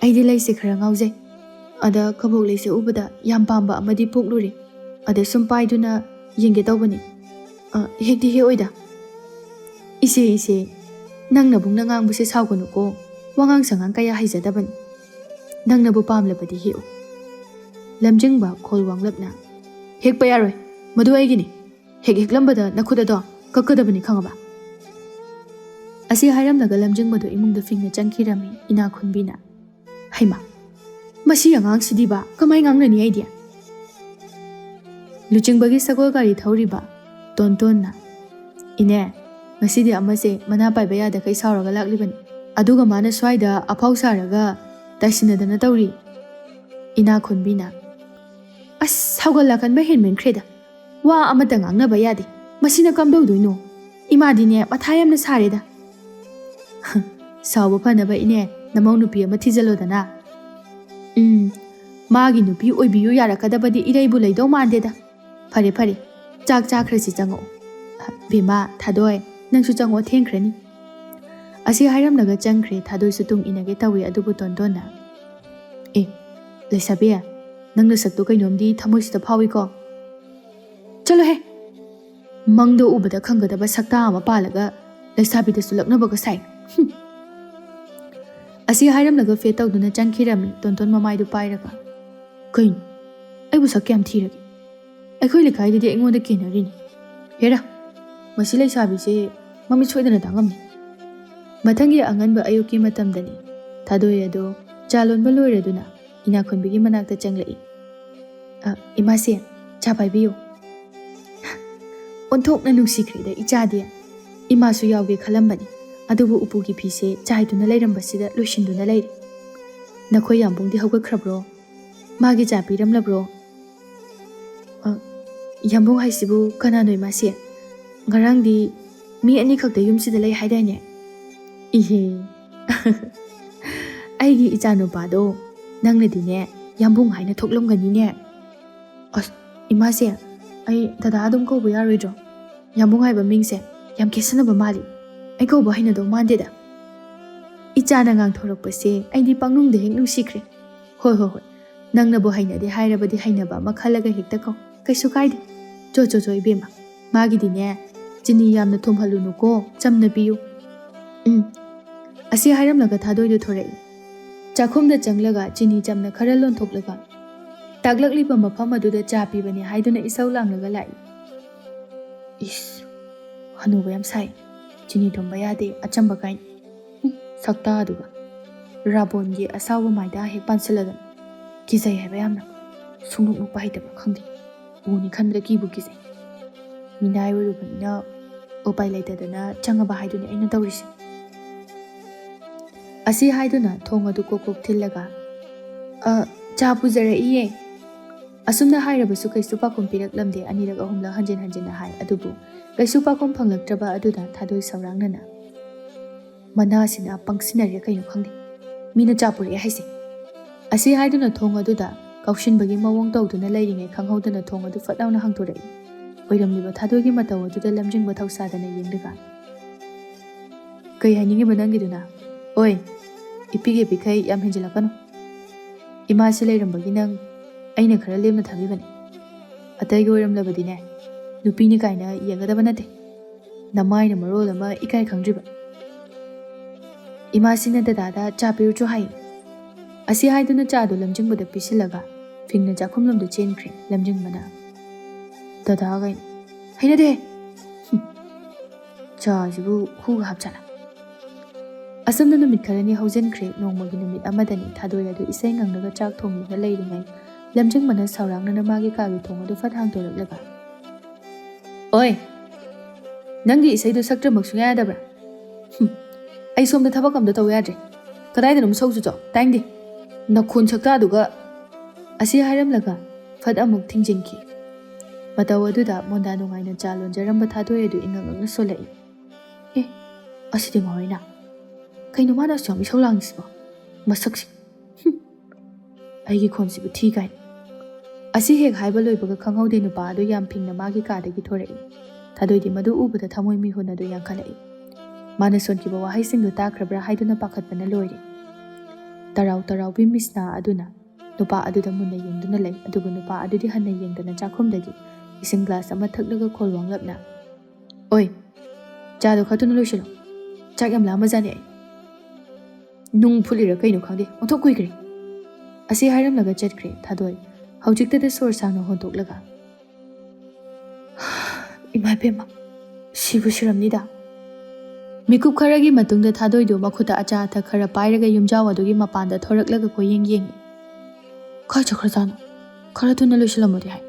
ꯑꯩꯗꯤ ꯂꯩꯁꯦ ꯈꯔ ꯉꯥꯎꯖꯩ꯫ ꯑꯗ ꯀꯕꯣꯛ ꯂꯩꯁꯦ ꯎꯕꯗ ꯌꯥꯝ ꯄꯥꯝꯕ ꯑꯃꯗꯤ ꯄꯣꯛꯂꯨꯔꯦ꯫ ꯑꯗ ꯁꯨꯝ ꯄꯥꯏꯗꯨꯅ ꯌꯦꯡꯒꯦ ꯇꯧꯕꯅꯤ꯫ ꯑ, ꯍꯦꯛꯇꯤ ꯍꯦꯛꯑꯣꯏꯗ꯫" "ꯏꯆꯦ, ꯏꯆꯦ, ꯅꯪ ꯅꯕꯨꯡꯅ ꯉꯥꯡꯕꯁꯦ ꯁꯥꯎꯒꯅꯨꯀꯣ꯫ ꯋꯥꯉꯥꯡ ꯁꯉꯥꯡ ꯀꯌꯥ ꯍꯩꯖꯗꯕꯅꯤ꯫ ꯅꯪꯅꯕꯨ ꯄꯥꯝꯂꯕꯗꯤ ꯍꯦꯛꯎ꯫" ꯂꯝꯖꯤꯡꯕ ꯈꯣꯜ ꯋꯥꯡꯂꯞꯅ, "ꯍꯦꯛꯄ ꯌꯥꯔꯣꯏ꯫ ꯃꯗꯨ ꯑꯩꯒꯤꯅꯤ꯫ ꯍꯦꯛ ꯍꯦꯛꯂꯝꯕꯗ ꯅꯈꯨꯠ ꯑꯗꯣ ꯀꯛꯀꯗꯕꯅꯤ, ꯈꯪꯉꯕ?" ꯑꯁꯤ ꯍꯥꯏꯔꯝꯂꯒ ꯂꯝꯖꯤꯡꯕꯗꯨ ꯏꯃꯨꯡꯗ ꯐꯤꯡꯅ ꯆꯪꯈꯤꯔꯝꯃꯤ꯫ ꯏꯅꯥꯈꯨꯟꯕꯤꯅ, "ꯍꯩꯃꯥ, ꯃꯁꯤ ꯑꯉꯥꯡꯁꯤꯗꯤꯕ ꯀꯃꯥꯏ ꯉꯥꯡꯅꯅꯤ ꯑꯩꯗꯤ?" ꯂꯨꯆꯤꯡꯕꯒꯤ ꯁꯒꯣꯜ ꯒꯥꯔꯤ ꯊꯧꯔꯤꯕ ꯇꯣꯟꯇꯣꯟꯅ, "ꯏꯅꯦ, ꯉꯁꯤꯗꯤ ꯑꯃꯁꯦ ꯃꯅꯥ ꯄꯥꯏꯕ ꯌꯥꯗꯈꯩ ꯁꯥꯎꯔꯒ ꯂꯥꯛꯂꯤꯕꯅꯤ꯫ ꯑꯗꯨꯒ ꯃꯥꯅ ꯁ꯭ꯋꯥꯏꯗ ꯑꯐꯥꯎ ꯁꯥꯔꯒ ꯇꯥꯏꯁꯤꯟꯅꯗꯅ ꯇꯧꯔꯤ꯫" ꯏꯅꯥ ꯈꯨꯟꯕꯤꯅ, "ꯑꯁ, ꯁꯥꯎꯒꯠ ꯂꯥꯛꯀꯟꯕ ꯍꯦꯟꯃꯟꯈ꯭ꯔꯦꯗ꯫ ꯋꯥ ꯑꯃꯇ ꯉꯥꯡꯅꯕ ꯌꯥꯗꯦ꯫ ꯃꯁꯤꯅ ꯀꯝꯗꯧꯗꯣꯏꯅꯣ? ꯏꯃꯥꯗꯤꯅꯦ ꯃꯊꯥ ꯌꯥꯝꯅ ꯁꯥꯔꯦꯗ꯫" "ꯁꯥꯎꯕ ꯐꯅꯕ ꯏꯅꯦ, ꯅꯃꯧ ꯅꯨꯄꯤ ꯑꯃ ꯊꯤꯖꯜꯂꯣꯗꯅ꯫" "ꯎꯝ, ꯃꯥꯒꯤ ꯅꯨꯄꯤ ꯑꯣꯏꯕꯤꯌꯨ ꯌꯥꯔꯛꯀꯗꯕꯗꯤ ꯏꯔꯩꯕꯨ ꯂꯩꯗꯧ ꯃꯥꯟꯗꯦꯗ꯫ ꯐꯔꯦ, ꯐꯔꯦ, ꯆꯥꯛ ꯆꯥꯈ꯭ꯔꯁꯤ, ꯆꯪꯉꯛꯑꯣ꯫ ꯕꯦꯝꯃ, ꯊꯥꯗꯣꯏ, ꯅꯪꯁꯨ ꯆꯪꯉꯛꯑꯣ, ꯊꯦꯡꯈ꯭ꯔꯅꯤ꯫" ꯑꯁꯤ ꯍꯥꯏꯔꯝꯂꯒ ꯆꯪꯈ꯭ꯔꯦ꯫ ꯊꯥꯗꯣꯏꯁꯨ ꯇꯨꯡ ꯏꯟꯅꯒꯦ ꯇꯧꯏ, ꯑꯗꯨꯕꯨ ꯇꯣꯟꯇꯣꯟꯅ, "ꯑꯦ, ꯂꯩꯁꯥꯕꯤ, ꯅꯪ ꯅꯁꯛꯇꯣ ꯀꯩꯅꯣꯝꯗꯤ ꯊꯃꯣꯏꯁꯤꯗ ꯐꯥꯎꯏꯀꯣ꯫ ꯆꯠꯂꯣꯍꯦ, ꯃꯪꯗ ꯎꯕꯗ ꯈꯪꯒꯗꯕ ꯁꯛꯇꯥ ꯑꯃ ꯄꯥꯜꯂꯒ ꯂꯩꯁꯥꯕꯤꯗꯁꯨ ꯂꯛꯅꯕꯒ ꯁꯥꯏ꯫ ꯍꯨꯝ꯫" ꯑꯁꯤ ꯍꯥꯏꯔꯝꯂꯒ ꯐꯦꯠ ꯇꯧꯗꯨꯅ ꯆꯪꯈꯤꯔꯝꯃꯤ, ꯇꯣꯟꯇꯣꯟ ꯃꯃꯥꯏꯗꯨ ꯄꯥꯏꯔꯒ꯫ "ꯀꯩꯅꯣ? ꯑꯩꯕꯨ ꯁꯛ ꯀꯌꯥꯝ ꯊꯤꯔꯒꯦ? ꯑꯩꯈꯣꯏ ꯂꯩꯀꯥꯏꯗꯗꯤ ꯑꯩꯉꯣꯟꯗ ꯀꯦꯟꯅꯔꯤꯅꯤ꯫ ꯍꯦꯔꯥ, ꯃꯁꯤ ꯂꯩꯁꯥꯕꯤꯁꯦ ꯃꯃꯤꯠ ꯁꯣꯏꯗꯅ ꯇꯥꯡꯉꯝꯅꯤ꯫" ꯃꯊꯪꯒꯤ ꯑꯉꯟꯕ ꯑꯌꯨꯛꯀꯤ ꯃꯇꯝꯗꯅꯤ꯫ ꯊꯥꯗꯣꯏ ꯑꯗꯣ ꯆꯥ ꯂꯣꯟꯕ ꯂꯣꯏꯔꯗꯨꯅ ꯏꯅꯥꯈꯨꯟꯕꯤꯒꯤ ꯃꯅꯥꯛꯇ ꯆꯪꯂꯛꯏ꯫ "ꯑ, ꯏꯃꯥꯁꯦ, ꯆꯥ ꯄꯥꯏꯕꯤꯌꯨ꯫" ꯑꯣꯟꯊꯣꯛꯅ ꯅꯨꯡꯁꯤꯈ꯭ꯔꯦꯗ ꯏꯆꯥꯗꯤ꯫ ꯏꯃꯥꯁꯨ ꯌꯥꯎꯒꯦ ꯈꯜꯂꯝꯕꯅꯤ, ꯑꯗꯨꯕꯨ ꯎꯄꯨꯒꯤ ꯐꯤꯁꯦ ꯆꯥꯏꯗꯨꯅ ꯂꯩꯔꯝꯕꯁꯤꯗ ꯂꯣꯏꯁꯤꯟꯗꯨꯅ ꯂꯩꯔꯦ꯫ "ꯅꯈꯣꯏ ꯌꯥꯝꯕꯨꯡꯗꯤ ꯍꯧꯒꯠꯈ꯭ꯔꯕ꯭ꯔꯣ? ꯃꯥꯒꯤ ꯆꯥ ꯄꯤꯔꯝꯂꯕ꯭ꯔꯣ?" "ꯑ, ꯌꯥꯝꯕꯨꯡ ꯍꯥꯏꯁꯤꯕꯨ ꯀꯅꯥꯅꯣ ꯏꯃꯥꯁꯦ? ꯉꯔꯥꯡꯗꯤ ꯃꯤ ꯑꯅꯤꯈꯛꯇ ꯌꯨꯝꯁꯤꯗ ꯂꯩ ꯍꯥꯏꯗꯥꯏꯅꯦ?" "ꯏꯍꯦ, ꯑꯩꯒꯤ ꯏꯆꯥꯅꯨꯄꯥꯗꯣ ꯅꯪꯅꯗꯤꯅꯦ ꯌꯥꯝꯕꯨꯡ ꯍꯥꯏꯅ ꯊꯣꯛꯂꯝꯒꯅꯤꯅꯦ꯫" "ꯑꯁ, ꯏꯃꯥꯁꯦ, ꯑꯩ ꯗꯗꯥ ꯑꯗꯨꯝ ꯀꯧꯕ ꯌꯥꯔꯣꯏꯗ꯭ꯔꯣ? ꯌꯥꯝꯕꯨꯡ ꯍꯥꯏꯕ ꯃꯤꯡꯁꯦ ꯌꯥꯝ ꯀꯦꯠꯁꯟꯅꯕ ꯃꯥꯜꯂꯤ꯫ ꯑꯩ ꯀꯧꯕ ꯍꯩꯅꯗꯧ ꯃꯥꯟꯗꯦꯗ꯫" ꯏꯆꯥꯅ ꯉꯥꯡꯊꯣꯔꯛꯄꯁꯦ ꯑꯩꯗꯤ ꯄꯪꯅꯨꯡꯗ ꯍꯦꯛ ꯅꯨꯡꯁꯤꯈ꯭ꯔꯦ꯫ "ꯍꯣꯏ, ꯍꯣꯏ, ꯍꯣꯏ꯫ ꯅꯪꯅꯕꯨ ꯍꯩꯅꯗꯦ ꯍꯥꯏꯔꯕꯗꯤ ꯍꯩꯅꯕ ꯑꯃ ꯈꯜꯂꯒ ꯍꯦꯛꯇ ꯀꯧ꯫ ꯀꯩꯁꯨ ꯀꯥꯏꯗꯦ꯫ ꯆꯣ, ꯆꯣ, ꯆꯣ, ꯏꯕꯦꯝꯃ꯫ ꯃꯥꯒꯤꯗꯤꯅꯦ, ꯆꯤꯅꯤ ꯌꯥꯝꯅ ꯊꯨꯝꯍꯜꯂꯨꯅꯨꯀꯣ, ꯆꯝꯅ ꯄꯤꯌꯨ꯫" ꯎꯝ꯫ ꯑꯁꯤ ꯍꯥꯏꯔꯝꯂꯒ ꯊꯥꯗꯣꯏꯗꯨ ꯊꯣꯔꯛꯏ꯫ ꯆꯥꯛꯈꯨꯝꯗ ꯆꯪꯂꯒ ꯆꯤꯅꯤ ꯆꯝꯅ ꯈꯔ ꯂꯣꯟꯊꯣꯛꯂꯒ, ꯇꯥꯛꯂꯛꯂꯤꯕ ꯃꯐꯝ ꯑꯗꯨꯗ ꯆꯥ ꯄꯤꯕꯅꯤ ꯍꯥꯏꯗꯨꯅ ꯏꯁꯧ ꯂꯥꯡꯂꯒ ꯂꯥꯛꯏ꯫ ꯏꯁ, ꯍꯅꯨꯕ ꯌꯥꯝ ꯁꯥꯏ꯫ ꯆꯤꯅꯤ ꯊꯨꯝꯕ ꯌꯥꯗꯦ, ꯑꯆꯝꯕ ꯀꯥꯏꯅ꯫ ꯎꯝ, ꯁꯛꯇꯥꯗꯨꯒ꯫ ꯔꯥꯕꯣꯟꯒꯤ ꯑꯁꯥꯎꯕ ꯃꯥꯏꯗ ꯍꯦꯛ ꯄꯥꯟꯁꯤꯜꯂꯗꯅ꯫ ꯀꯤꯖꯩ ꯍꯥꯏꯕ ꯌꯥꯝꯅ꯫ ꯁꯨꯡꯅꯣꯛ ꯅꯣꯛꯄ ꯍꯩꯇꯕ ꯈꯪꯗꯦ꯫ ꯎꯅꯤ ꯈꯟꯕꯗ ꯀꯤꯕꯨ ꯀꯤꯖꯩ꯫ ꯃꯤꯅꯥꯏ ꯑꯣꯏꯔꯨꯕꯅꯤꯅ ꯎꯄꯥꯏ ꯂꯩꯇꯗꯅ ꯆꯪꯉꯕ ꯍꯥꯏꯗꯨꯅꯤ ꯑꯩꯅ ꯇꯧꯔꯤꯁꯦ꯫ ꯑꯁꯤ ꯍꯥꯏꯗꯨꯅ ꯊꯣꯡ ꯑꯗꯨ ꯀꯣꯛ ꯀꯣꯛ ꯊꯤꯜꯂꯒ, "ꯑ, ꯆꯥ ꯄꯨꯖꯔꯛꯏꯌꯦ꯫" ꯑꯁꯨꯝꯅ ꯍꯥꯏꯔꯕꯁꯨ ꯀꯩꯁꯨ ꯄꯥꯎꯈꯨꯝ ꯄꯤꯔꯛꯂꯝꯗꯦ꯫ ꯑꯅꯤꯔꯛ ꯑꯍꯨꯝꯂꯛ ꯍꯟꯖꯤꯟ ꯍꯟꯖꯤꯟꯅ ꯍꯥꯏ, ꯑꯗꯨꯕꯨ ꯀꯩꯁꯨ ꯄꯥꯎꯈꯨꯝ ꯐꯪꯂꯛꯇ꯭ꯔꯕ ꯑꯗꯨꯗ ꯊꯥꯗꯣꯏ ꯁꯧꯔꯥꯡꯅꯅ, "ꯃꯅꯥꯁꯤꯅ ꯄꯪꯁꯤꯟꯅꯔꯦ ꯀꯩꯅꯣ ꯈꯪꯗꯦ꯫ ꯃꯤꯅ ꯆꯥ ꯄꯨꯔꯛꯑꯦ ꯍꯥꯏꯁꯦ꯫" ꯑꯁꯤ ꯍꯥꯏꯗꯨꯅ ꯊꯣꯡ ꯑꯗꯨꯗ ꯀꯥꯎꯁꯤꯟꯕꯒꯤ ꯃꯑꯣꯡ ꯇꯧꯗꯨꯅ ꯂꯩꯔꯤꯉꯩ ꯈꯪꯍꯧꯗꯅ ꯊꯣꯡ ꯑꯗꯨ ꯐꯠ ꯂꯥꯎꯅ ꯍꯥꯡꯗꯣꯔꯛꯏ꯫ ꯑꯣꯏꯔꯝꯂꯤꯕ ꯊꯥꯗꯣꯏꯒꯤ ꯃꯇꯧ ꯑꯗꯨꯗ ꯂꯝꯖꯤꯡꯕ ꯊꯧꯁꯥꯗꯅ ꯌꯦꯡꯂꯒ, "ꯀꯩ ꯍꯥꯏꯅꯤꯡꯉꯤꯕ ꯅꯪꯒꯤꯗꯨꯅ? ꯑꯣꯏ, ꯏꯄꯤꯒꯦ ꯄꯤꯈꯩ ꯌꯥꯝ ꯍꯦꯟꯖꯤꯜꯂꯛꯀꯅꯨ꯫ ꯏꯃꯥꯁꯤ ꯂꯩꯔꯝꯕꯒꯤ ꯅꯪ ꯑꯩꯅ ꯈꯔ ꯂꯦꯝꯅ ꯊꯥꯕꯤꯕꯅꯤ꯫ ꯑꯇꯩꯒꯤ ꯑꯣꯏꯔꯝꯂꯕꯗꯤꯅꯦ, ꯅꯨꯄꯤꯅꯤ ꯀꯥꯏꯅ ꯌꯦꯡꯒꯗꯕ ꯅꯠꯇꯦ꯫ ꯅꯃꯥꯏꯅ ꯃꯔꯣꯜ ꯑꯃ ꯏꯀꯥꯏ ꯈꯪꯗ꯭ꯔꯤꯕ꯫ ꯏꯃꯥꯁꯤꯅ ꯗꯗꯥꯗ ꯆꯥ ꯄꯤꯔꯨꯆꯣ ꯍꯥꯏ꯫" ꯑꯁꯤ ꯍꯥꯏꯗꯨꯅ ꯆꯥꯗꯨ ꯂꯝꯖꯤꯡꯕꯗ ꯄꯤꯁꯤꯜꯂꯒ ꯐꯤꯡꯅ ꯆꯥꯛꯈꯨꯝꯂꯣꯝꯗ ꯆꯦꯟꯈ꯭ꯔꯦ ꯂꯝꯖꯤꯡꯕꯅ꯫ "ꯗꯗꯥ ꯀꯥꯏꯅ꯫ ꯍꯩꯅꯗꯦ꯫ ꯍꯨꯝ꯫ ꯆꯥꯁꯤꯕꯨ ꯍꯨꯒ ꯍꯥꯞꯆꯥꯠꯂ?" ꯑꯁꯨꯝꯅ ꯅꯨꯃꯤꯠ ꯈꯔꯅꯤ ꯍꯧꯖꯤꯟꯈ꯭ꯔꯦ꯫ ꯅꯣꯡꯃꯒꯤ ꯅꯨꯃꯤꯠ ꯑꯃꯗꯅꯤ ꯊꯥꯗꯣꯏ ꯑꯗꯨ ꯏꯁꯩ ꯉꯪꯂꯒ ꯆꯥꯛ ꯊꯣꯡꯗꯨꯅ ꯂꯩꯔꯤꯉꯩ ꯂꯝꯖꯤꯡꯕꯅ ꯁꯥꯎꯔꯥꯡꯅꯅ ꯃꯥꯒꯤ ꯀꯥꯒꯤ ꯊꯣꯡ ꯑꯗꯨ ꯐꯠ ꯍꯥꯡꯗꯣꯔꯛꯂꯒ, "ꯑꯣꯏ, ꯅꯪꯒꯤ ꯏꯁꯩꯗꯨ ꯁꯛꯇ꯭ꯔꯃꯛ ꯁꯨꯡꯌꯥ ꯌꯥꯗꯕ꯭ꯔꯥ? ꯍꯨꯝ, ꯑꯩ ꯁꯣꯝꯗ ꯊꯕꯛ ꯑꯝꯇ ꯇꯧ ꯌꯥꯗ꯭ꯔꯦ꯫ ꯀꯗꯥꯏꯗꯅꯣꯝ ꯁꯛꯎꯆꯣ, ꯇꯥꯏꯡꯗꯦ꯫ ꯅꯈꯣꯟ ꯁꯛꯇꯥꯗꯨꯒ꯫" ꯑꯁꯤ ꯍꯥꯏꯔꯝꯂꯒ ꯐꯠ ꯑꯃꯨꯛ ꯊꯤꯡꯖꯤꯟꯈꯤ꯫ ꯃꯇꯧ ꯑꯗꯨꯗ ꯃꯣꯟꯗꯥ ꯅꯨꯡꯉꯥꯏꯅ ꯆꯥ ꯂꯣꯟꯖꯔꯝꯕ ꯊꯥꯗꯣꯏ ꯑꯗꯨ ꯏꯉꯛ ꯉꯛꯅ ꯁꯣꯜꯂꯛꯏ꯫ "ꯑꯦ, ꯑꯁꯤꯗꯤ ꯉꯥꯎꯔꯦꯅ꯫ ꯀꯩꯅꯣ ꯃꯥꯅ ꯑꯁꯨꯛ ꯌꯥꯝ ꯏꯁꯧ ꯂꯥꯡꯉꯤꯁꯤꯕꯣ? ꯃꯁꯛꯁꯤ꯫ ꯍꯨꯝ꯫ ꯑꯩꯒꯤ ꯈꯣꯟꯁꯤꯕꯨ ꯊꯤ ꯀꯥꯏꯅ꯫" ꯑꯁꯤ ꯍꯦꯛ ꯍꯥꯏꯕ ꯂꯣꯏꯕꯒ ꯈꯪꯍꯧꯗꯦ ꯅꯨꯄꯥ ꯑꯗꯨ ꯌꯥꯝ ꯐꯤꯡꯅ ꯃꯥꯒꯤ ꯀꯥꯗꯒꯤ ꯊꯣꯔꯛꯏ꯫ ꯊꯥꯗꯣꯏꯗꯤ ꯃꯗꯨ ꯎꯕꯗ ꯊꯃꯣꯏ ꯃꯤꯍꯨꯟ ꯑꯗꯨ ꯌꯥꯡꯈꯠꯂꯛꯏ꯫ ꯃꯥꯅ ꯁꯣꯟꯈꯤꯕ ꯋꯥꯍꯩꯁꯤꯡꯗꯨ ꯇꯥꯈ꯭ꯔꯕ꯭ꯔꯥ ꯍꯥꯏꯗꯨꯅ ꯄꯥꯈꯠꯄꯅ ꯂꯣꯏꯔꯦ꯫ ꯇꯔꯥꯎ ꯇꯔꯥꯎꯕꯤ ꯃꯤꯁꯅꯥ ꯑꯗꯨꯅ ꯅꯨꯄꯥ ꯑꯗꯨꯗ ꯃꯨꯟꯅ ꯌꯦꯡꯗꯨꯅ ꯂꯩ, ꯑꯗꯨꯕꯨ ꯅꯨꯄꯥ ꯑꯗꯨꯗꯤ ꯍꯟꯅ ꯌꯦꯡꯗꯅ ꯆꯥꯛꯈꯨꯝꯗꯒꯤ ꯏꯁꯤꯡ ꯒ꯭ꯂꯥꯁ ꯑꯃ ꯊꯛꯂꯒ ꯈꯣꯜ ꯋꯥꯡꯂꯞꯅ, "ꯑꯣꯏ, ꯆꯥꯗꯣ ꯈꯔ ꯊꯨꯅ ꯂꯣꯏꯁꯤꯜꯂꯣ꯫ ꯆꯥꯛ ꯌꯥꯝ ꯂꯥꯝꯃꯖꯥꯠꯅꯤ ꯑꯩ꯫ ꯅꯨꯡ ꯐꯨꯠꯂꯤꯔꯥ ꯀꯩꯅꯣ ꯈꯪꯗꯦ, ꯑꯣꯟꯊꯣꯛ ꯀꯨꯏꯈ꯭ꯔꯦ꯫" ꯑꯁꯤ ꯍꯥꯏꯔꯝꯂꯒ ꯆꯠꯈ꯭ꯔꯦ ꯊꯥꯗꯣꯏ꯫ ꯍꯧꯖꯤꯛꯇꯗ ꯁꯣꯔ ꯁꯥꯡꯅ ꯍꯣꯟꯗꯣꯛꯂꯒ, "ꯏꯃꯥ ꯏꯕꯦꯝꯃ, ꯁꯤꯕꯨ ꯁꯤꯔꯝꯅꯤꯗ꯫ ꯃꯤꯀꯨꯞ ꯈꯔꯒꯤ ꯃꯇꯨꯡꯗ ꯊꯥꯗꯣꯏꯗꯨ ꯃꯈꯨꯠꯇ ꯑꯆꯥ ꯑꯊꯛ ꯈꯔ ꯄꯥꯏꯔꯒ ꯌꯨꯝꯖꯥꯎ ꯑꯗꯨꯒꯤ ꯃꯄꯥꯟꯗ ꯊꯣꯔꯛꯂꯒ ꯀꯣꯏꯌꯦꯡ ꯌꯦꯡꯏ꯫ "ꯀꯥꯏ ꯆꯠꯈ꯭ꯔꯖꯥꯠꯅꯣ? ꯈꯔ ꯊꯨꯅ ꯂꯣꯏꯁꯤꯜꯂꯝꯃꯣꯗꯤ ꯍꯥꯏ꯫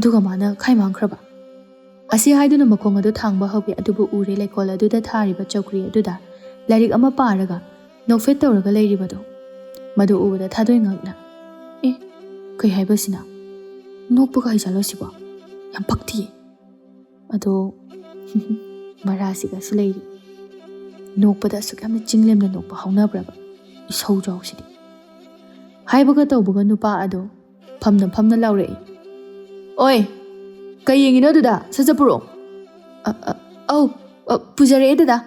ꯑꯗꯨꯒ ꯃꯥꯅ ꯈꯥꯏ ꯃꯥꯡꯈ꯭ꯔꯕ?" ꯑꯁꯤ ꯍꯥꯏꯗꯨꯅ ꯃꯈꯣꯡ ꯑꯗꯨ ꯊꯥꯡꯕ ꯍꯧꯏ꯫ ꯑꯗꯨꯕꯨ ꯎꯔꯦ ꯂꯩꯀꯣꯜ ꯑꯗꯨꯗ ꯊꯥꯔꯤꯕ ꯆꯧꯀ꯭ꯔꯤ ꯑꯗꯨꯗ ꯂꯥꯏꯔꯤꯛ ꯑꯃ ꯄꯥꯔꯒ ꯅꯣꯛꯐꯦꯠ ꯇꯧꯔꯒ ꯂꯩꯔꯤꯕꯗꯨ꯫ ꯃꯗꯨ ꯎꯕꯗ ꯊꯥꯗꯣꯏ ꯉꯛꯅ, "ꯑꯦ, ꯀꯩ ꯍꯥꯏꯕꯁꯤꯅ? ꯅꯣꯛꯄꯒ ꯍꯩꯖꯜꯂꯣ ꯁꯤꯕꯣ? ꯌꯥꯝ ꯄꯛꯇꯤꯌꯦ꯫ ꯑꯗꯣ ꯃꯔꯥꯁꯤꯒꯁꯨ ꯂꯩꯔꯤ꯫ ꯅꯣꯛꯄꯗ ꯑꯁꯨꯛ ꯌꯥꯝꯅ ꯆꯤꯡꯂꯦꯝꯅ ꯅꯣꯛꯄ ꯍꯧꯅꯕ꯭ꯔꯕ? ꯏꯁꯧ ꯖꯥꯎꯁꯤꯗꯤ!" ꯍꯥꯏꯕꯒ ꯇꯧꯕꯒ ꯅꯨꯄꯥ ꯑꯗꯣ ꯐꯝꯅ ꯐꯝꯅ ꯂꯥꯎꯔꯛꯏ, "ꯑꯣꯏ, ꯀꯩ ꯌꯦꯡꯉꯤꯅꯣ ꯑꯗꯨꯗ? ꯁꯠ ꯁꯠ ꯄꯨꯔꯛꯑꯣ!" "ꯑ, ꯑ, ꯑꯧ, ꯑ, ꯄꯨꯖꯔꯛꯑꯦ ꯗꯗꯥ!"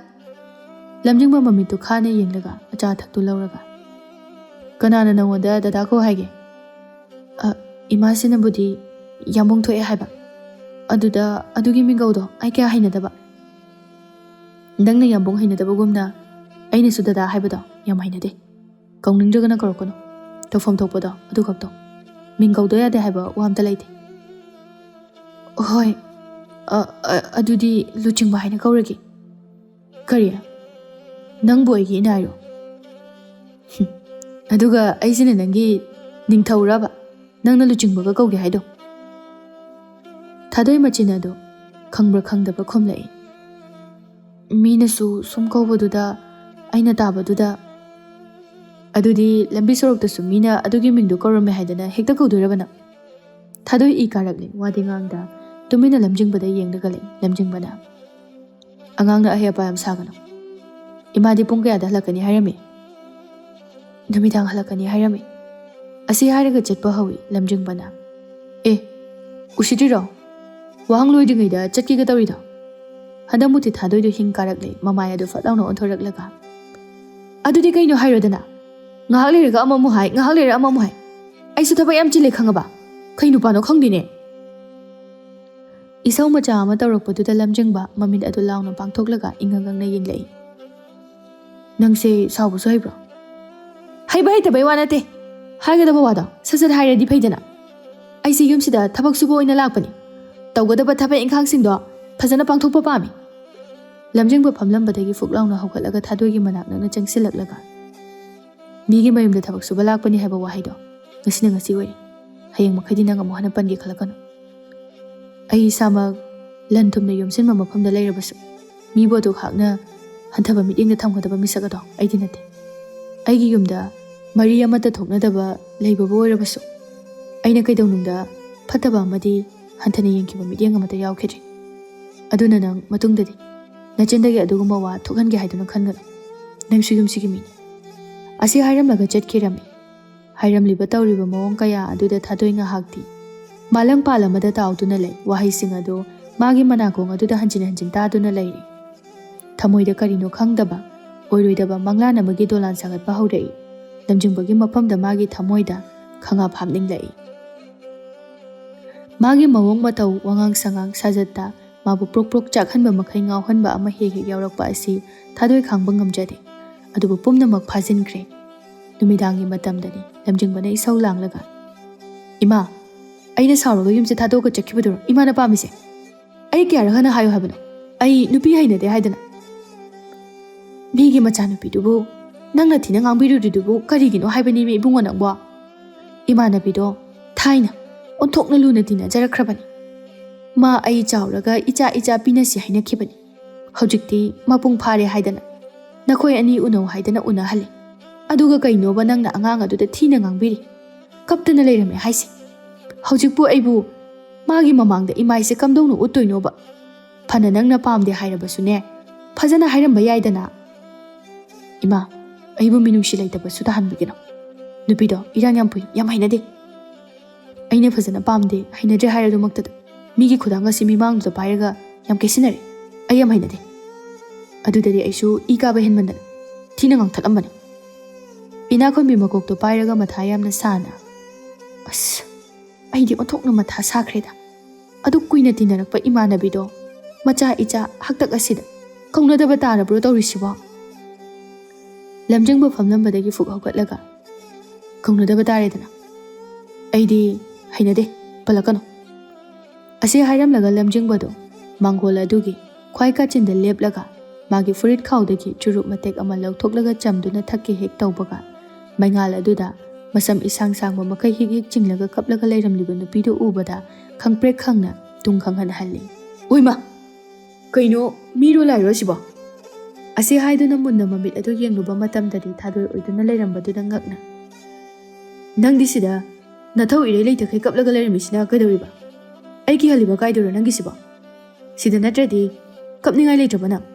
ꯂꯝꯖꯤꯡꯕ ꯃꯃꯤꯠꯇꯨ ꯈꯥꯅ ꯌꯦꯡꯂꯒ ꯑꯆꯥ ꯑꯊꯛꯇꯨ ꯂꯧꯔꯒ, "ꯀꯅꯥꯅ ꯅꯪꯉꯣꯟꯗ ꯗꯗꯥ ꯀꯧ ꯍꯥꯏꯒꯦ?" "ꯑ, ꯏꯃꯥꯁꯤꯅꯕꯨꯗꯤ ꯌꯥꯝꯕꯨꯡ ꯊꯣꯛꯑꯦ ꯍꯥꯏꯕ꯫ ꯑꯗꯨꯗ ꯑꯗꯨꯒꯤ ꯃꯤꯡꯒꯧꯗꯣ ꯑꯩ ꯀꯌꯥ ꯍꯩꯅꯗꯕ꯫ ꯅꯪꯅ ꯌꯥꯝꯕꯨꯡ ꯍꯩꯅꯗꯕꯒꯨꯝꯅ ꯑꯩꯅꯁꯨ ꯗꯗꯥ ꯍꯥꯏꯕꯗꯣ ꯌꯥꯝ ꯍꯩꯅꯗꯦ꯫ ꯀꯧꯅꯤꯡꯗ꯭ꯔꯒꯅ ꯀꯧꯔꯛꯀꯅꯨ꯫ ꯇꯧꯐꯝ ꯊꯣꯛꯄꯗꯣ ꯑꯗꯨ ꯈꯛꯇꯧ꯫ ꯃꯤꯡ ꯀꯧꯗ ꯌꯥꯗꯦ ꯍꯥꯏꯕ ꯋꯥ ꯑꯝꯇ ꯂꯩꯇꯦ꯫" "ꯍꯣꯏ, ꯑ, ꯑ, ꯑꯗꯨꯗꯤ ꯂꯨꯆꯤꯡꯕ ꯍꯥꯏꯅ ꯀꯧꯔꯒꯦ꯫" "ꯀꯔꯤ? ꯅꯪꯕꯨ ꯑꯩꯒꯤ ꯏꯅꯥꯏꯔꯣ? ꯍꯨꯝ, ꯑꯗꯨꯒ ꯑꯩꯁꯤꯅ ꯅꯪꯒꯤ ꯅꯤꯡꯊꯧꯔꯕ ꯅꯪꯅ ꯂꯨꯆꯤꯡꯕꯒ ꯀꯧꯒꯦ ꯍꯥꯏꯗꯣ?" ꯊꯥꯗꯣꯏ ꯃꯆꯤꯟ ꯑꯗꯣ ꯈꯪꯕ꯭ꯔꯥ ꯈꯪꯗꯕ꯭ꯔꯥ ꯈꯨꯝꯂꯛꯏ꯫ "ꯃꯤꯅꯁꯨ ꯁꯨꯝ ꯀꯧꯕꯗꯨꯗ ꯑꯩꯅ ꯇꯥꯕꯗꯨꯗ꯫" "ꯑꯗꯨꯗꯤ ꯂꯝꯕꯤ ꯁꯣꯔꯣꯛꯇꯁꯨ ꯃꯤꯅ ꯑꯗꯨꯒꯤ ꯃꯤꯡꯗꯣ ꯀꯧꯔꯝꯃꯦ ꯍꯥꯏꯗꯅ ꯍꯦꯛꯇ ꯀꯧꯗꯣꯏꯔꯕ ꯅꯪ?" ꯊꯥꯗꯣꯏ ꯏ ꯀꯥꯔꯛꯂꯦ ꯋꯥꯗꯤ ꯉꯥꯡꯗ꯫ ꯇꯨꯃꯤꯟꯅ ꯂꯝꯖꯤꯡꯕꯗ ꯌꯦꯡꯂꯒ ꯂꯩ꯫ ꯂꯝꯖꯤꯡꯕꯅ, "ꯑꯉꯥꯡꯅ ꯑꯍꯩ ꯑꯄꯥ ꯌꯥꯝ ꯁꯥꯒꯅꯨ꯫ ꯏꯃꯥꯗꯤ ꯄꯨꯡ ꯀꯌꯥꯗ ꯍꯜꯂꯛꯀꯅꯤ ꯍꯥꯏꯔꯝꯃꯤ?" "ꯅꯨꯃꯤꯗꯥꯡ ꯍꯜꯂꯛꯀꯅꯤ ꯍꯥꯏꯔꯝꯃꯤ꯫" ꯑꯁꯤ ꯍꯥꯏꯔꯒ ꯆꯠꯄ ꯍꯧꯏ ꯂꯝꯖꯤꯡꯕꯅ꯫ "ꯑꯦ, ꯎꯁꯤꯠꯇ꯭ꯔꯤꯔꯣ? ꯋꯥꯍꯪ ꯂꯣꯏꯗ꯭ꯔꯤꯉꯩꯗ ꯆꯠꯀꯦꯒ ꯇꯧꯔꯤꯗꯣ?" ꯍꯟꯗꯛ ꯃꯨꯛꯇꯤ ꯊꯥꯗꯣꯏꯗꯣ ꯍꯤꯡ ꯀꯥꯔꯛꯂꯦ, ꯃꯃꯥꯏ ꯑꯗꯨ ꯐꯠ ꯂꯥꯎꯅ ꯑꯣꯟꯊꯣꯔꯛꯂꯒ, "ꯑꯗꯨꯗꯤ ꯀꯩꯅꯣ ꯍꯥꯏꯔꯣꯗꯅ? ꯉꯥꯏꯍꯥꯛ ꯂꯩꯔꯒ ꯑꯃꯃꯨꯛ ꯍꯥꯏ, ꯉꯥꯏꯍꯥꯛ ꯂꯩꯔꯒ ꯑꯃꯃꯨꯛ ꯍꯥꯏ꯫ ꯑꯩꯁꯨ ꯊꯕꯛ ꯌꯥꯝ ꯆꯤꯜꯂꯦ ꯈꯪꯉꯕ? ꯀꯩ ꯅꯨꯄꯥꯅꯣ ꯈꯪꯗꯦꯅꯦ꯫" ꯏꯁꯧ ꯃꯆꯥ ꯑꯃ ꯇꯧꯔꯛꯄꯗꯨꯗ ꯂꯝꯖꯤꯡꯕ ꯃꯃꯤꯠ ꯑꯗꯨ ꯂꯥꯎꯅ ꯄꯥꯡꯊꯣꯛꯂꯒ ꯏꯉꯛ ꯉꯛꯅ ꯌꯦꯡꯂꯛꯏ꯫ "ꯅꯪꯁꯦ ꯁꯥꯎꯕꯁꯨ ꯍꯩꯕ꯭ꯔꯣ?" "ꯍꯩꯕ ꯍꯩꯇꯕꯩ ꯋꯥ ꯅꯠꯇꯦ꯫ ꯍꯥꯏꯒꯗꯕ ꯋꯥꯗꯣ ꯁꯠ ꯁꯠ ꯍꯥꯏꯔꯗꯤ ꯐꯩꯗꯅ꯫ ꯑꯩꯁꯦ ꯌꯨꯝꯁꯤꯗ ꯊꯕꯛ ꯁꯨꯕ ꯑꯣꯏꯅ ꯂꯥꯛꯄꯅꯤ꯫ ꯇꯧꯒꯗꯕ ꯊꯕꯛ ꯏꯪꯈꯥꯡꯁꯤꯡꯗꯣ ꯐꯖꯅ ꯄꯥꯡꯊꯣꯛꯄ ꯄꯥꯝꯃꯤ꯫" ꯂꯝꯖꯤꯡꯕ ꯐꯝꯂꯝꯕꯗꯒꯤ ꯐꯨꯛ ꯂꯥꯎꯅ ꯍꯧꯒꯠꯂꯒ ꯊꯥꯗꯣꯏꯒꯤ ꯃꯅꯥꯛ ꯅꯛꯅ ꯆꯪꯁꯤꯜꯂꯛꯂꯒ, "ꯃꯤꯒꯤ ꯃꯌꯨꯝꯗ ꯊꯕꯛ ꯁꯨꯕ ꯂꯥꯛꯄꯅꯤ ꯍꯥꯏꯕ ꯋꯥꯍꯩꯗꯣ ꯉꯁꯤꯅ ꯉꯁꯤ ꯑꯣꯏꯔꯦ꯫ ꯍꯌꯦꯡ ꯃꯈꯩꯗꯤ ꯅꯪ ꯑꯃꯨꯛ ꯍꯟꯅ ꯄꯟꯒꯦ ꯈꯜꯂꯛꯀꯅꯨ꯫ ꯑꯩ ꯏꯁꯥꯃꯛ ꯂꯟ ꯊꯨꯝꯅ ꯌꯣꯝꯁꯤꯟꯕ ꯃꯐꯝꯗ ꯂꯩꯔꯕꯁꯨ, ꯃꯤꯕꯨ ꯑꯗꯨ ꯈꯥꯛꯅ ꯍꯟꯊꯕ ꯃꯤꯠꯌꯦꯡꯗ ꯊꯝꯒꯗꯕ ꯃꯤꯁꯛ ꯑꯗꯣ ꯑꯩꯗꯤ ꯅꯠꯇꯦ꯫ ꯑꯩꯒꯤ ꯌꯨꯝꯗ ꯃꯔꯤ ꯑꯃꯠꯇ ꯊꯣꯛꯅꯗꯕ ꯂꯩꯕꯕꯨ ꯑꯣꯏꯔꯕꯁꯨ, ꯑꯩꯅ ꯀꯩꯗꯧꯅꯨꯡꯗ ꯐꯠꯇꯕ ꯑꯃꯗꯤ ꯍꯟꯊꯅ ꯌꯦꯡꯈꯤꯕ ꯃꯤꯠꯌꯦꯡ ꯑꯃꯠꯇ ꯌꯥꯎꯈꯤꯗ꯭ꯔꯤ꯫ ꯑꯗꯨꯅ ꯅꯪ ꯃꯇꯨꯡꯗꯗꯤ ꯅꯆꯤꯟꯗꯒꯤ ꯑꯗꯨꯒꯨꯝꯕ ꯋꯥ ꯊꯣꯛꯍꯟꯒꯦ ꯍꯥꯏꯗꯨꯅ ꯈꯟꯒꯅꯨ꯫ ꯅꯪꯁꯨ ꯌꯨꯝꯁꯤꯒꯤ ꯃꯤꯅꯤ꯫" ꯑꯁꯤ ꯍꯥꯏꯔꯝꯂꯒ ꯆꯠꯈꯤꯔꯝꯃꯤ꯫ ꯍꯥꯏꯔꯝꯂꯤꯕ ꯇꯧꯔꯤꯕ ꯃꯑꯣꯡ ꯀꯌꯥ ꯑꯗꯨꯗ ꯊꯥꯗꯣꯏ ꯉꯥꯏꯍꯥꯛꯇꯤ ꯃꯥꯂꯪ ꯄꯥꯜ ꯑꯃꯗ ꯇꯥꯎꯗꯨꯅ ꯂꯩ꯫ ꯋꯥꯍꯩꯁꯤꯡ ꯑꯗꯨ ꯃꯥꯒꯤ ꯃꯅꯥꯀꯣꯡ ꯑꯗꯨꯗ ꯍꯟꯖꯤꯟ ꯍꯟꯖꯤꯟ ꯇꯥꯗꯨꯅ ꯂꯩꯔꯤ꯫ ꯊꯃꯣꯏꯗ ꯀꯔꯤꯅꯣ ꯈꯪꯗꯕ, ꯑꯣꯏꯔꯣꯏꯗꯕ ꯃꯪꯂꯥꯟ ꯑꯃꯒꯤ ꯗꯣꯂꯥꯟ ꯁꯥꯒꯠꯄ ꯍꯧꯔꯛꯏ ꯂꯝꯖꯤꯡꯕꯒꯤ ꯃꯐꯝꯗ꯫ ꯃꯥꯒꯤ ꯊꯃꯣꯏꯗ ꯈꯪꯉꯥ ꯍꯥꯞꯅꯤꯡꯂꯛꯏ꯫ ꯃꯥꯒꯤ ꯃꯑꯣꯡ ꯃꯇꯧ, ꯋꯥꯉꯥꯡ ꯁꯉꯥꯡ, ꯁꯥꯖꯠꯇ ꯃꯥꯕꯨ ꯄ꯭ꯔꯣꯛ ꯄ꯭ꯔꯣꯛ ꯆꯥꯛꯍꯟꯕ ꯃꯈꯩ ꯉꯥꯎꯍꯟꯕ ꯑꯃ ꯍꯦꯛ ꯍꯦꯛ ꯌꯥꯎꯔꯛꯄ ꯑꯁꯤ ꯊꯥꯗꯣꯏ ꯈꯥꯡꯕ ꯉꯝꯖꯗꯦ꯫ ꯑꯗꯨꯕꯨ ꯄꯨꯝꯅꯃꯛ ꯐꯥꯖꯤꯟꯈ꯭ꯔꯦ꯫ ꯅꯨꯃꯤꯗꯥꯡꯒꯤ ꯃꯇꯝꯗꯅꯤ꯫ ꯂꯝꯖꯤꯡꯕꯅ ꯏꯁꯧ ꯂꯥꯡꯂꯒ, "ꯏꯃꯥ, ꯑꯩꯅ ꯁꯥꯎꯔꯒ ꯌꯨꯝꯁꯦ ꯊꯥꯗꯣꯛꯑꯒ ꯆꯠꯈꯤꯕꯗꯨꯔꯣ ꯏꯃꯥꯅ ꯄꯥꯝꯃꯤꯁꯦ? ꯑꯩ ꯀꯌꯥꯔꯛ ꯍꯟꯅ ꯍꯥꯏꯌꯨ ꯍꯥꯏꯕꯅꯣ? ꯑꯩ ꯅꯨꯄꯤ ꯍꯩꯅꯗꯦ ꯍꯥꯏꯗꯅ?" "ꯃꯤꯒꯤ ꯃꯆꯥꯅꯨꯄꯤꯗꯨꯕꯨ ꯅꯪꯅ ꯊꯤꯅ ꯉꯥꯡꯕꯤꯔꯨꯔꯤꯗꯨꯕꯨ ꯀꯔꯤꯒꯤꯅꯣ ꯍꯥꯏꯕꯅꯤꯃꯤ ꯏꯕꯨꯡꯉꯣ ꯅꯪꯕꯣ? ꯏꯃꯥꯟꯅꯕꯤꯗꯣ ꯊꯥꯏꯅ ꯑꯣꯟꯊꯣꯛꯅ ꯂꯨꯅ ꯇꯤꯟꯅꯖꯔꯛꯈ꯭ꯔꯕꯅꯤ꯫ ꯃꯥ ꯑꯩ ꯆꯥꯎꯔꯒ ꯏꯆꯥ ꯏꯆꯥ ꯄꯤꯅꯁꯤ ꯍꯥꯏꯅꯈꯤꯕꯅꯤ꯫ ꯍꯧꯖꯤꯛꯇꯤ ꯃꯄꯨꯡ ꯐꯥꯔꯦ ꯍꯥꯏꯗꯅ ꯅꯈꯣꯏ ꯑꯅꯤ ꯎꯅꯧ ꯍꯥꯏꯗꯅ ꯎꯅꯍꯜꯂꯦ꯫ ꯑꯗꯨꯒ ꯀꯩꯅꯣꯕ ꯅꯪꯅ ꯑꯉꯥꯡ ꯑꯗꯨꯗ ꯊꯤꯅ ꯉꯥꯡꯕꯤꯔꯤ? ꯀꯞꯇꯅ ꯂꯩꯔꯝꯃꯦ ꯍꯥꯏꯁꯦ꯫ ꯍꯧꯖꯤꯛꯄꯨ ꯑꯩꯕꯨ ꯃꯥꯒꯤ ꯃꯃꯥꯡꯗ ꯏꯃꯥꯏꯁꯦ ꯀꯝꯗꯧꯅ ꯎꯠꯇꯣꯏꯅꯣꯕ? ꯐꯅ ꯅꯪꯅ ꯄꯥꯝꯗꯦ ꯍꯥꯏꯔꯕꯁꯨꯅꯦ, ꯐꯖꯅ ꯍꯥꯏꯔꯝꯕ ꯌꯥꯏꯗꯅ꯫" "ꯏꯃꯥ, ꯑꯩꯕꯨ ꯃꯤꯅꯨꯡꯁꯤ ꯂꯩꯇꯕꯁꯨ ꯇꯥꯍꯟꯕꯤꯒꯅꯨ꯫ ꯅꯨꯄꯤꯗꯣ ꯏꯔꯥꯡ ꯌꯥꯝ ꯄꯨꯏ, ꯌꯥꯝ ꯍꯩꯅꯗꯦ꯫ ꯑꯩꯅ ꯐꯖꯅ ꯄꯥꯝꯗꯦ, ꯍꯩꯅꯗ꯭ꯔꯦ ꯍꯥꯏꯔꯗꯨꯃꯛꯇꯗ ꯃꯤꯒꯤ ꯈꯨꯗꯥꯡ ꯑꯁꯤ ꯃꯤꯃꯥꯡꯗꯨꯗ ꯄꯥꯏꯔꯒ ꯌꯥꯝ ꯀꯦꯁꯤꯟꯅꯔꯦ꯫ ꯑꯩ ꯌꯥꯝ ꯍꯩꯅꯗꯦ꯫" ꯑꯗꯨꯗꯗꯤ ꯑꯩꯁꯨ ꯏ ꯀꯥꯕ ꯍꯦꯟꯃꯟꯗꯅ ꯊꯤꯅ ꯉꯥꯡꯊꯠꯂꯝꯕꯅꯤ꯫ ꯏꯅꯥꯈꯣꯟꯕꯤ ꯃꯀꯣꯛꯇꯣ ꯄꯥꯏꯔꯒ ꯃꯊꯥ ꯌꯥꯝꯅ ꯁꯥꯅ, "ꯑꯁ, ꯑꯩꯗꯤ ꯑꯣꯟꯊꯣꯛꯅ ꯃꯊꯥ ꯁꯥꯈ꯭ꯔꯦꯗ꯫ ꯑꯗꯨꯛ ꯀꯨꯏꯅ ꯇꯤꯟꯅꯔꯛꯄ ꯏꯃꯥꯟꯅꯕꯤꯗꯣ ꯃꯆꯥ ꯏꯆꯥ ꯍꯥꯛꯇꯛ ꯑꯁꯤꯗ ꯀꯧꯅꯗꯕ ꯇꯥꯔꯕ꯭ꯔꯣ ꯇꯧꯔꯤꯁꯤꯕꯣ?" ꯂꯝꯖꯤꯡꯕ ꯐꯝꯂꯝꯕꯗꯒꯤ ꯐꯨꯛ ꯍꯧꯒꯠꯂꯒ, "ꯀꯧꯅꯗꯕ ꯇꯥꯔꯦꯗꯅ꯫ ꯑꯩꯗꯤ ꯍꯩꯅꯗꯦ, ꯄꯜꯂꯛꯀꯅꯨ꯫" ꯑꯁꯤ ꯍꯥꯏꯔꯝꯂꯒ ꯂꯝꯖꯤꯡꯕꯗꯣ ꯃꯥꯡꯒꯣꯜ ꯑꯗꯨꯒꯤ ꯈ꯭ꯋꯥꯏ ꯀꯥꯆꯤꯟꯗ ꯂꯦꯞꯂꯒ ꯃꯥꯒꯤ ꯐꯨꯔꯤꯠ ꯈꯥꯎꯗꯒꯤ ꯆꯨꯔꯨꯞ ꯃꯇꯦꯛ ꯑꯃ ꯂꯧꯊꯣꯛꯂꯒ ꯆꯝꯗꯨꯅ ꯊꯛꯀꯦ ꯍꯦꯛ ꯇꯧꯕꯒ, ꯃꯩꯉꯥꯜ ꯑꯗꯨꯗ ꯃꯁꯝ ꯏꯁꯥꯡ ꯁꯥꯡꯕ ꯃꯈꯩ ꯍꯤꯛ ꯍꯤꯛ ꯆꯤꯡꯂꯒ ꯀꯞꯂꯒ ꯂꯩꯔꯝꯂꯤꯕ ꯅꯨꯄꯤꯗꯨ ꯎꯕꯗ ꯈꯪꯄ꯭ꯔꯦꯛ ꯈꯪꯅ ꯇꯨꯡ ꯈꯪꯍꯟꯍꯜꯂꯤ꯫ "ꯑꯣꯏꯃ! ꯀꯩꯅꯣ, ꯃꯤꯔꯣ ꯂꯥꯏꯔꯣ ꯑꯁꯤꯕꯣ?" ꯑꯁꯤ ꯍꯥꯏꯗꯨꯅ ꯃꯨꯟꯅ ꯃꯃꯤꯠ ꯑꯗꯨ ꯌꯦꯡꯂꯨꯕ ꯃꯇꯝꯗꯗꯤ ꯊꯥꯗꯣꯏ ꯑꯣꯏꯗꯨꯅ ꯂꯩꯔꯝꯕꯗꯨꯗ ꯉꯛꯅ, "ꯅꯪꯗꯤ ꯁꯤꯗ ꯅꯊꯧ ꯏꯔꯩ ꯂꯩꯇꯈꯩ ꯀꯞꯂꯒ ꯂꯩꯔꯝꯃꯤꯁꯤꯅ ꯀꯩꯗꯧꯔꯤꯕ? ꯑꯩ ꯀꯤꯍꯜꯂꯤꯕ ꯀꯥꯏꯗꯨꯔꯣ ꯅꯪꯒꯤꯁꯤꯕꯣ? ꯁꯤꯗ ꯅꯠꯇ꯭ꯔꯗꯤ ꯀꯞꯅꯤꯡꯉꯥꯏ ꯂꯩꯇ꯭ꯔꯕ ꯅꯪ?"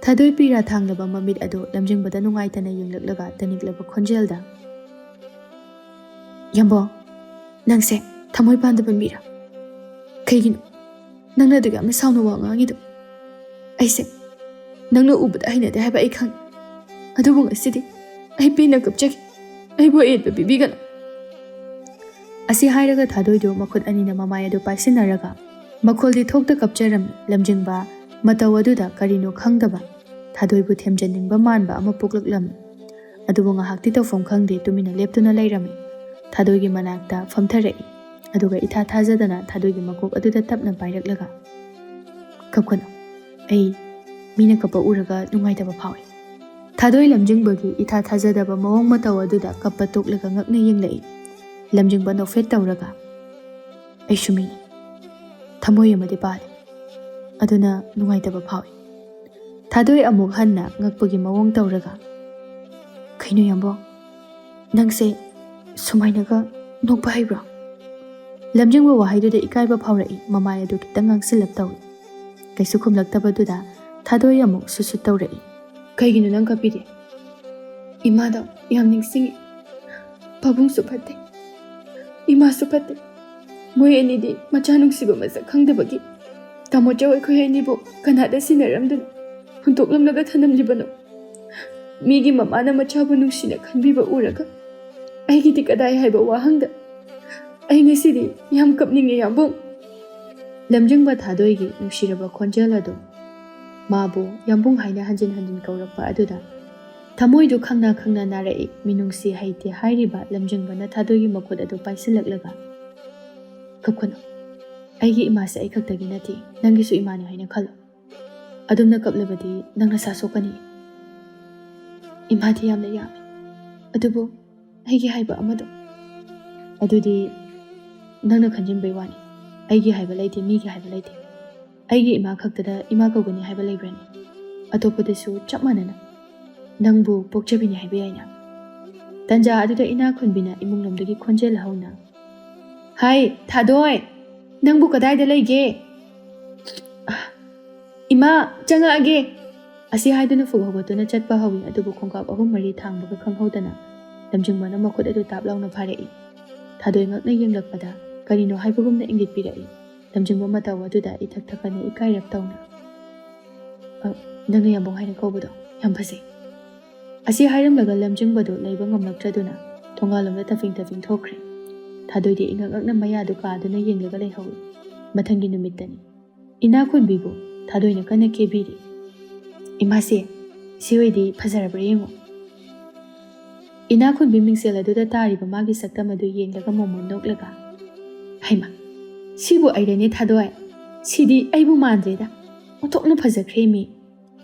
ꯊꯥꯗꯣꯏ ꯄꯤꯔꯥ ꯊꯥꯡꯂꯕ ꯃꯃꯤꯠ ꯑꯗꯨ ꯂꯝꯖꯤꯡꯕꯗ ꯅꯨꯡꯉꯥꯏꯇꯅ ꯌꯦꯡꯂꯛꯂꯒ ꯇꯅꯤꯛꯂꯕ ꯈꯣꯟꯖꯦꯜꯗ, "ꯌꯥꯝꯕꯣ, ꯅꯪꯁꯦ ꯊꯃꯣꯏ ꯄꯥꯟꯗꯕ ꯃꯤꯔꯥ? ꯀꯩꯒꯤꯅꯣ ꯅꯪꯅ ꯑꯗꯨꯛ ꯌꯥꯝꯅ ꯁꯥꯎꯅ ꯋꯥ ꯉꯥꯡꯉꯤꯗꯣ? ꯑꯩꯁꯦ ꯅꯪꯅ ꯎꯕꯗ ꯍꯩꯅꯗꯦ ꯍꯥꯏꯕ ꯑꯩ ꯈꯪꯉꯤ꯫ ꯑꯗꯨꯕꯨ ꯉꯁꯤꯗꯤ ꯑꯩ ꯄꯦꯟꯅ ꯀꯞꯆꯒꯦ꯫ ꯑꯩꯕꯨ ꯑꯌꯦꯠꯄ ꯄꯤꯕꯤꯒꯅꯨ꯫" ꯑꯁꯤ ꯍꯥꯏꯔꯒ ꯊꯥꯗꯣꯏꯗꯨ ꯃꯈꯨꯠ ꯑꯅꯤꯅ ꯃꯃꯥꯏ ꯑꯗꯨ ꯄꯥꯏꯁꯤꯟꯅꯔꯒ ꯃꯈꯣꯜꯗꯤ ꯊꯣꯛꯇ ꯀꯞꯆꯔꯝꯃꯤ꯫ ꯂꯝꯖꯤꯡꯕ ꯃꯇꯧ ꯑꯗꯨꯗ ꯀꯔꯤꯅꯣ ꯈꯪꯗꯕ, ꯊꯥꯗꯣꯏꯕꯨ ꯊꯦꯝꯖꯤꯟꯅꯤꯡꯕ ꯃꯥꯟꯕ ꯑꯃ ꯄꯣꯛꯂꯛꯂꯝꯃꯤ꯫ ꯑꯗꯨꯕꯨ ꯉꯥꯏꯍꯥꯛꯇꯤ ꯇꯧꯐꯝ ꯈꯪꯗꯦ, ꯇꯨꯃꯤꯟꯅ ꯂꯦꯞꯇꯨꯅ ꯂꯩꯔꯝꯃꯤ꯫ ꯊꯥꯗꯣꯏꯒꯤ ꯃꯅꯥꯛꯇ ꯐꯝꯊꯔꯛꯏ꯫ ꯑꯗꯨꯒ ꯏꯊꯥ ꯊꯥꯖꯗꯅ ꯊꯥꯗꯣꯏꯒꯤ ꯃꯀꯣꯛ ꯑꯗꯨꯗ ꯇꯞꯅ ꯄꯥꯏꯔꯛꯂꯒ, "ꯀꯞꯀꯅꯨ꯫ ꯑꯩ ꯃꯤꯅ ꯀꯞꯄ ꯎꯔꯒ ꯅꯨꯡꯉꯥꯏꯇꯕ ꯐꯥꯎꯏ꯫" ꯊꯥꯗꯣꯏ ꯂꯝꯖꯤꯡꯕꯒꯤ ꯏꯊꯥ ꯊꯥꯖꯗꯕ ꯃꯑꯣꯡ ꯃꯇꯧ ꯑꯗꯨꯗ ꯀꯞꯄ ꯇꯣꯛꯂꯒ ꯉꯛꯅ ꯌꯦꯡꯂꯛꯏ꯫ ꯂꯝꯖꯤꯡꯕ ꯅꯣꯛꯐꯦꯠ ꯇꯧꯔꯒ, "ꯑꯩꯁꯨ ꯃꯤꯅꯤ꯫ ꯊꯃꯣꯏ ꯑꯃꯗꯤ ꯄꯥꯜꯂꯤ꯫ ꯑꯗꯨꯅ ꯅꯨꯡꯉꯥꯏꯇꯕ ꯐꯥꯎꯏ꯫" ꯊꯥꯗꯣꯏ ꯑꯃꯨꯛ ꯍꯟꯅ ꯉꯛꯄꯒꯤ ꯃꯑꯣꯡ ꯇꯧꯔꯒ, "ꯀꯩꯅꯣ ꯌꯥꯝꯕꯣ? ꯅꯪꯁꯦ ꯁꯨꯃꯥꯏꯅꯒ ꯅꯣꯛꯄ ꯍꯩꯕ꯭ꯔꯣ?" ꯂꯝꯖꯤꯡꯕ ꯋꯥꯍꯩꯗꯨꯗ ꯏꯀꯥꯏꯕ ꯐꯥꯎꯔꯛꯏ꯫ ꯃꯃꯥꯏ ꯑꯗꯨ ꯈꯤꯇꯪ ꯉꯥꯡꯁꯤꯜꯂꯞ ꯇꯧꯏ꯫ ꯀꯩꯁꯨ ꯈꯨꯝꯂꯛꯇꯕꯗꯨꯗ ꯊꯥꯗꯣꯏ ꯑꯃꯨꯛ ꯁꯨꯠ ꯁꯨꯠ ꯇꯧꯔꯛꯏ꯫ "ꯀꯩꯒꯤꯅꯣ ꯅꯪ ꯀꯞꯄꯤꯗꯤ?" "ꯏꯃꯥꯗꯣ ꯌꯥꯝ ꯅꯤꯡꯁꯤꯡꯉꯤ꯫ ꯄꯥꯕꯨꯡꯁꯨ ꯐꯠꯇꯦ, ꯏꯃꯥꯁꯨ ꯐꯠꯇꯦ꯫ ꯃꯣꯏ ꯑꯅꯤꯗꯤ ꯃꯆꯥ ꯅꯨꯡꯁꯤꯕ ꯃꯁꯛ ꯈꯪꯗꯕꯒꯤ ꯇꯥꯃꯣ ꯆꯧ ꯑꯩꯈꯣꯏ ꯑꯅꯤꯕꯨ ꯀꯅꯥꯗ ꯁꯤꯟꯅꯔꯝꯗꯅ ꯍꯨꯟꯗꯣꯛꯂꯝꯂꯒ ꯊꯅꯝꯂꯤꯕꯅꯣ? ꯃꯤꯒꯤ ꯃꯃꯥꯅ ꯃꯆꯥꯕꯨ ꯅꯨꯡꯁꯤꯅ ꯈꯟꯕꯤꯕ ꯎꯔꯒ ꯑꯩꯒꯤꯗꯤ ꯀꯗꯥꯏ ꯍꯥꯏꯕ ꯋꯥꯍꯪꯗ ꯑꯩ ꯉꯁꯤꯗꯤ ꯌꯥꯝ ꯀꯞꯅꯤꯡꯉꯦ ꯌꯥꯝꯕꯨꯡ꯫" ꯂꯝꯖꯤꯡꯕ ꯊꯥꯗꯣꯏꯒꯤ ꯅꯨꯡꯁꯤꯔꯕ ꯈꯣꯟꯖꯦꯜ ꯑꯗꯨ, ꯃꯥꯕꯨ ꯌꯥꯝꯕꯨꯡ ꯍꯥꯏꯅ ꯍꯟꯖꯤꯟ ꯍꯟꯖꯤꯟ ꯀꯧꯔꯛꯄ ꯑꯗꯨꯗ ꯊꯃꯣꯏꯗꯨ ꯈꯪꯅ ꯈꯪꯅ ꯅꯥꯔꯛꯏ꯫ ꯃꯤꯅꯨꯡꯁꯤ ꯍꯩꯇꯦ ꯍꯥꯏꯔꯤꯕ ꯂꯝꯖꯤꯡꯕꯅ ꯊꯥꯗꯣꯏꯒꯤ ꯃꯈꯨꯠ ꯑꯗꯨ ꯄꯥꯏꯁꯤꯜꯂꯛꯂꯒ, "ꯀꯞꯀꯅꯨ꯫ ꯑꯩꯒꯤ ꯏꯃꯥꯁꯦ ꯑꯩ ꯈꯛꯇꯒꯤ ꯅꯠꯇꯦ, ꯅꯪꯒꯤꯁꯨ ꯏꯃꯥꯅꯤ ꯍꯥꯏꯅ ꯈꯜꯂꯨ꯫ ꯑꯗꯨꯝꯅ ꯀꯞꯂꯕꯗꯤ ꯅꯪ ꯅꯁꯥ ꯁꯣꯛꯀꯅꯤ꯫ ꯏꯃꯥꯗꯤ ꯌꯥꯝꯅ ꯌꯥꯝꯃꯤ, ꯑꯗꯨꯕꯨ ꯑꯩꯒꯤ ꯍꯥꯏꯕ ꯑꯃꯗꯣ, ꯑꯗꯨꯗꯤ ꯅꯪꯅ ꯈꯟꯖꯤꯟꯕꯩ ꯋꯥꯅꯤ꯫ ꯑꯩꯒꯤ ꯍꯥꯏꯕ ꯂꯩꯇꯦ, ꯃꯤꯒꯤ ꯍꯥꯏꯕ ꯂꯩꯇꯦ꯫ ꯑꯩꯒꯤ ꯏꯃꯥ ꯈꯛꯇꯗ ꯏꯃꯥ ꯀꯧꯒꯅꯤ ꯍꯥꯏꯕ ꯂꯩꯕ꯭ꯔꯅꯦ? ꯑꯇꯣꯞꯄꯗꯁꯨ ꯆꯞ ꯃꯥꯟꯅꯅ ꯅꯪꯕꯨ ꯄꯣꯛꯆꯕꯤꯅꯤ ꯍꯥꯏꯕ ꯌꯥꯏꯅ꯫ ꯇꯟꯖꯥ ꯑꯗꯨꯗ ꯏꯅꯥ ꯈꯨꯟꯕꯤꯅ ꯏꯃꯨꯡ ꯂꯣꯝꯗꯒꯤ ꯈꯣꯟꯖꯦꯜ ꯍꯧꯅ, "ꯍꯥꯏ, ꯊꯥꯗꯣꯏ, ꯅꯪꯕꯨ ꯀꯗꯥꯏꯗ ꯂꯩꯒꯦ? ꯏꯃꯥ, ꯆꯪꯉꯛꯑꯒꯦ!" ꯑꯁꯤ ꯍꯥꯏꯗꯨꯅ ꯐꯨꯛ ꯍꯧꯒꯠꯇꯨꯅ ꯆꯠꯄ ꯍꯧꯏ, ꯑꯗꯨꯕꯨ ꯈꯣꯡꯀꯥꯞ ꯑꯍꯨꯝ ꯃꯔꯤ ꯊꯥꯡꯕꯒ ꯈꯪꯍꯧꯗꯅ ꯂꯝꯖꯤꯡꯕꯅ ꯃꯈꯨꯠ ꯑꯗꯨ ꯇꯥꯞ ꯂꯥꯎꯅ ꯐꯥꯔꯛꯏ꯫ ꯊꯥꯗꯣꯏ ꯉꯛꯅ ꯌꯦꯡꯂꯛꯄꯗ ꯀꯔꯤꯅꯣ ꯍꯥꯏꯕꯒꯨꯝꯅ ꯏꯪꯒꯤꯠ ꯄꯤꯔꯛꯏ꯫ ꯂꯝꯖꯤꯡꯕ ꯃꯇꯧ ꯑꯗꯨꯗ ꯏꯊꯛ ꯊꯛꯀꯅ ꯏꯀꯥꯏꯔꯞ ꯇꯧꯅ, "ꯑ, ꯅꯪꯅ ꯌꯥꯝꯕꯨꯡ ꯍꯥꯏꯅ ꯀꯧꯕꯗꯣ ꯌꯥꯝ ꯐꯖꯩ"꯫ ꯑꯁꯤ ꯍꯥꯏꯔꯝꯂꯒ ꯂꯝꯖꯤꯡꯕꯗꯨ ꯂꯩꯕ ꯉꯝꯂꯛꯇ꯭ꯔꯗꯨꯅ ꯊꯣꯡꯒꯥꯜꯂꯣꯝꯗ ꯇꯐꯤꯡ ꯇꯐꯤꯡ ꯊꯣꯛꯈ꯭ꯔꯦ꯫ ꯊꯥꯗꯣꯏꯗꯤ ꯏꯉꯛ ꯉꯛꯅ ꯃꯌꯥꯗꯨ ꯀꯥꯗꯨꯅ ꯌꯦꯡꯂꯒ ꯂꯩꯍꯧꯏ꯫ ꯃꯊꯪꯒꯤ ꯅꯨꯃꯤꯠꯇꯅꯤ꯫ ꯏꯅꯥ ꯈꯨꯟꯕꯤꯕꯨ ꯊꯥꯗꯣꯏꯅ ꯀꯟꯅ ꯀꯦꯕꯤꯔꯤ꯫ "ꯏꯃꯥꯁꯦ, ꯁꯤ ꯑꯣꯏꯗꯤ ꯐꯖꯔꯕ꯭ꯔꯥ ꯌꯦꯡꯉꯣ"꯫ ꯏꯅꯥ ꯈꯨꯟꯕꯤ ꯃꯤꯡꯁꯦꯜ ꯑꯗꯨꯗ ꯇꯥꯔꯤꯕ ꯃꯥꯒꯤ ꯁꯛꯇꯝ ꯑꯗꯨ ꯌꯦꯡꯂꯒ ꯃꯣꯃꯣꯟ ꯅꯣꯛꯂꯒ, "ꯍꯩꯃꯥ, ꯁꯤꯕꯨ ꯑꯩꯔꯅꯦ ꯊꯥꯗꯣꯏ? ꯁꯤꯗꯤ ꯑꯩꯕꯨ ꯃꯥꯟꯗ꯭ꯔꯦꯗ꯫ ꯑꯣꯟꯊꯣꯛꯅ ꯐꯖꯈ꯭ꯔꯦ ꯃꯤ"꯫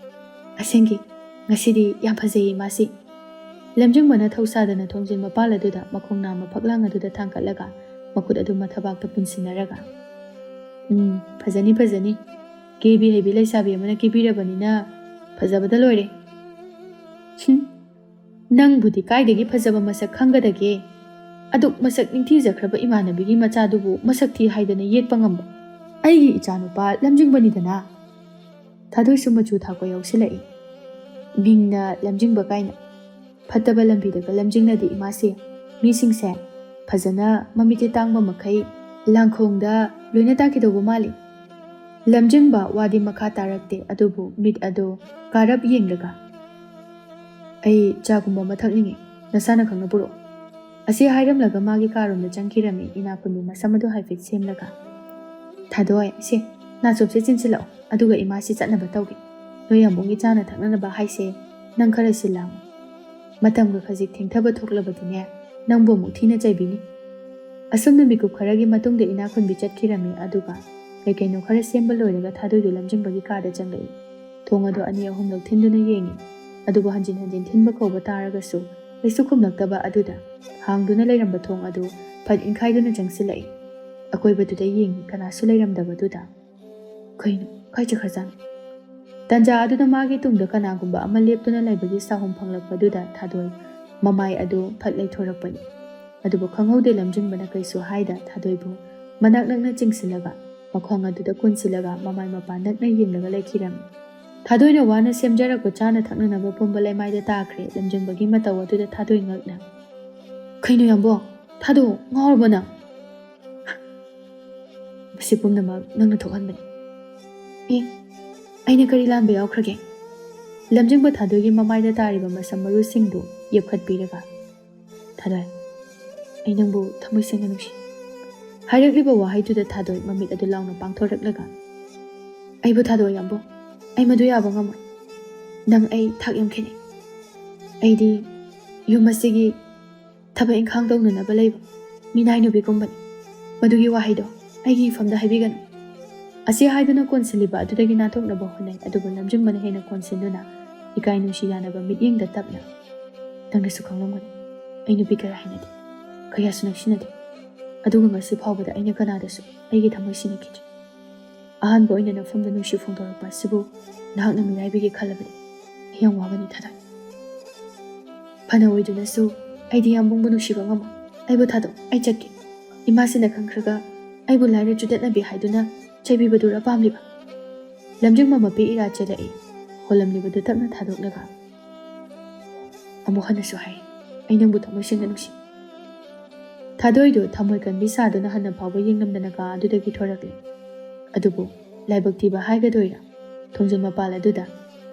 "ꯑꯁꯦꯡꯒꯤ, ꯉꯁꯤꯗꯤ ꯌꯥꯝ ꯐꯖꯩꯌꯦ ꯃꯥꯁꯤ"꯫ ꯂꯝꯖꯤꯡꯕꯅ ꯊꯧꯁꯥꯗꯅ ꯊꯣꯡꯖꯤꯟ ꯃꯄꯥꯜ ꯑꯗꯨꯗ ꯃꯈꯣꯡ ꯅꯥꯝꯃ ꯐꯛꯂꯥꯡ ꯑꯗꯨꯗ ꯊꯥꯡꯒꯠꯂꯒ ꯃꯈꯨꯠ ꯑꯗꯨ ꯃꯊꯕꯥꯛꯇ ꯄꯨꯟꯁꯤꯟꯅꯔꯒ, "ꯎꯝ, ꯐꯖꯅꯤ, ꯐꯖꯅꯤ꯫ ꯀꯦꯕꯤ ꯍꯩꯕꯤ ꯂꯩꯁꯥꯕꯤ ꯑꯃꯅ ꯀꯦꯕꯤꯔꯕꯅꯤꯅ ꯐꯖꯕꯗ ꯂꯣꯏꯔꯦ"꯫ "ꯍꯨꯝ, ꯅꯪꯕꯨꯗꯤ ꯀꯥꯏꯗꯒꯤ ꯐꯖꯕ ꯃꯁꯛ ꯈꯪꯒꯗꯒꯦ? ꯑꯗꯨꯛ ꯃꯁꯛ ꯅꯤꯡꯊꯤꯖꯈ꯭ꯔꯕ ꯏꯃꯥꯟꯅꯕꯤꯒꯤ ꯃꯆꯥꯗꯨꯕꯨ ꯃꯁꯛ ꯊꯤ ꯍꯥꯏꯗꯅ ꯌꯦꯠꯄ ꯉꯝꯕ ꯑꯩꯒꯤ ꯏꯆꯥꯅꯨꯄꯥ ꯂꯝꯖꯤꯡꯕꯅꯤꯗꯅ"꯫ ꯊꯥꯗꯣꯏꯁꯨ ꯃꯆꯨ ꯊꯥꯛꯄ ꯌꯥꯎꯁꯤꯜꯂꯛꯏ꯫ ꯃꯤꯡꯅ ꯂꯝꯖꯤꯡꯕ ꯀꯥꯏꯅ꯫ ꯐꯠꯇꯕ ꯂꯝꯕꯤꯗꯒ ꯂꯝꯖꯤꯡꯅꯗꯦ ꯏꯃꯥꯁꯦ꯫ ꯃꯤꯁꯤꯡꯁꯦ ꯐꯖꯅ ꯃꯃꯤꯠꯇꯤ ꯇꯥꯡꯕ ꯃꯈꯩ ꯂꯥꯡꯈꯣꯡꯗ ꯂꯣꯏꯅ ꯇꯥꯛꯀꯗꯧꯕ ꯃꯥꯜꯂꯤ꯫ ꯂꯝꯖꯤꯡꯕ ꯋꯥꯗꯤ ꯃꯈꯥ ꯇꯥꯔꯛꯇꯦ, ꯑꯗꯨꯕꯨ ꯃꯤꯠ ꯑꯗꯨ ꯀꯥꯔꯞ ꯌꯦꯡꯂꯒ, "ꯑꯩ ꯆꯥꯒꯨꯝꯕ ꯑꯃ ꯊꯛꯅꯤꯡꯉꯤ, ꯅꯁꯥꯅ ꯈꯪꯅ ꯄꯨꯔꯛꯑꯣ"꯫ ꯑꯁꯤ ꯍꯥꯏꯔꯝꯂꯒ ꯃꯥꯒꯤ ꯀꯥꯔꯣꯝꯗ ꯆꯪꯈꯤꯔꯝꯃꯤ, ꯏꯅꯥ ꯈꯨꯟꯕꯤ ꯃꯁꯝ ꯑꯗꯨ ꯍꯥꯏꯐꯦꯠ ꯁꯦꯝꯂꯒ꯫ "ꯊꯥꯗꯣꯏ, ꯁꯦ, ꯅꯥꯆꯣꯞꯁꯦ ꯆꯤꯟꯁꯤꯜꯂꯛꯑꯣ, ꯑꯗꯨꯒ ꯏꯃꯥꯁꯤ ꯆꯠꯅꯕ ꯇꯧꯒꯦ꯫ ꯅꯣꯏ ꯌꯥꯝꯕꯨꯡꯒꯤ ꯆꯥꯅ ꯊꯛꯅꯅꯕ ꯍꯥꯏꯁꯦ ꯅꯪ ꯈꯔ ꯁꯤꯜ ꯂꯥꯡꯉꯨ꯫ ꯃꯇꯝꯒ ꯈꯖꯤꯛ ꯊꯦꯡꯊꯕ ꯊꯣꯛꯂꯕꯗꯤꯅꯦ, ꯅꯪꯕꯨ ꯑꯃꯨꯛ ꯊꯤꯅ ꯆꯩꯕꯤꯅꯤ"꯫ ꯑꯁꯨꯝꯅ ꯃꯤꯀꯨꯞ ꯈꯔꯒꯤ ꯃꯇꯨꯡꯗ ꯏꯅꯥꯈꯨꯟꯕꯤ ꯆꯠꯈꯤꯔꯝꯃꯤ꯫ ꯑꯗꯨꯒ ꯀꯩ ꯀꯩꯅꯣ ꯈꯔ ꯁꯦꯝꯕ ꯂꯣꯏꯔꯒ ꯊꯥꯗꯣꯏꯗꯨ ꯂꯝꯖꯤꯡꯕꯒꯤ ꯀꯥꯗ ꯆꯪꯂꯛꯏ꯫ ꯊꯣꯡ ꯑꯗꯨ ꯑꯅꯤ ꯑꯍꯨꯝꯂꯛ ꯊꯤꯟꯗꯨꯅ ꯌꯦꯡꯉꯤ꯫ ꯑꯗꯨꯕꯨ ꯍꯟꯖꯤꯟ ꯍꯟꯖꯤꯟ ꯊꯤꯟꯕ ꯀꯧꯕ ꯇꯥꯔꯒꯁꯨ ꯀꯩꯁꯨ ꯈꯨꯝꯂꯛꯇꯕ ꯑꯗꯨꯗ ꯍꯥꯡꯗꯨꯅ ꯂꯩꯔꯝꯕ ꯊꯣꯡ ꯑꯗꯨ ꯐꯠ ꯏꯟꯈꯥꯏꯗꯨꯅ ꯆꯪꯁꯤꯜꯂꯛꯏ꯫ ꯑꯀꯣꯏꯕꯗꯨꯗ ꯌꯦꯡꯉꯤ, ꯀꯅꯥꯁꯨ ꯂꯩꯔꯝꯗꯕꯗꯨꯗ꯫ "ꯀꯩꯅꯣ, ꯀꯥꯏ ꯆꯠꯈ꯭ꯔꯖꯥꯠꯅꯣ?" ꯇꯟꯖꯥ ꯑꯗꯨꯗ ꯃꯥꯒꯤ ꯇꯨꯡꯗ ꯀꯅꯥꯒꯨꯝꯕ ꯑꯃ ꯂꯦꯞꯇꯨꯅ ꯂꯩꯕꯒꯤ ꯆꯥꯍꯨꯝ ꯐꯪꯂꯛꯄꯗꯨꯗ ꯊꯥꯗꯣꯏ ꯃꯃꯥꯏ ꯑꯗꯨ ꯐꯠ ꯂꯩꯊꯣꯔꯛꯄꯅꯤ꯫ ꯑꯗꯨꯕꯨ ꯈꯪꯍꯧꯗꯦ ꯂꯝꯖꯤꯡꯕꯅ ꯀꯩꯁꯨ ꯍꯥꯏꯗ ꯊꯥꯗꯣꯏꯕꯨ ꯃꯅꯥꯛ ꯅꯛꯅ ꯆꯤꯡꯁꯤꯜꯂꯒ ꯃꯈꯣꯡ ꯑꯗꯨꯗ ꯀꯣꯟꯁꯤꯜꯂꯒ ꯃꯃꯥꯏ ꯃꯄꯥꯟ ꯅꯛꯅ ꯌꯦꯡꯂꯒ ꯂꯩꯈꯤꯔꯝꯃꯤ꯫ ꯊꯥꯗꯣꯏꯅ ꯋꯥꯅ ꯁꯦꯝꯖꯔꯛꯄ ꯆꯥꯅ ꯊꯛꯅꯅꯕ ꯄꯨꯝꯕ ꯂꯩꯃꯥꯏꯗ ꯇꯥꯈ꯭ꯔꯦ꯫ ꯂꯝꯖꯤꯡꯕꯒꯤ ꯃꯇꯧ ꯑꯗꯨꯗ ꯊꯥꯗꯣꯏ ꯉꯛꯅ, "ꯀꯩꯅꯣ ꯌꯥꯝꯕꯣ? ꯊꯥꯗꯣ, ꯉꯥꯎꯔꯕꯣ ꯅꯪ?" "ꯃꯁꯤ ꯄꯨꯝꯅꯃꯛ ꯅꯪꯅ ꯊꯣꯛꯍꯟꯕꯅꯤ꯫" "ꯑꯦ, ꯑꯩꯅ ꯀꯔꯤ ꯂꯥꯟꯕ ꯌꯥꯎꯈ꯭ꯔꯒꯦ?" ꯂꯝꯖꯤꯡꯕ ꯊꯥꯗꯣꯏꯒꯤ ꯃꯃꯥꯏꯗ ꯇꯥꯔꯤꯕ ꯃꯁꯝ ꯃꯔꯨꯁꯤꯡꯗꯨ ꯌꯦꯞꯈꯠꯄꯤꯔꯒ, "ꯊꯥꯗꯣꯏ, ꯑꯩ ꯅꯪꯕꯨ ꯊꯃꯣꯏ ꯁꯦꯡꯅ ꯅꯨꯡꯁꯤ꯫" ꯍꯥꯏꯔꯛꯂꯤꯕ ꯋꯥꯍꯩꯗꯨꯗ ꯊꯥꯗꯣꯏ ꯃꯃꯤꯠ ꯑꯗꯨ ꯂꯥꯎꯅ ꯄꯥꯡꯊꯣꯔꯛꯂꯒ, "ꯑꯩꯕꯨ ꯊꯥꯗꯣꯛꯑꯣ ꯌꯥꯝꯕꯨ, ꯑꯩ ꯃꯗꯨ ꯌꯥꯕ ꯉꯝꯃꯣꯏ꯫ ꯅꯪ ꯑꯩ ꯊꯥꯛ ꯌꯥꯝ ꯈꯦꯠꯅꯩ꯫ ꯑꯩꯗꯤ ꯌꯨꯝ ꯑꯁꯤꯒꯤ ꯊꯕꯛ ꯏꯪꯈꯥꯡ ꯇꯧꯅꯅꯕ ꯂꯩꯕ ꯃꯤꯅꯥꯏ ꯅꯨꯄꯤꯒꯨꯝꯕꯅꯤ꯫ ꯃꯗꯨꯒꯤ ꯋꯥꯍꯩꯗꯣ ꯑꯩꯒꯤ ꯏꯐꯝꯗ ꯍꯥꯏꯕꯤꯒꯅꯨ꯫" ꯑꯁꯤ ꯍꯥꯏꯗꯨꯅ ꯀꯣꯟꯁꯤꯜꯂꯤꯕ ꯑꯗꯨꯗꯒꯤ ꯅꯥꯟꯊꯣꯛꯅꯕ ꯍꯣꯠꯅꯩ꯫ ꯑꯗꯨꯕꯨ ꯂꯝꯖꯤꯡꯕꯅ ꯍꯦꯟꯅ ꯀꯣꯟꯁꯤꯟꯗꯨꯅ ꯏꯀꯥꯏ ꯅꯨꯡꯁꯤ ꯌꯥꯅꯕ ꯃꯤꯠꯌꯦꯡꯗ ꯇꯞꯅ, "ꯅꯪꯅꯁꯨ ꯈꯪꯂꯝꯒꯅꯤ, ꯑꯩ ꯅꯨꯄꯤ ꯀꯌꯥ ꯍꯩꯅꯗꯦ, ꯀꯌꯥꯁꯨ ꯅꯛꯁꯤꯟꯅꯗꯦ꯫ ꯑꯗꯨꯒ ꯉꯁꯤ ꯐꯥꯎꯕꯗ ꯑꯩꯅ ꯀꯅꯥꯗꯁꯨ ꯑꯩꯒꯤ ꯊꯃꯣꯏ ꯁꯤꯟꯅꯈꯤꯗ꯭ꯔꯤ꯫ ꯑꯍꯥꯟꯕ ꯑꯣꯏꯅ ꯅꯐꯝꯗ ꯅꯨꯡꯁꯤ ꯐꯣꯡꯗꯣꯔꯛꯄ ꯑꯁꯤꯕꯨ ꯅꯍꯥꯛꯅ ꯃꯤꯔꯥꯏꯕꯤꯒꯦ ꯈꯜꯂꯕꯗꯤ ꯑꯩ ꯌꯥꯝ ꯋꯥꯒꯅꯤ ꯊꯥꯗꯣꯏ꯫ ꯐꯅ ꯑꯣꯏꯗꯨꯅꯁꯨ ꯑꯩꯗꯤ ꯌꯥꯝꯕꯨꯡꯕꯨ ꯅꯨꯡꯁꯤꯕ ꯉꯝꯃꯣꯏ꯫ ꯑꯩꯕꯨ ꯊꯥꯗꯣꯛ, ꯑꯩ ꯆꯠꯀꯦ꯫ ꯏꯃꯥꯁꯤꯅ ꯈꯪꯈ꯭ꯔꯒ ꯑꯩꯕꯨ ꯂꯥꯏꯔ ꯆꯨꯗꯠꯅꯕꯤ ꯍꯥꯏꯗꯨꯅ ꯆꯩꯕꯤꯕꯗꯨꯔ ꯄꯥꯝꯂꯤꯕ?" ꯂꯝꯖꯤꯡꯕ ꯃꯄꯤ ꯏꯔꯥ ꯆꯦꯜꯂꯛꯏ꯫ ꯍꯣꯜꯂꯝꯂꯤꯕꯗꯨ ꯇꯞꯅ ꯊꯥꯗꯣꯛꯂꯒ ꯑꯃꯨꯛ ꯍꯟꯅꯁꯨ ꯍꯥꯏ, "ꯑꯩ ꯅꯪꯕꯨ ꯊꯃꯣꯏ ꯁꯦꯡꯅ ꯅꯨꯡꯁꯤ꯫" ꯊꯥꯗꯣꯏꯗꯨ ꯊꯃꯣꯏ ꯀꯟꯕꯤ ꯁꯥꯗꯨꯅ ꯍꯟꯅ ꯐꯥꯎꯕ ꯌꯦꯡꯂꯝꯗꯅ ꯀꯥ ꯑꯗꯨꯗꯒꯤ ꯊꯣꯔꯛꯂꯦ꯫ ꯑꯗꯨꯕꯨ ꯂꯥꯏꯕꯛ ꯊꯤꯕ ꯍꯥꯏꯒꯗꯣꯏꯔꯥ, ꯊꯣꯡꯖꯤꯜ ꯃꯄꯥꯜ ꯑꯗꯨꯗ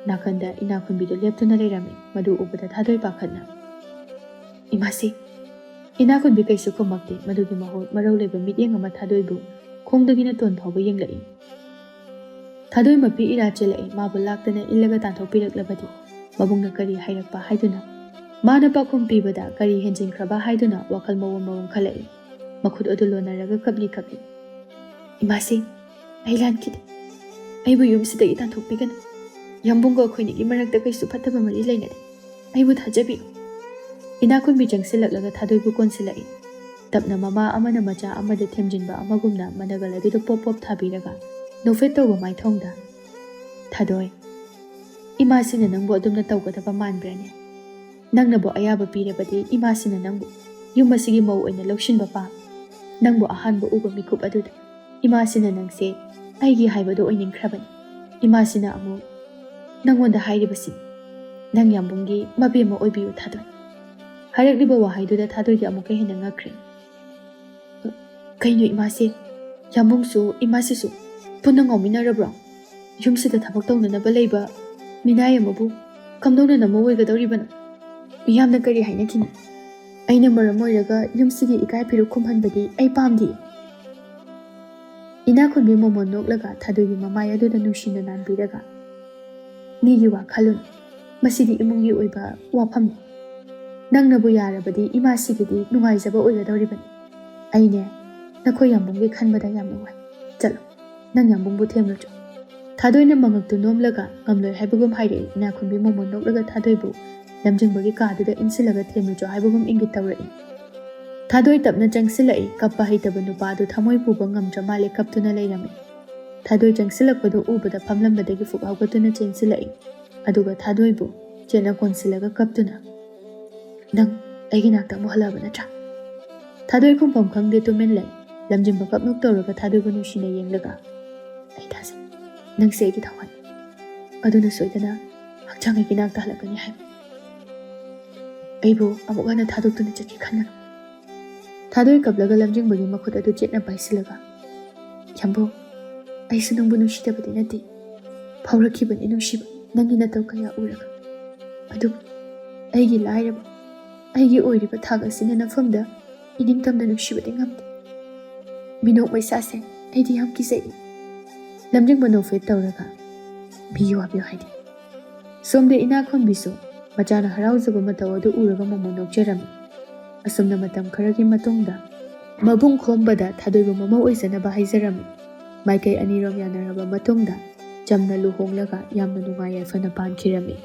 ꯅꯥꯀꯟꯗ ꯏꯅꯥꯈꯨꯟꯕꯤꯗꯨ ꯂꯦꯞꯇꯨꯅ ꯂꯩꯔꯝꯃꯤ꯫ ꯃꯗꯨ ꯎꯕꯗ ꯊꯥꯗꯣꯏ ꯄꯥꯈꯠꯅ, "ꯏꯃꯥꯁꯤ!" ꯏꯅꯥꯈꯨꯟꯕꯤ ꯀꯩꯁꯨ ꯈꯨꯝꯃꯛꯇꯦ꯫ ꯃꯗꯨꯒꯤ ꯃꯍꯨꯠ ꯃꯔꯧ ꯂꯩꯕ ꯃꯤꯠꯌꯦꯡ ꯑꯃ ꯊꯥꯗꯣꯏꯕꯨ ꯈꯣꯡꯗꯒꯤꯅ ꯇꯣꯟ ꯐꯥꯎꯕ ꯌꯦꯡꯂꯛꯏ꯫ ꯊꯥꯗꯣꯏ ꯃꯄꯤ ꯏꯔꯥ ꯆꯦꯜꯂꯛꯏ꯫ ꯃꯥꯕꯨ ꯂꯥꯛꯇꯅ ꯏꯜꯂꯒ ꯇꯥꯟꯊꯣꯛꯄꯤꯔꯛꯂꯕꯗꯤ ꯃꯕꯨꯡꯅ ꯀꯔꯤ ꯍꯥꯏꯔꯛꯄ ꯍꯥꯏꯗꯨꯅ, ꯃꯥꯅ ꯄꯥꯎꯈꯨꯝ ꯄꯤꯕꯗ ꯀꯔꯤ ꯍꯦꯟꯖꯤꯟꯈ꯭ꯔꯕ ꯍꯥꯏꯗꯨꯅ ꯋꯥꯈꯜ ꯃꯑꯣꯡ ꯃꯑꯣꯡ ꯈꯜꯂꯛꯏ꯫ ꯃꯈꯨꯠ ꯑꯗꯨ ꯂꯣꯟꯅꯔꯒ ꯀꯞꯂꯤ ꯀꯞꯂꯤ꯫ "ꯏꯃꯥꯁꯤ, ꯑꯩ ꯂꯥꯟꯈꯤꯗꯦ꯫ ꯑꯩꯕꯨ ꯌꯨꯝꯁꯤꯗꯒꯤ ꯇꯥꯟꯊꯣꯛꯄꯤꯒꯅꯨ꯫ ꯌꯥꯝꯕꯨꯡꯒ ꯑꯩꯈꯣꯏꯅꯤꯒꯤ ꯃꯔꯛꯇ ꯀꯩꯁꯨ ꯐꯠꯇꯕ ꯃꯔꯤ ꯂꯩꯅꯗꯦ꯫ ꯑꯩꯕꯨ ꯊꯥꯖꯕꯤꯌꯨ꯫" ꯏꯅꯥꯈꯨꯟꯕꯤ ꯆꯪꯁꯤꯜꯂꯛꯂꯒ ꯊꯥꯗꯣꯏꯕꯨ ꯀꯣꯟꯁꯤꯜꯂꯛꯏ꯫ ꯇꯞꯅ ꯃꯃꯥ ꯑꯃꯅ ꯃꯆꯥ ꯑꯃꯗ ꯊꯦꯝꯖꯤꯟꯕ ꯑꯃꯒꯨꯝꯅ ꯃꯅꯒꯜ ꯑꯗꯨꯗ ꯄꯣꯞ ꯄꯣꯞ ꯊꯥꯕꯤꯔꯒ ꯅꯣꯛꯐꯦꯠ ꯇꯧꯕ ꯃꯥꯏꯊꯣꯡꯗ, "ꯊꯥꯗꯣꯏ, ꯏꯃꯥꯁꯤꯅ ꯅꯪꯕꯨ ꯑꯗꯨꯝꯅ ꯇꯧꯒꯗꯕ ꯃꯥꯟꯕ꯭ꯔꯅꯦ? ꯅꯪꯅꯕꯨ ꯑꯌꯥꯕ ꯄꯤꯔꯕꯗꯤ ꯏꯃꯥꯁꯤꯅ ꯅꯪꯕꯨ ꯌꯨꯝ ꯑꯁꯤꯒꯤ ꯃꯧ ꯑꯣꯏꯅ ꯂꯧꯁꯤꯟꯕ ꯄꯥꯝꯃꯤ꯫ ꯅꯪꯕꯨ ꯑꯍꯥꯟꯕ ꯎꯕ ꯃꯤꯀꯨꯞ ꯑꯗꯨꯗ ꯏꯃꯥꯁꯤꯅ ꯅꯪꯁꯦ ꯑꯩꯒꯤ ꯍꯥꯏꯕꯗꯨ ꯑꯣꯏꯅꯤꯡꯈ꯭ꯔꯕꯅꯤ꯫ ꯏꯃꯥꯁꯤꯅ ꯑꯃꯨꯛ ꯅꯪꯉꯣꯟꯗ ꯍꯥꯏꯔꯤꯕꯁꯤ ꯅꯪ ꯌꯥꯝꯕꯨꯡꯒꯤ ꯃꯕꯦꯝꯃ ꯑꯣꯏꯕꯤꯌꯨ, ꯊꯥꯗꯣꯏ꯫" ꯍꯥꯏꯔꯛꯂꯤꯕ ꯋꯥꯍꯩꯗꯨꯗ ꯊꯥꯗꯣꯏꯗꯤ ꯑꯃꯨꯛꯀ ꯍꯦꯟꯅ ꯉꯛꯈ꯭ꯔꯦ꯫ "ꯀꯩꯅꯣ ꯏꯃꯥꯁꯦ? ꯌꯥꯝꯕꯨꯡꯁꯨ ꯏꯃꯥꯁꯤꯁꯨ ꯄꯨꯟꯅ ꯉꯥꯎꯃꯤꯟꯅꯔꯕ꯭ꯔꯣ? ꯌꯨꯝꯁꯤꯗ ꯊꯕꯛ ꯇꯧꯅꯅꯕ ꯂꯩꯕ ꯃꯤꯅꯥꯏ ꯑꯃꯕꯨ ꯀꯝꯗꯧꯅ ꯅꯃꯧ ꯑꯣꯏꯒꯗꯧꯔꯤꯕꯅꯣ? ꯃꯤꯌꯥꯝꯅ ꯀꯔꯤ ꯍꯥꯏꯅꯈꯤꯅꯤ? ꯑꯩꯅ ꯃꯔꯝ ꯑꯣꯏꯔꯒ ꯌꯨꯝꯁꯤꯒꯤ ꯏꯀꯥꯏ ꯐꯤꯔꯨꯛ ꯈꯨꯝꯍꯟꯕꯗꯤ ꯑꯩ ꯄꯥꯝꯗꯦ꯫" ꯏꯅꯥꯈꯨꯟꯕꯤ ꯃꯣꯃꯣꯟ ꯅꯣꯛꯂꯒ ꯊꯥꯗꯣꯏꯒꯤ ꯃꯃꯥꯏ ꯑꯗꯨꯗ ꯅꯨꯡꯁꯤꯅ ꯅꯥꯟꯕꯤꯔꯒ, "ꯃꯤꯒꯤ ꯋꯥ ꯈꯜꯂꯨꯅꯨ꯫ ꯃꯁꯤꯗꯤ ꯏꯃꯨꯡꯒꯤ ꯑꯣꯏꯕ ꯋꯥꯐꯝꯅꯤ꯫ ꯅꯪꯅꯕꯨ ꯌꯥꯔꯕꯗꯤ ꯏꯃꯥꯁꯤꯒꯤꯗꯤ ꯅꯨꯡꯉꯥꯏꯖꯕ ꯑꯣꯏꯒꯗꯧꯔꯤꯕꯅꯤ꯫ ꯑꯩꯅꯦ, ꯅꯈꯣꯏ ꯌꯥꯝꯕꯨꯡꯒꯤ ꯈꯟꯕꯗ ꯌꯥꯝ ꯅꯨꯡꯉꯥꯏ꯫ ꯆꯠꯂꯣ, ꯅꯪ ꯌꯥꯝꯕꯨꯡꯕꯨ ꯊꯦꯝꯂꯨꯆꯣ꯫" ꯊꯥꯗꯣꯏꯅ ꯃꯉꯛꯇꯨ ꯅꯣꯝꯂꯒ ꯉꯝꯂꯣꯏ ꯍꯥꯏꯕꯒꯨꯝ ꯍꯥꯏꯔꯛꯏ꯫ ꯏꯅꯥꯈꯨꯟꯕꯤ ꯃꯣꯃꯣꯟ ꯅꯣꯛꯂꯒ ꯊꯥꯗꯣꯏꯕꯨ ꯂꯝꯖꯤꯡꯕꯒꯤ ꯀꯥꯗꯨꯗ ꯏꯟꯁꯤꯜꯂꯒ ꯊꯦꯝꯂꯨꯆꯣ ꯍꯥꯏꯕꯒꯨꯝ ꯏꯪꯒꯤꯠ ꯇꯧꯔꯛꯏ꯫ ꯊꯥꯗꯣꯏ ꯇꯞꯅ ꯆꯪꯁꯤꯜꯂꯛꯏ꯫ ꯀꯞꯄ ꯍꯩꯇꯕ ꯅꯨꯄꯥꯗꯨ ꯊꯃꯣꯏ ꯄꯨꯕ ꯉꯝꯗ꯭ꯔ ꯃꯥꯜꯂꯦ, ꯀꯞꯇꯨꯅ ꯂꯩꯔꯝꯃꯤ꯫ ꯊꯥꯗꯣꯏ ꯆꯪꯁꯤꯜꯂꯛꯄꯗꯨ ꯎꯕꯗ ꯐꯝꯂꯝꯕꯗꯒꯤ ꯐꯨꯛ ꯍꯧꯒꯠꯇꯨꯅ ꯆꯦꯟꯁꯤꯜꯂꯛꯏ꯫ ꯑꯗꯨꯒ ꯊꯥꯗꯣꯏꯕꯨ ꯆꯦꯠꯅ ꯀꯣꯟꯁꯤꯜꯂꯒ ꯀꯞꯇꯨꯅ, "ꯅꯪ ꯑꯩꯒꯤ ꯅꯥꯛꯇ ꯑꯃꯨꯛ ꯍꯜꯂꯛꯑꯕ ꯅꯠꯇ꯭ꯔꯥ?" ꯊꯥꯗꯣꯏ ꯈꯨꯝꯐꯝ ꯈꯪꯗꯦ, ꯇꯨꯃꯤꯟ ꯂꯩ꯫ ꯂꯝꯖꯤꯡꯕ ꯀꯞꯅꯣꯛ ꯇꯧꯔꯒ ꯊꯥꯗꯣꯏꯕꯨ ꯅꯨꯡꯁꯤꯅ ꯌꯦꯡꯂꯒ, "ꯑꯩ ꯊꯥꯖꯩ, ꯅꯪꯁꯦ ꯑꯩꯒꯤ ꯊꯋꯥꯏ꯫ ꯑꯗꯨꯅ ꯁꯣꯏꯗꯅ ꯍꯛꯆꯥꯡ ꯑꯩꯒꯤ ꯅꯥꯛꯇ ꯍꯜꯂꯛꯀꯅꯤ ꯍꯥꯏꯕ꯫ ꯑꯩꯕꯨ ꯑꯃꯨꯛ ꯍꯟꯅ ꯊꯥꯗꯣꯛꯇꯨꯅ ꯆꯠꯀꯦ ꯈꯟꯒꯅꯨ꯫" ꯊꯥꯗꯣꯏ ꯀꯞꯂꯒ ꯂꯝꯖꯤꯡꯕꯒꯤ ꯃꯈꯨꯠ ꯑꯗꯨ ꯆꯦꯠꯅ ꯄꯥꯏꯁꯤꯜꯂꯒ, "ꯌꯥꯝꯕꯨꯡ, ꯑꯩꯁꯨ ꯅꯪꯕꯨ ꯅꯨꯡꯁꯤꯗꯕꯗꯤ ꯅꯠꯇꯦ꯫ ꯐꯥꯎꯔꯛꯈꯤꯕꯅꯤ ꯅꯨꯡꯁꯤꯕ, ꯅꯪꯒꯤ ꯅꯇꯧ ꯀꯌꯥ ꯎꯔꯒ꯫ ꯑꯗꯨꯕꯨ ꯑꯩꯒꯤ ꯂꯥꯏꯔꯕ, ꯑꯩꯒꯤ ꯑꯣꯏꯔꯤꯕ ꯊꯥꯛ ꯑꯁꯤꯅ ꯅꯐꯝꯗ ꯏꯅꯤꯡꯇꯝꯅ ꯅꯨꯡꯁꯤꯕꯗꯤ ꯉꯝꯗꯦ꯫ ꯃꯤꯅꯣꯛ ꯃꯩꯁꯥꯁꯦ ꯑꯩꯗꯤ ꯌꯥꯝ ꯀꯤꯖꯩ꯫" ꯂꯝꯖꯤꯡꯕ ꯅꯣꯛꯐꯦꯠ ꯇꯧꯔꯒ, "ꯃꯤꯒꯤ ꯋꯥꯕꯤꯌꯨ ꯍꯥꯏꯗꯤ?" ꯁꯣꯝꯗ ꯏꯅꯥꯈꯨꯟꯕꯤꯁꯨ ꯃꯆꯥꯅ ꯍꯔꯥꯎꯖꯕ ꯃꯇꯧ ꯑꯗꯨ ꯎꯔꯒ ꯃꯣꯃꯣꯟ ꯅꯣꯛꯆꯔꯝꯃꯤ꯫ ꯑꯁꯨꯝꯅ ꯃꯇꯝ ꯈꯔꯒꯤ ꯃꯇꯨꯡꯗ ꯃꯕꯨꯡ ꯈꯣꯝꯕꯗ ꯊꯥꯗꯣꯏꯕ ꯃꯃꯧ ꯑꯣꯏꯖꯅꯕ ꯍꯥꯏꯖꯔꯝꯃꯤ꯫ ꯃꯥꯏꯀꯩ ꯑꯅꯤꯔꯣꯝ ꯌꯥꯅꯔꯕ ꯃꯇꯨꯡꯗ ꯆꯝꯅ ꯂꯨꯍꯣꯡꯂꯒ ꯌꯥꯝꯅ ꯅꯨꯡꯉꯥꯏ ꯌꯥꯏꯐꯅ ꯄꯥꯟꯈꯤꯔꯝꯃꯤ꯫